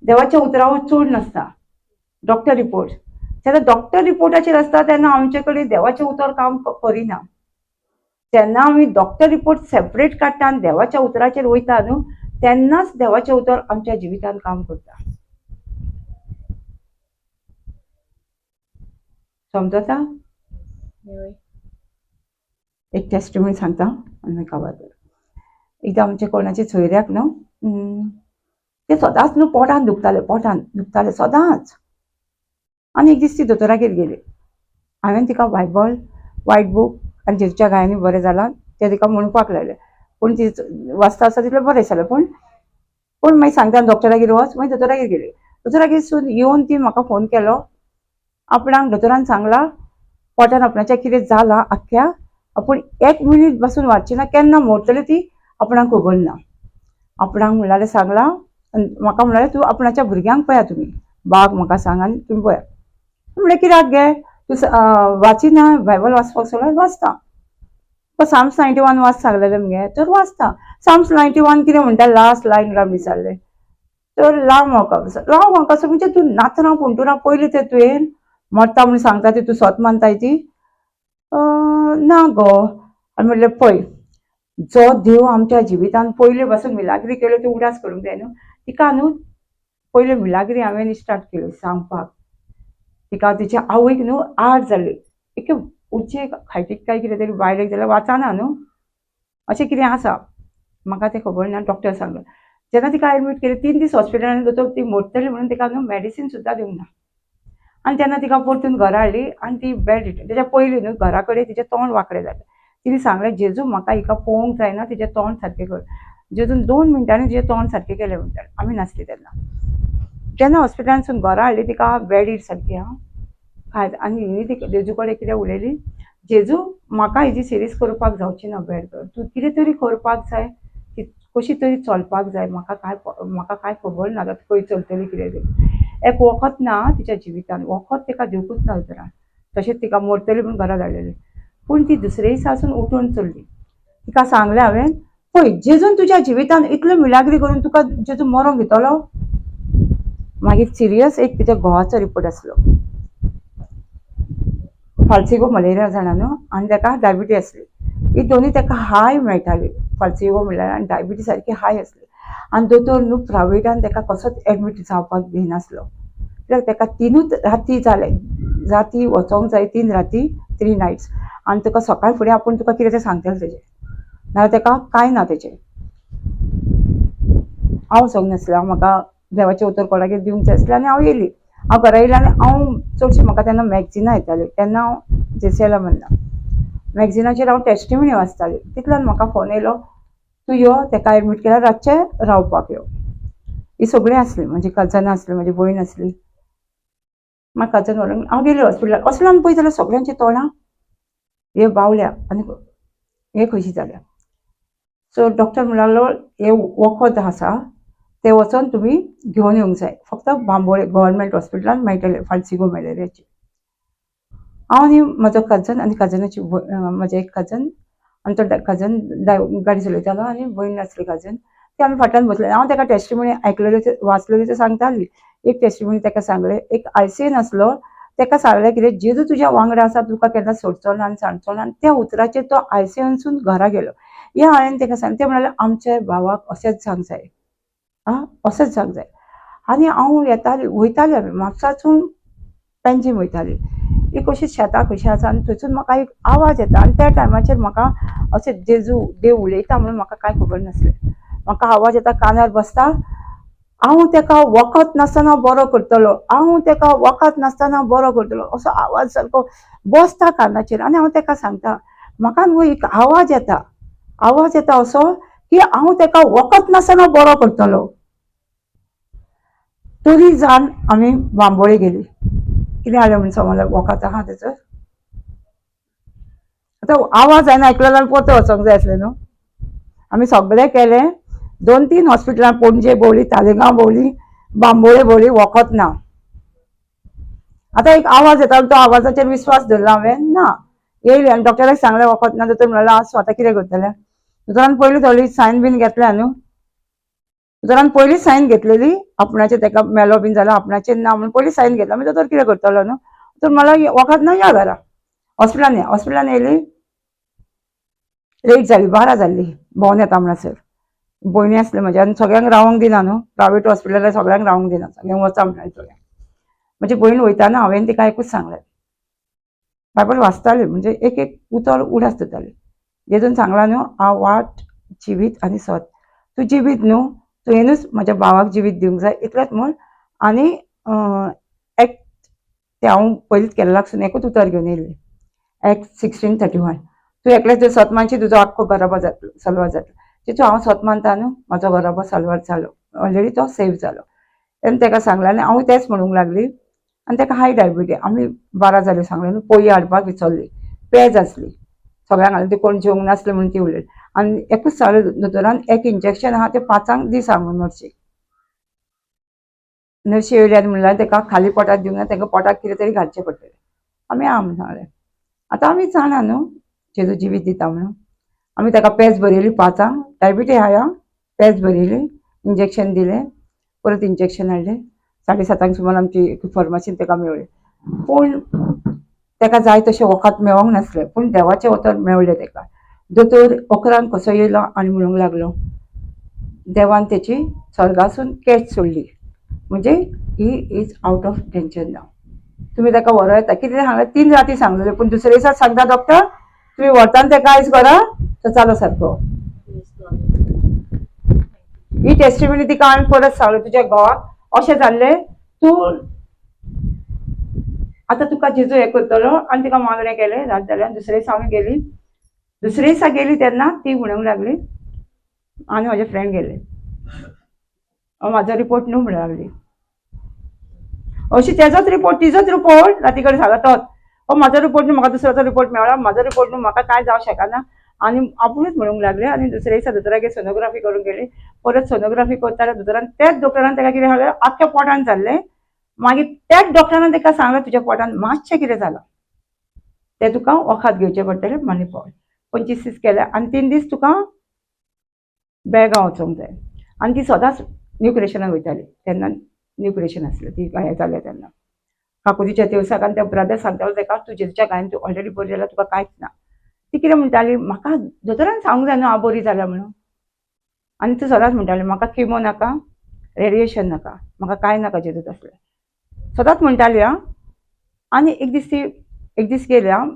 देवाच्या उतरावर चड नासता, डॉक्टर रिपोर्ट. जेन्ना डॉक्टर रिपोर्टाचेर आसता तेन्ना आमचे कडेन देवाचें उतर काम करिना. जेन्ना आमी डॉक्टर रिपोर्ट सेपरेट काडटा आनी देवाच्या उतराचेर वयता न्हू, तेन्नाच देवाचें उतर आमच्या जिवितान काम करता. समजता? एक टेस्टिमनी सांगता आनी मागीर काबार कर. एकदां आमच्या कोणाच्या सोयऱ्याक न्हू ते सदांच न्हू पोटान दुखताले, पोटान दुखताले सदांच. आनी एक दीस ती दोतोरागेर गेली. हांवें तिका बायबल, व्हायट बूक आनी जेजूच्या गायांनी बरें जालां तें तिका म्हणपाक लायलें. पूण ती वाचता आसता तितलें बरें जालें. पूण पूण मागीर सांगता डॉक्टरागेर वच, मागीर दोतोरागेर गेली. दोतोरागेर सून येवन ती म्हाका फोन केलो, आपणाक दोतोरान सांगलां पोटान आपणाच्या कितें जालां आख्ख्या, आपूण एक मिनीट बसून वाचची ना, केन्ना मोडटली ती आपणाक खबर ना. आपणाक म्हणल्यार सांगलां आनी म्हाका म्हणल्यार तूं आपणाच्या भुरग्यांक पळया, तुमी बाग म्हाका सांग आनी तुमी पळयात. म्हणलें कित्याक गे तूं वाचिना बायबल वाचपाक सोडल्यार वाचता. तुका साम्स 91 वाच सांगलेलें मगे तर वाचता. साम्स 91 कितें म्हणटा लास्ट लायन काय विचारलें तर लाव म्हाका लाव म्हाका असो म्हणजे तूं नातरां पुंटुरां पयलीं ते तुवें मरता म्हूण सांगता ती तूं सत मानताय ती ना गो. आनी म्हणलें पळय जो देव आमच्या जिवितान पयले पासून मिलाग्री केल्यो त्यो उगडास करूंक जाय न्हू. तिका न्हू पयल्यो मिलाग्री हांवें स्टार्ट केल्यो सांगपाक. तिका तिच्या आवयक न्हू आड जाली एक उंचे खायटीक काय कितें तरी बायलेक जाल्यार वाचना न्हू अशें कितें आसा म्हाका तें खबर ना. डॉक्टर सांगलो जेन्ना तिका एडमीट केली 3 दीस हॉस्पिटलान दोतोर ती मरतली म्हणून तिका न्हू मेडिसीन सुद्दां दिवंक ना. आनी तेन्ना तिका परतून घरा हाडली आनी ती बेड रिटर्न. तेच्या पयलीं न्हू घरा कडेन तिचें तोंड वांकडें जालें. तिणें सांगलें जेजू म्हाका हिका पळोवंक जायना तिचें तोंड सारकें कर. जेजून 2 मिनटांनी तिचें तोंड सारकें केलें म्हणटालें. आमी नासली तेन्ना. जेन्ना हॉस्पिटलांतसून घरा हाडली तिका बेडीर सारकी आं खायत आनी हिणी तिका जेजू कडेन कितें उलयली, जेजू म्हाका हेजी सिरीज करपाक जावची ना बेड कर, तूं कितें तरी करपाक जाय, कशी तरी चलपाक जाय, म्हाका कांय खबर ना आतां खंय चलतली कितें तरी. एक वखद ना तिच्या जिवितान, वखद तिका दिवकूच ना दोतोरान. तशेंच तिका मरतली म्हूण घरा धाडलेली. पूण ती दुसरे दिसा आसून उठून चल्ली. तिका सांगलें हांवें पळय जेजून तुज्या जिवितान इतल्यो मिलाग्री करून तुका जेजू मरोंक दितलो. मागीर सिरियस एक तिच्या घोवाचो रिपोर्ट आसलो, फाल्सिगो मलेरिया जाणा न्हू आनी ताका डायबिटीज आसली. ही दोनूय ताका हाय मेळटाली, फाल्सिगो म्हणल्यार आनी डायबिटीज सारकी हाय आसली. आनी दोतोर न्हू प्रायवेटान ताका कसोच एडमीट जावपाक दिनासलो कित्याक ताका 3 राती जाले, राती वचोंक जाय 3 राती 3 नायट्स. आनी तुका सकाळ फुडें आपूण तुका कितें तें सांगतलें तेजें, नाजाल्यार ताका कांय ना तेजें. हांव वचोंक नासलें, हांव म्हाका देवाचें उतर कोणाक दिवंक जाय आसलें आनी हांव येयली. हांव घरा येयलें आनी हांव चडशीं म्हाका तेन्ना मॅगझिनां येतालीं, तेन्ना हांव जेसीएला म्हणना मॅगझिनाचेर हांव टेस्टिमनी वाचतालें. तितल्यान म्हाका फोन येयलो तूं यो ताका एडमीट केल्यार रातचें रावपाक यो. ही सगळीं आसलीं, म्हजी कजन आसली, म्हजी भयण आसली. म्हाका कजन व्हरून हांव गेली हॉस्पिटलान. हॉस्पिटलान पळयत जाल्यार सगळ्यांची तोंडां हे बावल्या आनी हे खंयची जाल्या. सो डॉक्टर म्हणूंक लागलो हे वखद आसा ते वचोन तुमी घेवन येवंक जाय, फक्त बांबोळे गव्हर्मेंट हॉस्पिटलान मेळटले फाल्सिगो मलेरियाचे. हांव आनी म्हजो कजन आनी कजनाची म्हजें एक कजन आनी तो कजन गाडी चलयतालो आनी भयण आसली कजन, ती आमी फाटल्यान बसले. हांव ताका टेस्टिमनी आयकलेली वाचलेली तें सांगताली. एक टेस्टिमनी ताका सांगलें, एक आयसीन आसलो ताका सांगलें कितें जेजू तुज्या वांगडा आसा तुका केन्ना सोडचो ना आनी सांडचो ना. आनी त्या उतराचेर तो आयसीयूनसून घरा गेलो. हें हांवें ताका सांगलें. तें म्हणालें आमच्या भावाक अशेंच जावंक जाय, आं अशेंच जावंक जाय. आनी हांव येतालें वयतालें आमी म्हापसासून पेंजीम वयताली. एक अशी शेतां कशीं आसा आनी थंयसून म्हाका एक आवाज येता आनी त्या टायमाचेर म्हाका अशें जेजू देव उलयता म्हणून म्हाका कांय खबर नासलें. म्हाका आवाज येता कानार बसता, हांव ताका वखद नासतना बरो करतलो, हांव ताका वखद नासतना बरो करतलो असो आवाज सारको बसता कानाचेर. आनी हांव ताका सांगता म्हाका न्हू एक आवाज येता, आवाज येता असो की हांव ताका वखद नासतना बरो करतलो. तरी जावन आमी बांबोळे गेली. कितें जालें म्हूण समजलें वखद आहा तेचो. आतां आवाज हांवें आयकलो जाल्यार परतें वचोंक जाय आसलें न्हू. आमी सगळें केलें, 2-3 हॉस्पिटलां पणजे भोंवली, तालिगांव भोंवली, बांबोळे भोंवली, वखद ना. आतां एक आवाज येता तो आवाजाचेर विस्वास धरला हांवें ना. येयलें आनी डॉक्टराक सांगलें वखद ना. दोतोर म्हणलें आसूं आतां कितें करतलें. दोतोरान पयलीं थोडी सायन बीन घेतल्या न्हू, दोतोरान पयलीं सायन घेतलेली आपणाचें ताका मेलो बीन जाल्यार आपणाचेर ना म्हणून पयलीं सायन घेतला. मागीर दोतोर कितें करतलो न्हू. तर मला वखद ना या घरा हॉस्पिटलान या. हॉस्पिटलान येयली लेट जाली, 12 जाल्ली भोंवन येता म्हणसर. भयणी आसले म्हज्या आनी सगळ्यांक रावंक दिना न्हू, प्रायवेट हॉस्पिटलार सगळ्यांक रावंक दिना, सगळ्यांक वचा म्हणटाली सगळ्यांक. म्हजी भयण वयताना हांवें तिका एकूच सांगलें, बायबल वाचताली म्हणजे एक एक उतर उडास जाताली. जेजून सांगलां न्हू हांव वाट जिवीत आनी सत, तूं जिवीत न्हू तुवेंनूच म्हज्या भावाक जिवीत दिवंक जाय इतलेंच म्हूण. आनी एक तें हांव पयलींच केरळाकसून एकूच उतर घेवन येयल्लें, एक्ट 16:31, तूं एकलें जर सत मानशी तुजो आख्खो घराबो जातलो, सलवार जातलो. तितून हांव सत मानता न्हू म्हजो घराबो सलवार जालो, ऑलरेडी तो सेव जालो. तेन्ना ताका सांगलें आनी हांव तेंच म्हणूंक लागली. आनी ताका हाय डायबिटीज, आमी 12 जाल्यो सांगलें न्हू, पोळी हाडपाक विसरली, पेज आसली सगळ्यांक हाडली, ती कोण जेवंक नासलें म्हणून ती उलयली. आनी एकूच सांगलें दोतोरान एक इंजेक्शन आहा तें 5 दी सांगून नर्सीक, नर्शी येयली आनी म्हणल्यार ताका खाली पोटाक दिवंक ना, तांकां पोटाक कितें तरी घालचें पडटलें. आमी आं म्हण सांगलें. आतां आमी जाणा न्हू जेजू जिवीत दिता म्हणून. आमी ताका पेज बरयली 5 डायबिटी आहा, पेज बरयली, इंजेक्शन दिलें, परत इंजेक्शन हाडलें. 7:30 सुमार आमची फार्मासीन ताका मेवळी. पूण ताका जाय तशें वखद मेळोंक नासलें, पूण देवाचें उतर मेवलें ताका. दोतोर अकरांक कसो येयलो आनी म्हणूंक लागलो, देवान तेची स्वर्गासून कॅच सोडली, म्हणजे he is out of danger now, तुमी ताका व्हरो येता. कितें सांगलें, 3 राती सांगलेलें, पूण दुसरे दिसा सांगता डॉक्टर तुमी व्हरता ताका आयज घरा, तो जालो सारको. ही टेस्टिमनी तिका हांवें परत सांगलें, तुज्या घोवाक अशें जाल्लें, तूं आतां तुका जेजू हें करतलो. आनी तिका मागणें केलें, रात जालें. आनी दुसरे दिसा आमी गेली. दुसरे दिसा गेली तेन्ना ती म्हणूंक लागली, आनी म्हाजे फ्रेंड गेले, म्हाजो रिपोर्ट न्हू म्हणूंक लागली. अशी तेजोच रिपोर्ट, तिजोच रिपोर्ट राती कडेन सांगला तोच, हो म्हाजो रिपोर्ट न्हू, म्हाका दुसऱ्याचो रिपोर्ट मेळ्ळा, म्हाजो रिपोर्ट न्हू, म्हाका कांय जावंक शकना. आनी आपुणूच म्हणूंक लागले. आनी दुसरे दिसा दोतोरागेर सोनोग्राफी करूंक गेली. परत सोनोग्राफी करता दोतोरान, त्याच डॉक्टरान ताका कितें सांगलें, आख्ख्या पोटान जाल्लें. मागीर त्याच डॉक्टरान ताका सांगलें, तुज्या पोटान मातशें कितें जालां, तें तुका वखद घेवचें पडटलें. मणिपॉल 25 दीस केले आनी 3 दीस तुका बेळगांव वचोंक जाय. आनी ती सदांच न्यू क्रिएशनाक वयताली, तेन्ना न्यू क्रिएशन आसलें, ती हें जालें तेन्ना काकुतीच्या देवसाक. आनी त्या ब्रदर सांगतालो ताका, तूं जेजूच्या गायन तूं ऑलरेडी बरी जाल्या, तुका कांयच ना. ती कितें म्हणटाली, म्हाका दोतोरान सांगूंक जाय न्हू हांव बरी जाल्या म्हणून. आनी ती सदांच म्हणटाली, म्हाका किमो नाका, रेडिएशन नाका, म्हाका कांय नाका जेजू तसलें, सदांच म्हणटाली. आं, आनी एक दीस ती एक दीस गेली आं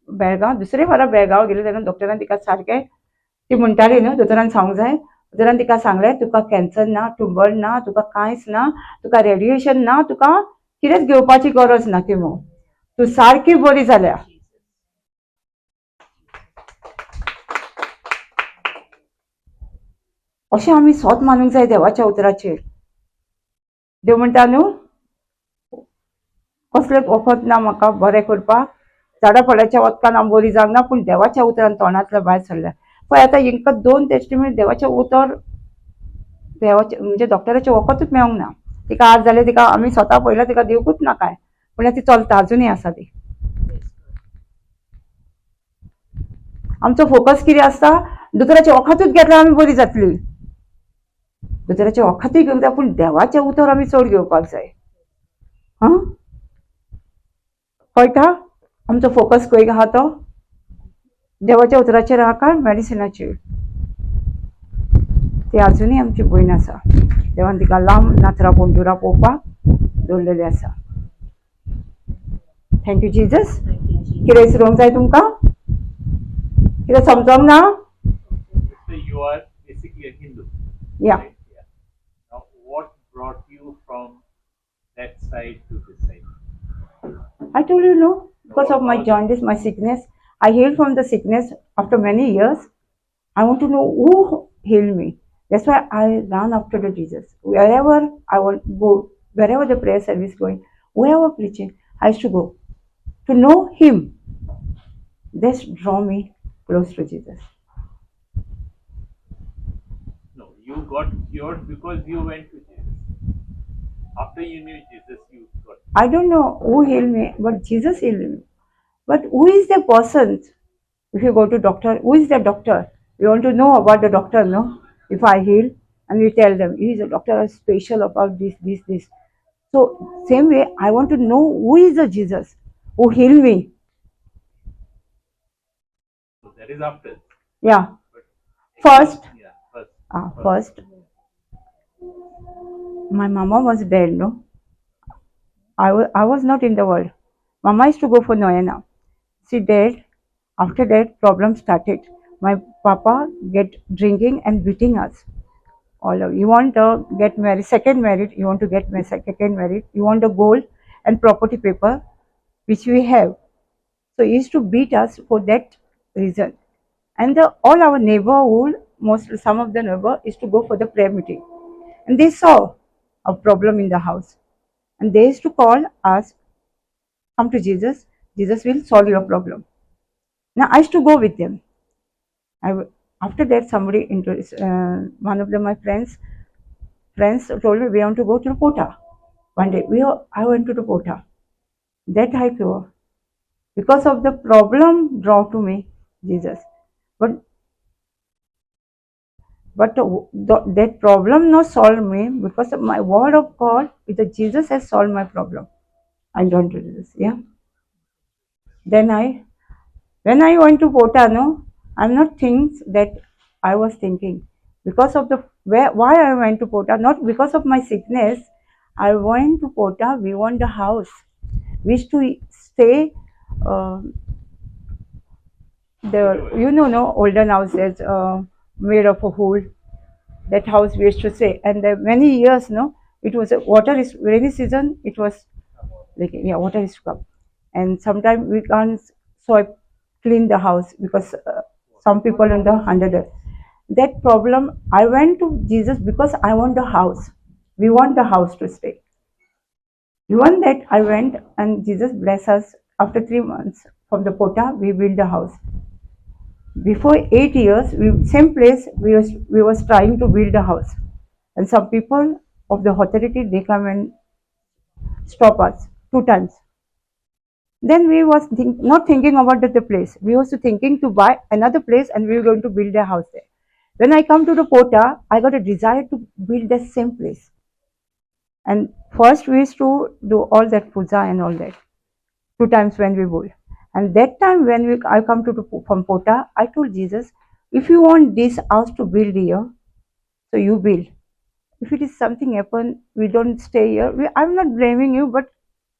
बेळगांव, दुसरे फारा बेळगांव गेली तेन्ना डॉक्टरान तिका सारकें, ती म्हणटाली न्हू दोतोरान सांगूंक जाय, दोतोरान तिका सांगलें, तुका कॅन्सर ना, ट्युमर ना, तुका कांयच ना, तुका रेडिएशन ना, तुका कितेंच घेवपाची गरज ना किमो, तूं सारकी बरी जाल्या. अशें आमी सोत मानूंक जाय देवाच्या उतराचेर. देव म्हणटा न्हू, कसलें वखद ना म्हाका बरें करपाक, झाडां फळाच्या वखदान हांव बरी जावंक ना, पूण देवाच्या उतरान तोंडांतल्या भायर सरल्या. पळय आतां हेंकां 2 टेस्टिमनी देवाचें उतर, देवाचें म्हणजे डॉक्टराचें वखदूच मेळोंक ना. तिका आज जालें, तिका आमी स्वता पळयलां, तिका दिवकूच ना कांय, पूण ती चलता अजुनूय आसा ती. आमचो फोकस कितें आसता, दोतोराचें वखदूच घेतल्यार आमी बरी जातली, दोतोराचें वखदूय घेवंक जाय, पूण देवाचें उतर आमी चड घेवपाक जाय. हां, कळटा आमचो फोकस खंय आहा तो, देवाच्या उतराचेर आहा काय मेडिसिनाचेर. ती अजुनूय आमची भयण आसा, देवान तिका लांब नातरां पोंडुरां पळोवपाक दवरलेली आसा. Thank you Jesus. कितें विसरूंक जाय तुमकां, कितें समजोंक ना? So you are basically a Hindu. Yeah. Right? Yeah. Now, what brought you from that side to this side? I told you no, because of my jaundice, my sickness. I healed from the sickness after many years. I want to know who healed me. That's why I run after the Jesus. Wherever I want to go, wherever the prayer service going, whoever preaching, I used to go to know Him. This draw me close to Jesus. No, you got cured because you went to Jesus. After you knew Jesus, you got cured. I don't know who healed me, but Jesus healed me. But who is the person? If you go to doctor, who is the doctor? You want to know about the doctor, no? If I heal, and we tell them, he is a doctor special about this, this, this. So, same way, I want to know who is the Jesus who healed me. So that is after. Yeah. But First. Yeah, first. First, my mama was dead, no? I was not in the world. Mama used to go for Noyana. She dead. After that, problem started. My papa get drinking and beating us. All of you want to get married, second married, you want to get second married, you want the gold and property paper, which we have. So he used to beat us for that reason. And all our neighborhood, most some of the neighbor used to go for the prayer meeting. And they saw a problem in the house. And they used to call us, come to Jesus, Jesus will solve your problem. Now I used to go with them. After that, somebody, one of my friends told me, we want to go to Kota. One day, I went to the Pota. That I cure. Because of the problem draw to me, Jesus. But that problem not solve me, because of my word of God, with the Jesus has solved my problem. I don't do this, yeah. Then when I went to Pota, no, I'm not things that I was thinking. Because of the, why I went to Pota, not because of my sickness, I went to Pota, we want the house. We used to stay, the, you know, no, olden houses, made of a wood. That house we used to stay. And there many years, no, it was, water is, rainy season, it was like, yeah, water is to come. And sometimes we can't swipe, clean the house because some people in the 100. That problem, I went to Jesus because I want the house. We want the house to stay. Even that I went and Jesus bless us. After 3 months from the Pota, we built the house. Before 8 years, we, same place, we was trying to build a house. And some people of the authority, they come and stop us 2 times. Then we was not thinking about the place. We was thinking to buy another place and we were going to build a house there. When I come to the Pota, I got a desire to build the same place. And first we used to do all that puja and all that. 2 times when we build. And that time when I come to the, from Pota, I told Jesus, if you want this house to build here, so you build. If it is something happen, we don't stay here. I'm not blaming you, but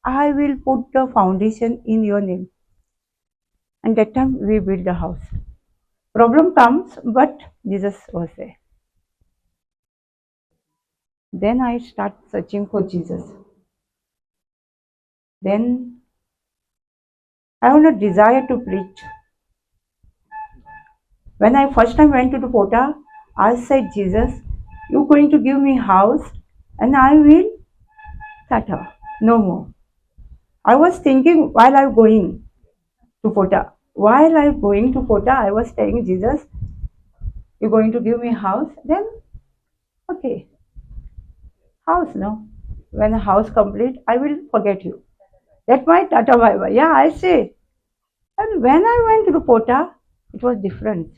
I will put the foundation in your name. And that time we build the house. Problem comes, but Jesus was there. Then I start searching for Jesus. Then I have no desire to preach. When I first time went to the Pota, I said, Jesus, you're going to give me house and I will tata, no more. I was thinking while I'm going to Pota. While I'm going to Pota, I was telling Jesus, you're going to give me house? Then, okay. House, no. When the house complete, I will forget you. That my tata bye bye. Yeah, I say. And when I went to the Pota, it was different.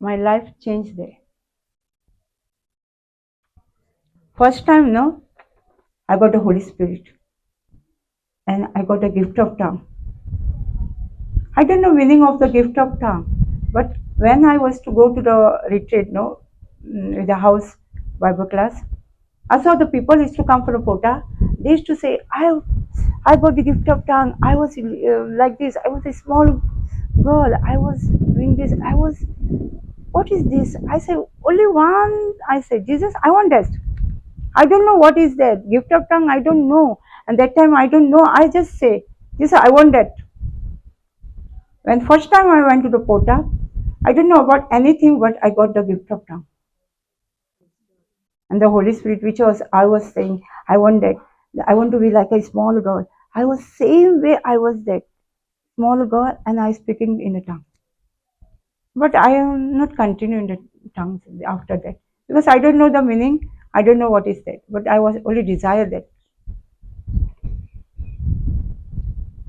My life changed there. First time, no, I got the Holy Spirit. And I got the gift of tongue. I don't know meaning of the gift of tongue. But when I was to go to the retreat, no, the house Bible class, I saw the people used to come for the Pota. They used to say, I got the gift of tongue. I was like this. I was a small girl. I was doing this. I was, what is this? I say, only one. I said, Jesus, I want that. I don't know what is that. Gift of tongue, I don't know. And that time, I don't know. I just say, Jesus, I want that. When first time I went to the Pota, I don't know about anything, but I got the gift of tongue. And the Holy Spirit, which was, I was saying, I want that. I want to be like a small girl. I was same way I was that small girl and I speaking in a tongue. But I am not continuing the tongues after that. Because I don't know the meaning. I don't know what is that. But I was only desire that.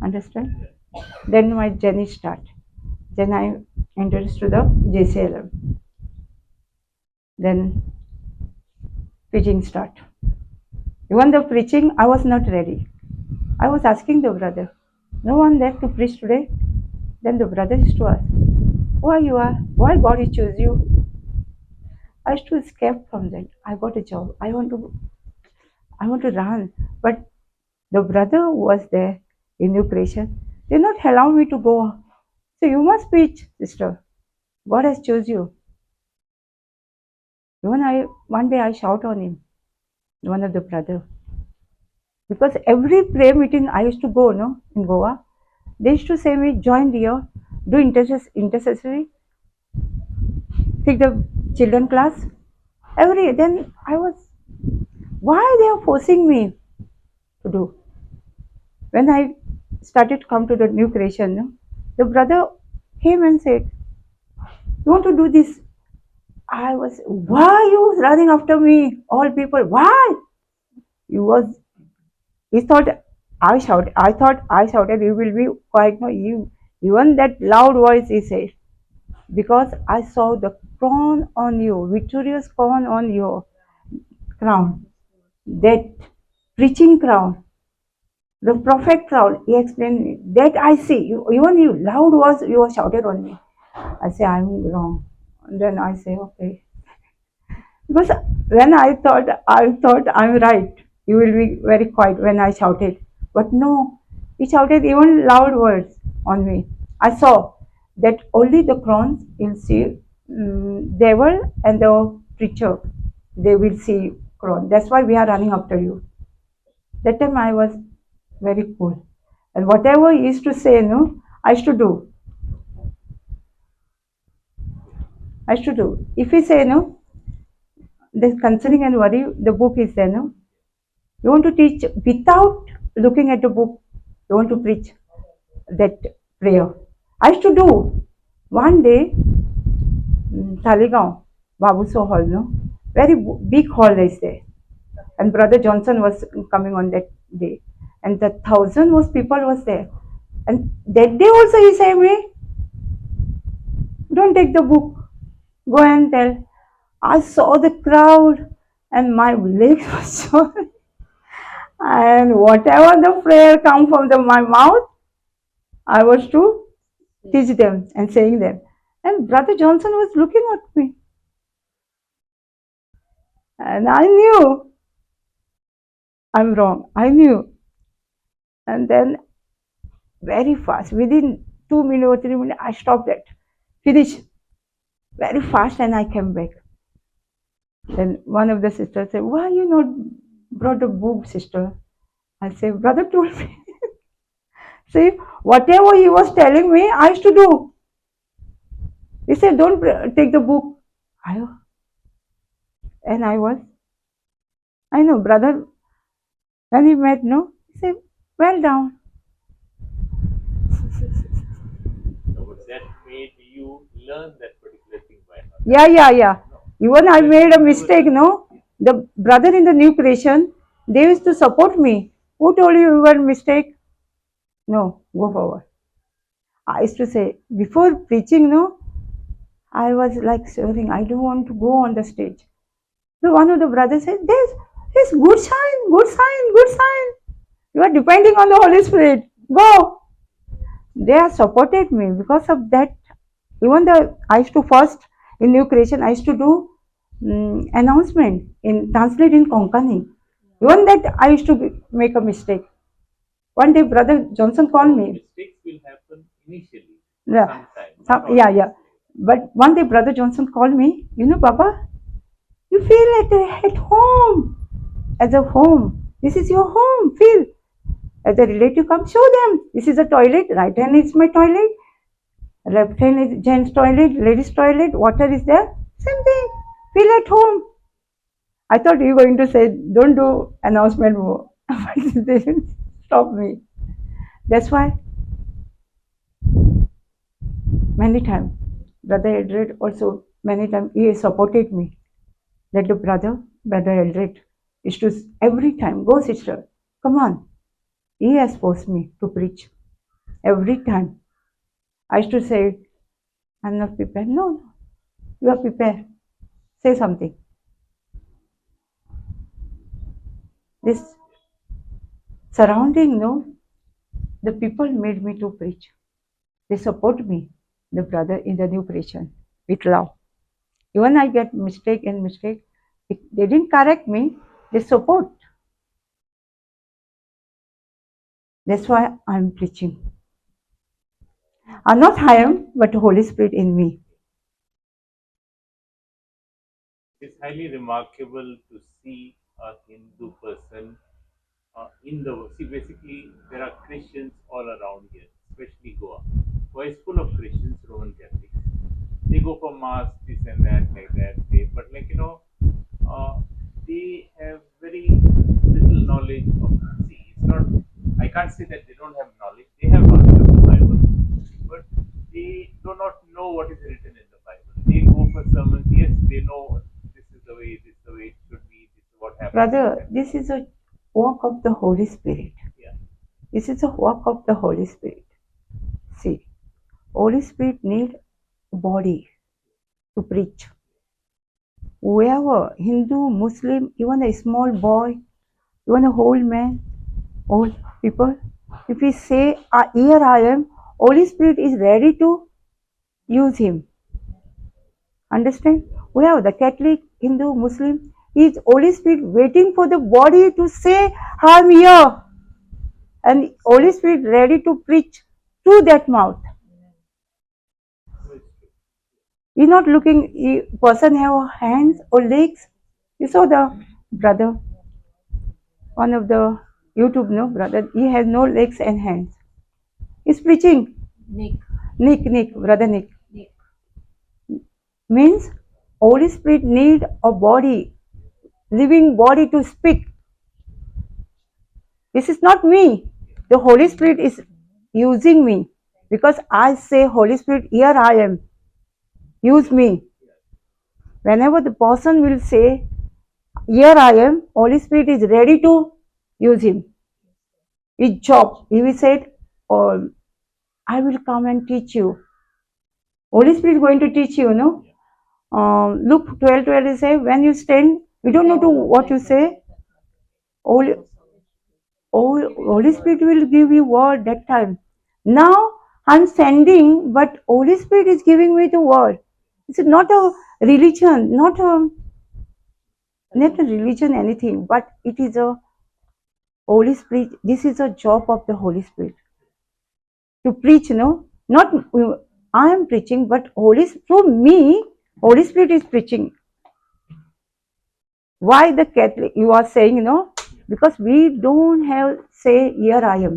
Understand? Then my journey start. Then I entered to the JCLM. Then preaching start. Even the preaching, I was not ready. I was asking the brother, no one there to preach today? Then the brother used to ask, why you are? Why God he chose you? I used to escape from that. I got a job. I want to run. But the brother who was there in New Creation, they not allow me to go. So you must preach, sister. God has chose you. Even one day I shout on him, one of the brother. Because every prayer meeting I used to go, no, in Goa, they used to say me, join here, do intercessory, take the children class. Every, then I was, why they are forcing me to do? When I started to come to the New Creation, no, the brother came and said, you want to do this? I was, why you running after me? All people, why? He thought I shouted. I thought I shouted, you will be quiet. No, you, even that loud voice, he said, because I saw the crown on you, victorious crown on your crown, that preaching crown, the prophet crown. He explained me, that I see, you, even you, loud voice, you shouted on me. I say, I'm wrong. And then I say, okay. Because when I thought I'm right, you will be very quiet when I shouted. But no, he shouted even loud words on me. I saw that only the crowns will see devil and the preacher, they will see crown. That's why we are running after you. That time I was very cool. And whatever he used to say, no, I used to do. I used to do. If he say, no, this concerning and worry, the book is there, no? You want to teach without looking at the book, you want to preach that prayer. I used to do. One day, Taleigao, Babuso Hall, no? Very big hall is there. And Brother Johnson was coming on that day. And the 1,000 was people was there. And that day also he said me, don't take the book, go and tell. I saw the crowd and my legs were so. And whatever the prayer come from my mouth, I was to teach them and saying them. And Brother Johnson was looking at me. And I knew I'm wrong. I knew. And then very fast, within 2 minutes or 3 minutes, I stopped it. Finish. Very fast, and I came back. Then one of the sisters said, why you not brought a book, sister? I said, brother told me. See, whatever he was telling me, I used to do. He said, don't take the book. And I was, I know, brother, when he met, no, he said, well down. No, but that made you learn that particular thing by heart. Yeah. No. Even I made a mistake, no? The brother in the new creation, they used to support me. Who told you you were mistake? No, go forward. I used to say, before preaching, no, I was like swearing, I don't want to go on the stage. So one of the brothers said, this is good sign, good sign, good sign. You are depending on the Holy Spirit. Go. They have supported me because of that. Even the I used to first in new creation, I used to do announcement in translate in Konkani. Even that I used to make a mistake. One day, Brother Johnson called me. Mistakes will happen initially. Yeah. Sometime. Yeah. But one day, Brother Johnson called me. You know, Baba, you feel at home, as a home. This is your home. Feel. As a relative come, show them. This is a toilet. Right hand is my toilet. Left hand is gents' toilet, ladies' toilet. Water is there. Same thing. Feel at home. I thought you were going to say, don't do announcement more. But they didn't stop me. That's why many times, Brother Eldred also many times he supported me. That the brother Eldred used to every time, go sister, come on. He has forced me to preach every time. I used to say, I'm not prepared. No, you are prepared. Say something. This surrounding, no, the people made me to preach. They support me, the brother in the new creation, with love. Even I get mistake and mistake, they didn't correct me, they support. That's why I'm preaching. I'm not I am, but the Holy Spirit in me. It's highly remarkable to see a Hindu person in the... See, basically, there are Christians all around here, especially Goa. Goa is full of Christians, Roman Catholics. They go for mass, this and that, like that. But like, you know, they have very little knowledge of... See, it's not... I can't say that they don't have knowledge. They have knowledge of the Bible, but they do not know what is written in the Bible. They go for sermons. Yes, they know this is the way, this is the way it should be, this is what happens. Brother, this is a Work of the Holy Spirit. Yeah. This is a work of the Holy Spirit. See, Holy Spirit need body to preach. Whoever, Hindu, Muslim, even a small boy, even a old man, old people, if he say, "Here I am," Holy Spirit is ready to use him. Understand? We have the Catholic, Hindu, Muslim. Is Holy Spirit waiting for the body to say, "I'm here," and Holy Spirit ready to preach through that mouth. No, it's true. You're not looking, person have hands or legs. You saw the brother, one of the YouTube, no brother, he has no legs and hands. He's preaching. Nick. Nick, brother Nick. Nick. Means Holy Spirit need a body, living body to speak. This is not me. The Holy Spirit is using me because I say, "Holy Spirit, here I am. Use me." Whenever the person will say, "Here I am," Holy Spirit is ready to use him. His job. He will say, "Oh, I will come and teach you." Holy Spirit is going to teach you, no? Luke 12:12 is say, when you stand, you don't know to what you say. Holy Spirit will give you word that time. Now I'm sending, but Holy Spirit is giving me the word. It's not a religion, not a religion anything, but it is a Holy Spirit. This is a job of the Holy Spirit to preach, no? Not I am preaching, but Holy through me, Holy Spirit is preaching. Why the Catholic? You are saying, no? Because we don't have say, "Here I am."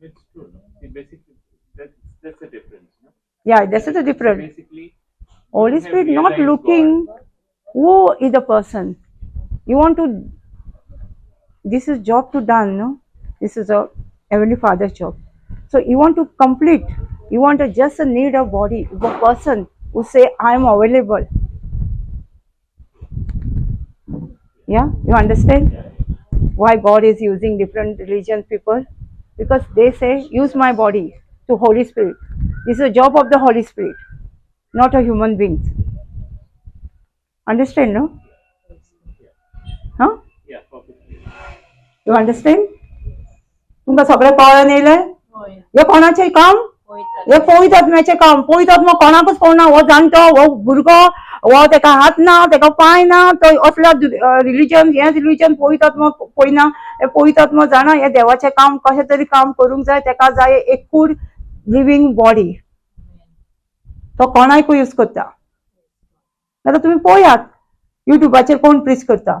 It's true. No? See, basically, that's the difference. No? Yeah, that's the difference. Basically, Holy you have Spirit not realized looking God. Who is the person. You want to. This is job to done, no? This is a Heavenly Father's job. So you want to complete. You want to just a need a body, a person who say, "I am available." Yeah, you understand why God is using different religion people? Because they say, "Use my body to Holy Spirit." This is a job of the Holy Spirit, not a human being. Understand, no? Huh? Yeah, perfectly. You understand? तुमकां सगळें कळोन येयलें? हय. हें कोणाचें काम? पवित्र. हे पवित्र आत्म्याचें काम. पवित्र आत्मा कोणाकूच कळना. हो जाणटो, हो भुरगो, हो तेका हात ना, तेका पांय ना, तो असल्या रिलिजन, हें रिलिजन पवित्र आत्मा पळयना. हे पवित्र आत्मा जाणा हें देवाचें काम कशें तरी काम करूंक जाय. तेका जाय एक कूड, लिवींग बॉडी. तो कोणाकूय यूज करता. नाल्यार तुमी पळयात युट्यूबाचेर कोण प्रीच करता.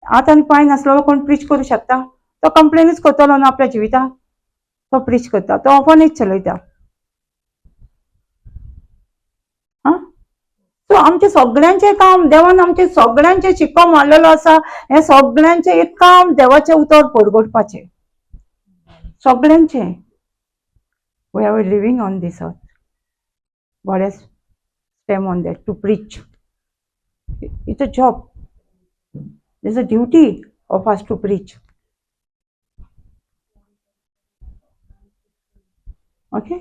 हात आनी पांय नासलेलो कोण प्रीच करूं शकता? तो कंप्लेनूच करतलो न्हू आपल्या जिविताक. तो प्रीच करता, तो ऑर्फनेज चलयता. आं, सो आमचें सगळ्यांचें काम देवान आमचें सगळ्यांचें शिक्को मारलेलो आसा. हें सगळ्यांचें एक काम देवाचें उतर परगटपाचें, सगळ्यांचें. We are living on this earth. God has stamp on that to preach. It's a job. It's a duty of us to preach. Okay?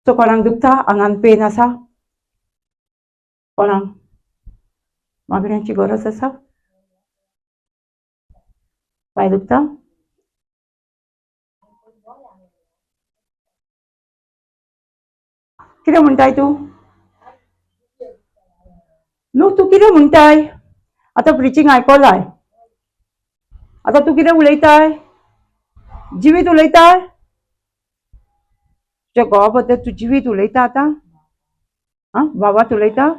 So कोणाक दुखता, आंगान पेन आसा, कोणाक मागण्यांची गरज आसा, पांय दुखता, कितें म्हणटाय तूं? न्हू, तूं कितें म्हणटाय? आतां प्रिचींग आयकलाय, आतां तूं कितें उलयताय? जिवीत उलयताय? तुज्या घोवा बद्दल तूं जिवीत उलयता आतां? आं, बाबात उलयता?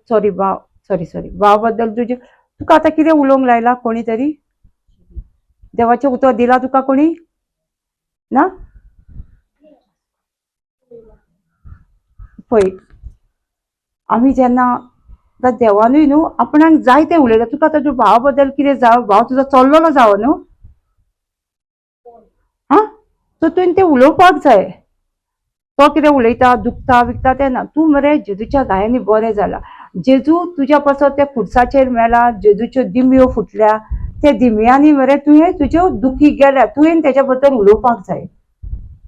सॉरी भाव, सॉरी सॉरी, भाव बद्दल तुजे तुका आतां कितें उलोवंक लायला कोणी तरी? देवाचें उतर दिलां तुका कोणी? ना? पळय, आमी जेन्ना आतां देवानूय न्हू आपणाक जाय तें उलयता. तुका आतां तुज्या भावा बद्दल कितें जावं, भाव तुजो चल्लेलो जावं न्हू, आं, सो तुवें तें उलोवपाक जाय. तो कितें उलयता, दुखता बिकता तें ना. तूं मरे जेजूच्या घायांनी बरें जाला, जेजू तुज्या पासत त्या खुर्साचेर मेला, जेजूच्यो दिमयो फुटल्या, त्या दिमयांनी मरे तुवें तुज्यो दुखी गेल्या, तुवें तेच्या बद्दल उलोवपाक जाय.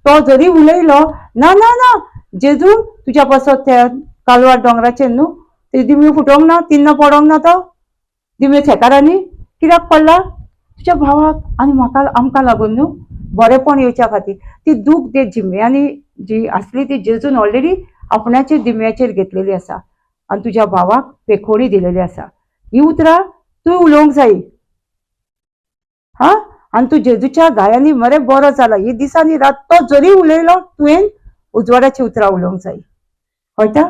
तो जरी उलयलो ना ना ना जेजू तुज्या पासत त्या कालवार दोंगराचेर न्हू ते दिमयो फुटोंक ना, तिन्ना पडोंक ना, तो दिमयो थेकारांनी कित्याक पडला? तुज्या भावाक आनी म्हाका आमकां लागून न्हू बरेंपण येवच्या खातीर. ती दूख ते जिम्म्यांनी जी आसली ती जेजून ऑलरेडी आपणाचे दिम्याचेर घेतलेली आसा आनी तुज्या भावाक पेखोणी दिलेली आसा. ही उतरां तूं उलोवंक जाय हा. आनी तूं जेजूच्या घायांनी मरे बरो जाला. ही दिसांनी रात तो जरी उलयलो तुवें उजवाडाची उतरां उलोवंक जाय. कळटा?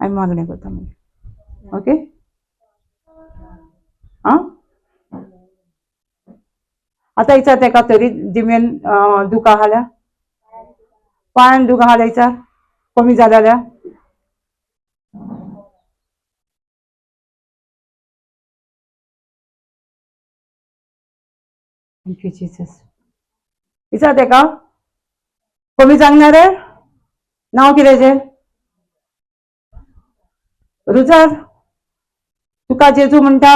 हांवें मागणें करता मागीर. ओके आं. आतां विचार तेका तरी दिमेन दुखां आसल्या, पांयान दुखां आसल्या विचार कमी जाल्या जाल्यार. Thank you Jesus. विचार तेका कमी जावंक ना रे? नांव कितें? रुजार. तुका जेजू म्हणटा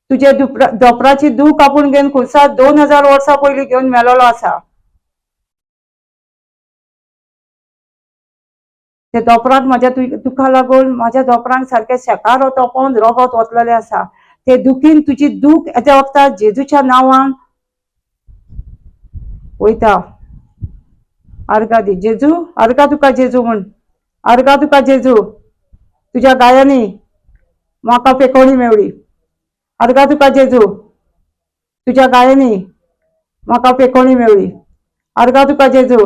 तुजे दोपराची दूख आपूण घेवन खुर्सार 2000 वर्सां पयलीं घेवन मेलोलो आसा. ते दोपराक म्हाज्या दुखा लागून म्हाज्या दोपरांक सारकें शेकारो तोपोवन रोगत वतलेलें आसा. ते दुखीन तुजी दूख येत्या वखदार जेजूच्या नांवान वयता. आर्गां दी जेजू, आर्गां तुका जेजू म्हण, आर्गां तुका जेजू, तुज्या गायांनी म्हाका पेकोणी मेवली. आर्गां तुका जेजू, तुज्या गायांनी म्हाका पेकोणी मेवली. आर्गां तुका जेजू,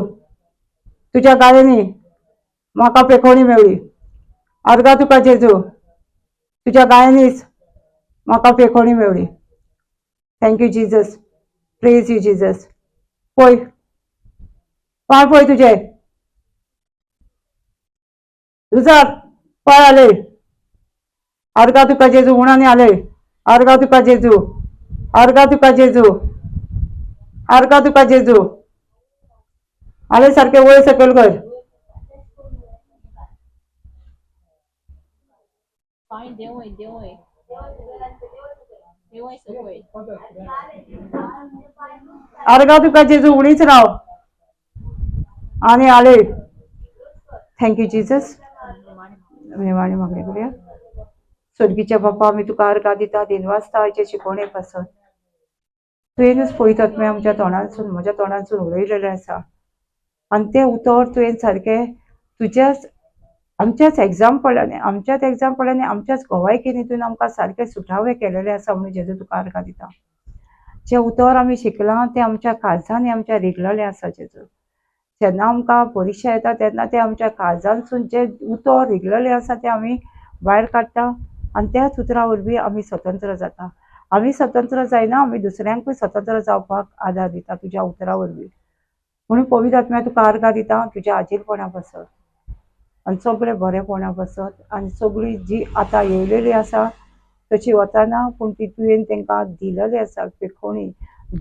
तुज्या गायांनी म्हाका पेकोणी मेवली. आर्गां तुका जेजू, तुज्या गायांनीच म्हाका पेकोणी मेवली. Thank you Jesus, praise you Jesus. पळय पांय पळय तुजे रुजार पांय आले. आर्गां तुका जेजू उणानी आले. आर्गां तुका जेजू, आर्गां तुका जेजू, आर्गां तुका जेजू. आले सारके वयर सकयल कर. पांय देंवय देंवय देंवय सकयल. आर्गां तुका जेजू, उणीच राव आनी आले. Thank you Jesus. निमाणी मागणी करूया. स्वर्गीच्या बापा, आमी तुका आर्गां दिता, दिनवासता आयचे शिकवणे पासत. तुवेंनूच पळयतात तुवें आमच्या तोंडांतसून म्हज्या तोंडांतसून उलयलेलें आसा आनी तें उतर तुवें सारकें तुज्याच आमच्याच एग्जाम्पलांनी, आमच्याच एग्जाम्पलांनी, आमच्याच गवायकेनी तुवें आमकां सारकें सुटावें केलेलें आसा म्हणून जेजू तुका आर्गां दिता. जें उतर आमी शिकलां तें आमच्या काळजांनी आमच्या रिगलेलें आसा जेजू. जेन्ना आमकां परिक्षा येता तेन्ना तें आमच्या काळजांतसून जें उतर रिगलेलें आसा तें आमी भायर काडटा आनी त्याच उतरा वरवीं आमी स्वतंत्र जाता. आमी स्वतंत्र जायना, आमी दुसऱ्यांकूय स्वतंत्र जावपाक आदार दिता तुज्या उतरा वरवीं. म्हणून पवित्र आत्म्या तुका आर्गां दिता तुज्या आजीरपणा पासत आनी सगळें बरेपणा पासत आनी सगळी जी आतां येयलेली आसा तशी वताना पूण ती तुवें तांकां दिलेली आसा पेखोणी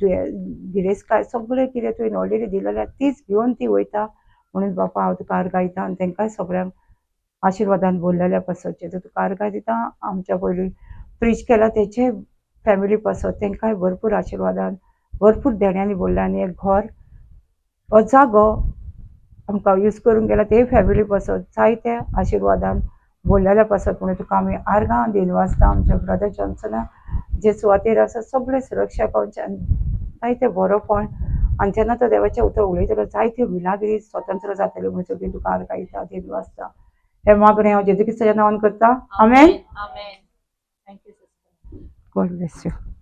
गिरेस्तकाय सगळें कितें तुवें ऑलरेडी दिलेलें आसा तीच घेवन ती वयता. म्हणून बापा हांव तुका आर्गां दिता आनी तांकांय सगळ्यांक आशिर्वादान भरलेल्या पासत जेजू तुका आर्गां दिता. आमच्या पयलीं प्रीच केला तेचे फॅमिली पासत तांकांय भरपूर आशिर्वादान भरपूर देण्यांनी भरलें आनी एक घर हो जागो आमकां यूज करूंक गेला ते फॅमिली पासत जायते आशिर्वादान भरलेल्या पासत म्हणून तुका आमी आर्गां दिनवासता. आमच्या ब्रदर जॉन्सना जे सुवातेर आसा सगळे सुरक्षा कवच जायते बरोपण आनी जेन्ना तो देवाचें उतर उलयतलो जायत्यो मिलाग्री स्वतंत्र जातल्यो म्हणून सगळीं तुका आर्गां दिता, दिनवासता. हें मागणें हांव जेजू क्रिस्ताच्या नांवान करता. आमेन. आमेन. Thank you sister. God bless you.